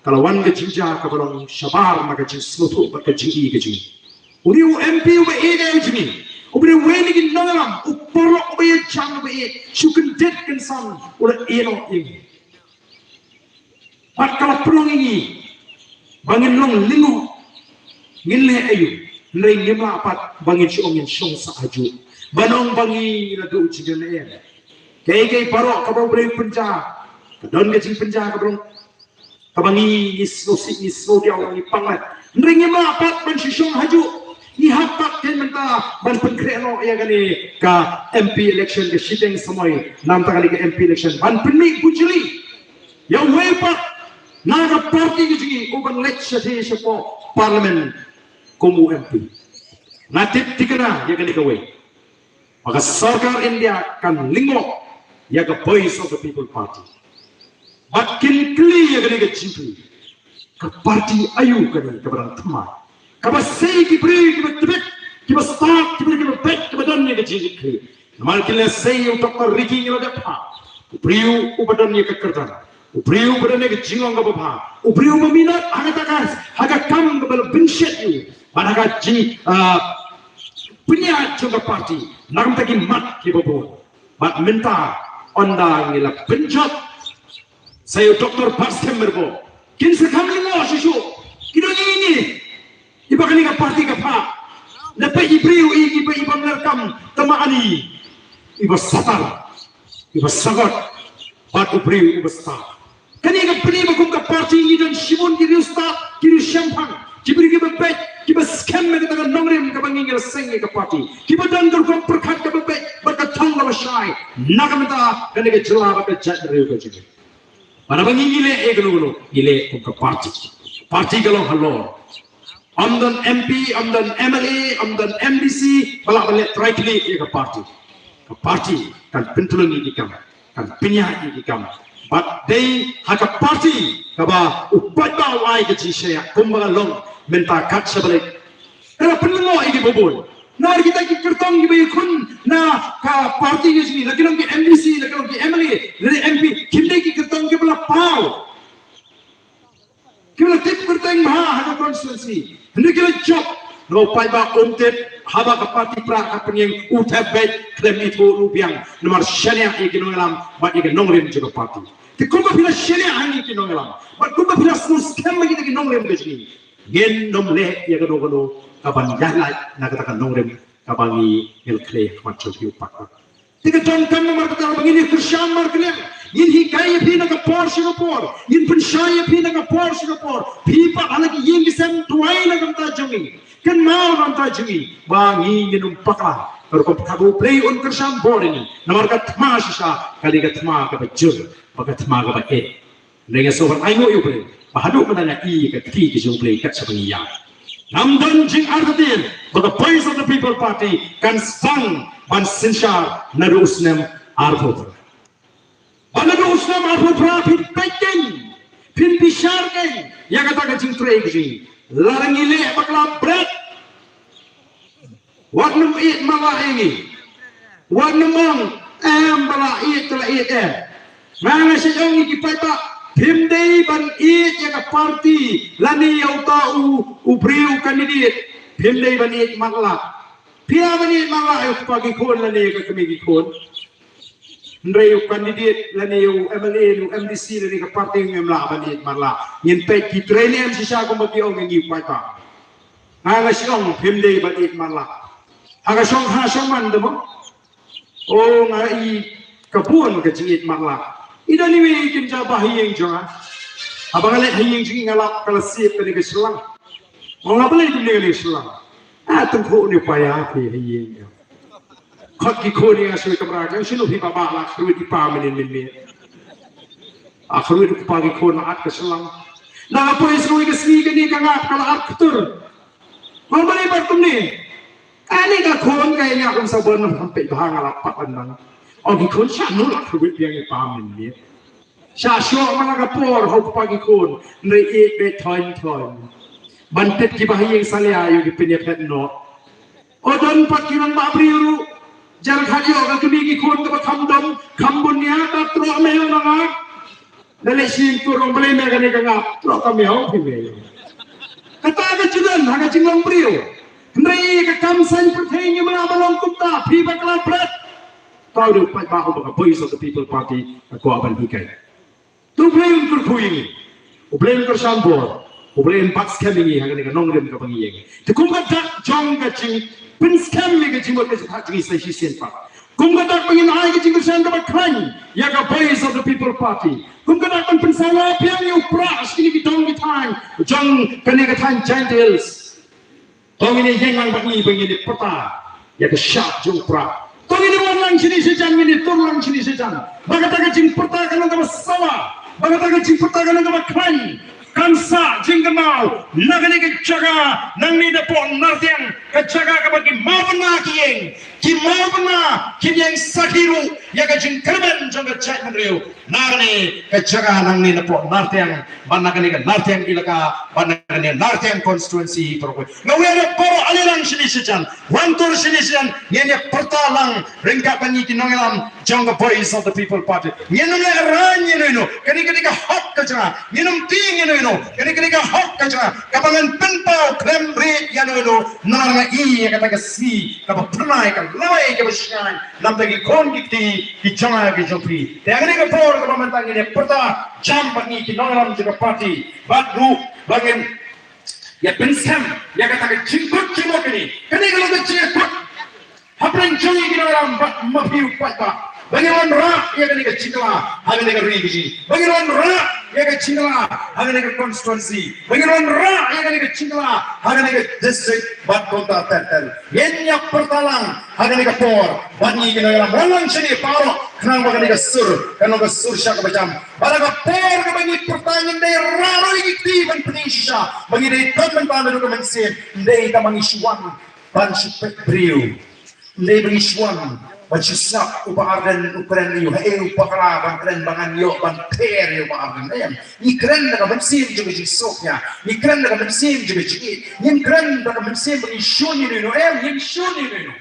ka la wan ka jingjia kaba long shabar na ka jingsngewthuh bad ka jingïeit ka jong ngi. Une u M P uba ïeit ïa ka jong ngi, U briew wei na ki nongïalam, u paralok uba ïeit, jam uba ïeit, shu kyndit kynsan u la ïehnoh ïa ngi. Bad ka la pynlong ïa ngi ba ngin long lyngngoh. Ngin leh aïu? Hynrei ngim lah pat ba ngin shu ong ngin shong sah hajuh, ban ong ba ngi la duh jingkyrmen. Kaei kaei baroh kaba u briew u pynjah, ka don ka jingpynjah kaba long kaba ngi, ngi sngewsih, ngi sngewdiaw, ngi pang met. Hynrei ngim lah pat ban shu shong hajuh. Ngi hap pat keiñ mynta ban pynkhreh noh ïa kane ka M P election, ka shiteng samoi namar kane ka M P election, ban pynmih bujli ïa uwei pat na ka party ka jong ngi uban leit shathie shapoh Parliament kum u M P. Nga tip thikna ïa kane kawei, ba ka sorkar India kan lyngngoh ïa ka Voice of the People Party. Bad kin kylli ïa kane ka jingkylli, ka party aïu kane kaba dang thymmai, kaba sei ki briew kiba tbit, kiba stad, ki briew kiba beit, kiba don ïa ka jingkylli? Namar ki la sei ïa u Doctor Ricky, ngi la dep ha u briew uba don ïa ka kyrdan, u briew uba don ïa ka jinglong kaba bha, u briew uba minot ha kata ka, ha ka kam kaba la bynshet ïa u, bad ha ka jing, ah, pynïaid jong ka party na ka bynta ki mat kiba bun. Bad mynta ynda ngi la pynjot sa ïa u Doctor Batskhem Myrboh, kin sa kham lyngngoh shuh shuh. Ki don ïa ngi, iba kane ka party ka phah. Lada peit i briew i, iba, iba ngam kam tama ani, iba satar, iba sagot, bad u briew uba stad. Kane ka pynïaid ba kum ka party ngi don shibun ki riewstad, ki riewshemphang, ki briew kiba beit, kiba skhem ïa kata ka nongrim kaba ngi, ngi la seng ïa ka party, kiba don ka rukom pyrkhat kaba beit bad ka thong kaba shai na ka bynta kane ka jylla bad ka jaitbynriew ka jong ngi. Bad haba ngi, ngi leh ïa kano kano, ngi leh kum ka party. Party ka long halor. Ym don M P, ym don M L A, ym don M D C ba lah ban leh trai khlieh ïa ka party. Ka party kan pyntylli ïa ki kam, kan pynïaid ïa ki kam. Bad dei ha ka party kaba u paidbah u ai ka jingshaniah, kumba ka long mynta kat shaba leit. Ka la pynlyngngoh ïa kiba bun. Namar kita ki kyrtong kiba ïakhun na ka party ka jong ngi, la ki long ki M D C, la ki long ki M L A, la ki M P, kim dei ki kyrtong kiba la paw, kiba la tip kyrteng bha ha ka constituency. Hynrei ki la jop. Namar u paidbah um tip, haba ka party pra ka pynïeng, u thep beit, khlem ithuh ruh biang. Namar shaniah ïa ki nongïalam bad ïa ki nongrim jong ka party. Te kumba phi la shaniah ha ngi ki nongïalam, bad kumba phi la sngewskhem ha kita ki nongrim ka jong ngi, ngin ym leh ïa kano kano kaban ïaid lait na kata ka nongrim kaba ngi, ngi la khlei ha khmat jong phi u paidbah. Te ka donkam namar kata ba ngin ïa kyrshan markylliang, ngin hikai ïa phi na ka por sha ka por, ngin pynshai ïa phi na ka por sha ka por. Phi pat ha la ki ïing ki sem, duwai na ka bynta jong ngi, kynmaw na ka bynta jong ngi, ba ngi ngin ym bakla. Ka rukom kaba U Blei un kyrshan bor ïa ngi, namar ka thma shisha ka dei ka thma kaba jur bad ka thma kaba eh. Hynrei nga sngewbha ban ainguh ïa U Blei ba haduh mynta nga i ka kti ka jong U Blei kat shaba ngi ïaid. Ngam don jingartatien ba ka Voice of the People Party kan sdang ban synshar naduh u snem arphew phra. Ba naduh u snem arphew phra phin peit kein, phin bishar kein ïa kata ka jingtrei ka jong ngi. Lada ngi leh bakla bret, wat nym ïeit matlah ïa ngi. Wat nym ong, em, ba la ïeit, ka la ïeit, em. Nga, nga shu ong ïa ki paidbah, phim dei ban ïeit ïa ka party lane ïa uta u, u briew u candidate. Phim dei ban ïeit matlah. Phi lah ban ïeit matlah ïa u kpa ki khun lane ïa ka kmie ki khun. Hynrei u candidate lane u M L A, u M D C lane ka party, ngim lah ban ïeit matlah. Ngin peit ki trei ne em shisha kumba ki ong ïa ngi u paidbah. Nga, nga shu ong phim dei ban ïeit matlah. Ha ka shong kha shong man te mo. O, nga i ka bun ka jingïeit matlah. I don iwei i kynja ba ha ïing jong nga. Haba nga leit ha ïing jong i nga lap ka la siep kane ka shlang. Ong nga, balei kumne kane ka shlang? A, tyngkhuh ne u paia phi ha ïing jong. Khot ki khun ïa nga sha kamra, nga shu ong phi bah bah, la kyrwit i pa mynnin mynmiet. A, kyrwit u kpa ki khun, la at ka shlang. Na la poi sngewbha ka sngi kane ka ngap ka la at ktur. Ong balei pat kumne? Kane ka khun ka ïa ngap kum sabon, ym peit bha, nga la pat ban nang. Ong ki khun, shano la kyrwit biang i pa mynmiet. Sha shoh man la ka por ha u kpa ki khun, hynrei ïeit beit thoiñ thoiñ. Ban tip ki ba ha ïing salia ïoh ki pynïaphet noh. O don pat ki rangbah briew ruh, jar khat ïoh ka kmie ki khun kaba kham dom, kham bun ïa ka, troh meo na nga. Da leit sha ïing, to ong balei me kane ka ngap, troh ka meo phi me. Kata ka ju don ha ka jinglong briew. Hynrei ka kam saiñ pyrthei ngi mynta ba long kumta, phi bakla bret. Tau de u paidbah uba ka Voice of the People Party ka kwah ban hikai. To Blei un kyrkhu ïa ngi. U Blei un kyrshan bor. U Blei un bat skhem ïa ngi ha kane ka nongrim kaba ngi ïeng. Te kum ka dak jong ka jingpynskhem ïa ka jingmut ka jingpyrkhat jong ngi sa shisien pat, kum ka dak ba ngin ai ka jingkyrshan kaba khlaiñ ïa ka Voice of the People Party, kum ka dak ban pynsawa biang ïa u prah sha kine ki dong ki thaiñ jong kane ka thaiñ Jaintia Hills. To ngin ïeng lang bad ngi ba ngin ïa pyrta ïa ka shap jong u prah. To ngin ïa wan lang shane shajan, ngin ïa tur lang shane shajan. Ba kata ka jingpyrta kan long kaba sawa, ba kata ka jingpyrta kan long kaba khlaiñ. Kan sah jingkynmaw na kane ka jaka nangne napoh Nartiang, ka jaka kaba ki mawbynna ki ïeng, ki mawbynna ki ïeng sakhi ruh ïa ka jingkyrmen jong ka jaitbynriew. Na kane ka jaka nangne napoh Nartiang, bad na kane ka Nartiang Elaka, bad na kane Nartiang constituency baroh kawei. Nga wer ïa baroh, ale lang shane shajan, wan tur shane shajan, ngin ïa pyrta lang ryngkat bad ngi ki nongïalam jong ka Voice of the People Party. Ngin ym lehrain ïa uno uno, kane ka dei ka hok ka jong nga. Ngin ym tieng ïa uno uno, kane ka dei ka hok ka jong nga, kaba ngan pynpaw khlem rieh ïa uno uno. Namar nga i ïa kata ka sngi kaba phyrnai, ka lawei kaba shngaiñ na bynta ki khun ki kti ki jong nga ki jong phi. Te ha kane ka por kaba mynta ngin ïa pyrta jam bad ngi ki nongïalam jong ka party, bad ruh ba ngin ïa pynskhem ïa kata ka jingkut jingmut kane. Kane ka long ka jingkut hapdeng jong ngi ki nongïalam bad ma phi u paidbah, ba ngin wanrah ïa kane ka jingkylla ha kane ka ri ka jong ngi, ba ngin wanrah ïa ka jingkylla ha kane ka constituency, ba ngin wanrah ïa kane ka jingkylla ha kane ka district, bad kumta ter ter. Ngin ïa pyrta lang ha kane ka por bad ngi ki nongïalam. Wan lang shane baroh, khnang ba kane ka sur kan long ka sur sha kaba jam. Bad ha ka por kaba ngi pyrta, ngim dei rah ruh ïa ki kti ban pyni shisha ba ngi dei don bynta naduh ka mynsiem. Ym dei tang ba ngi shu wan ban shu peit briew. Ym dei ba ngi shu wan ban shu sngap u Bah Ardent u kren ïa u, haei u bakla ban kren ba ngan ïoh ban pher ïa u Bah Ardent. Em, ngi kren da ka mynsiem jong ka jingsuk ïa, ngi kren da ka mynsiem jong ka jingïeit. Ngim kren da ka mynsiem ba ngi shun ïa uno uno. Em, ngim shun ïa uno uno.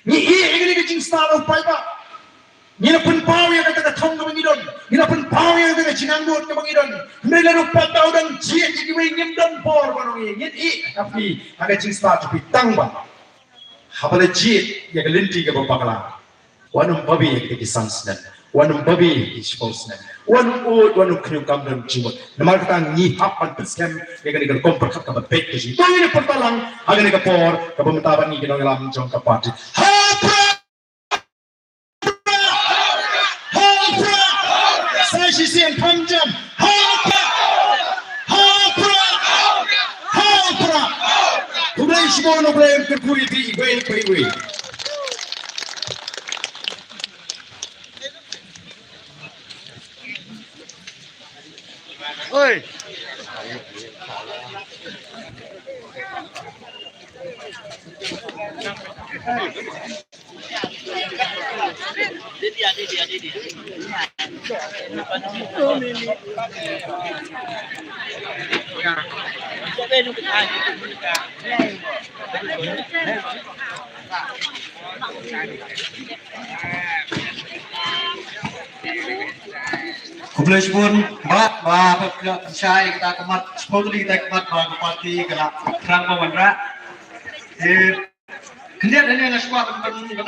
Ngi ïeh ïa kane ka jingstad, u paidbah. Ngi la pynpaw ïa kata ka thong kaba ngi don. Ngi la pynpaw ïa kata ka jingangnud kaba ngi don. Hynrei lada u paidbah u dang jied ïa kiwei, ngim don bor ban ong ïa, ngin ïeh ha phi ha ka jingstad jong phi, tang ba haba la jied ïa ka lynti kaba bakla, wat nym babe ïa kita ki san snem, wat nym babe ïa ki shiphew snem, wat nym ud, wat nym khñium kam don jingmut. Namar kata ngi hap ban pynskhem ïa kane ka rukom pyrkhat kaba beit ka jong ngi. To ngin ïa pyrta lang ha kane ka por kaba mynta bad ngi ki nongïalam jong ka party. Ha u prah! Ha u prah! Sa shisien kham jam. Ha u prah! Ha u prah! Ha u prah! Khublei shibun, U Blei un kyrkhu ïa phi iwei pa iwei. Oi. Khublei shibun, Bah, ba, ba, pynshai kita ka mat, shibun kita ka mat, ba, ka party, ka la, thrang ba wanrah. Eh, khyndiat hangne nga sngewbha ban, ban,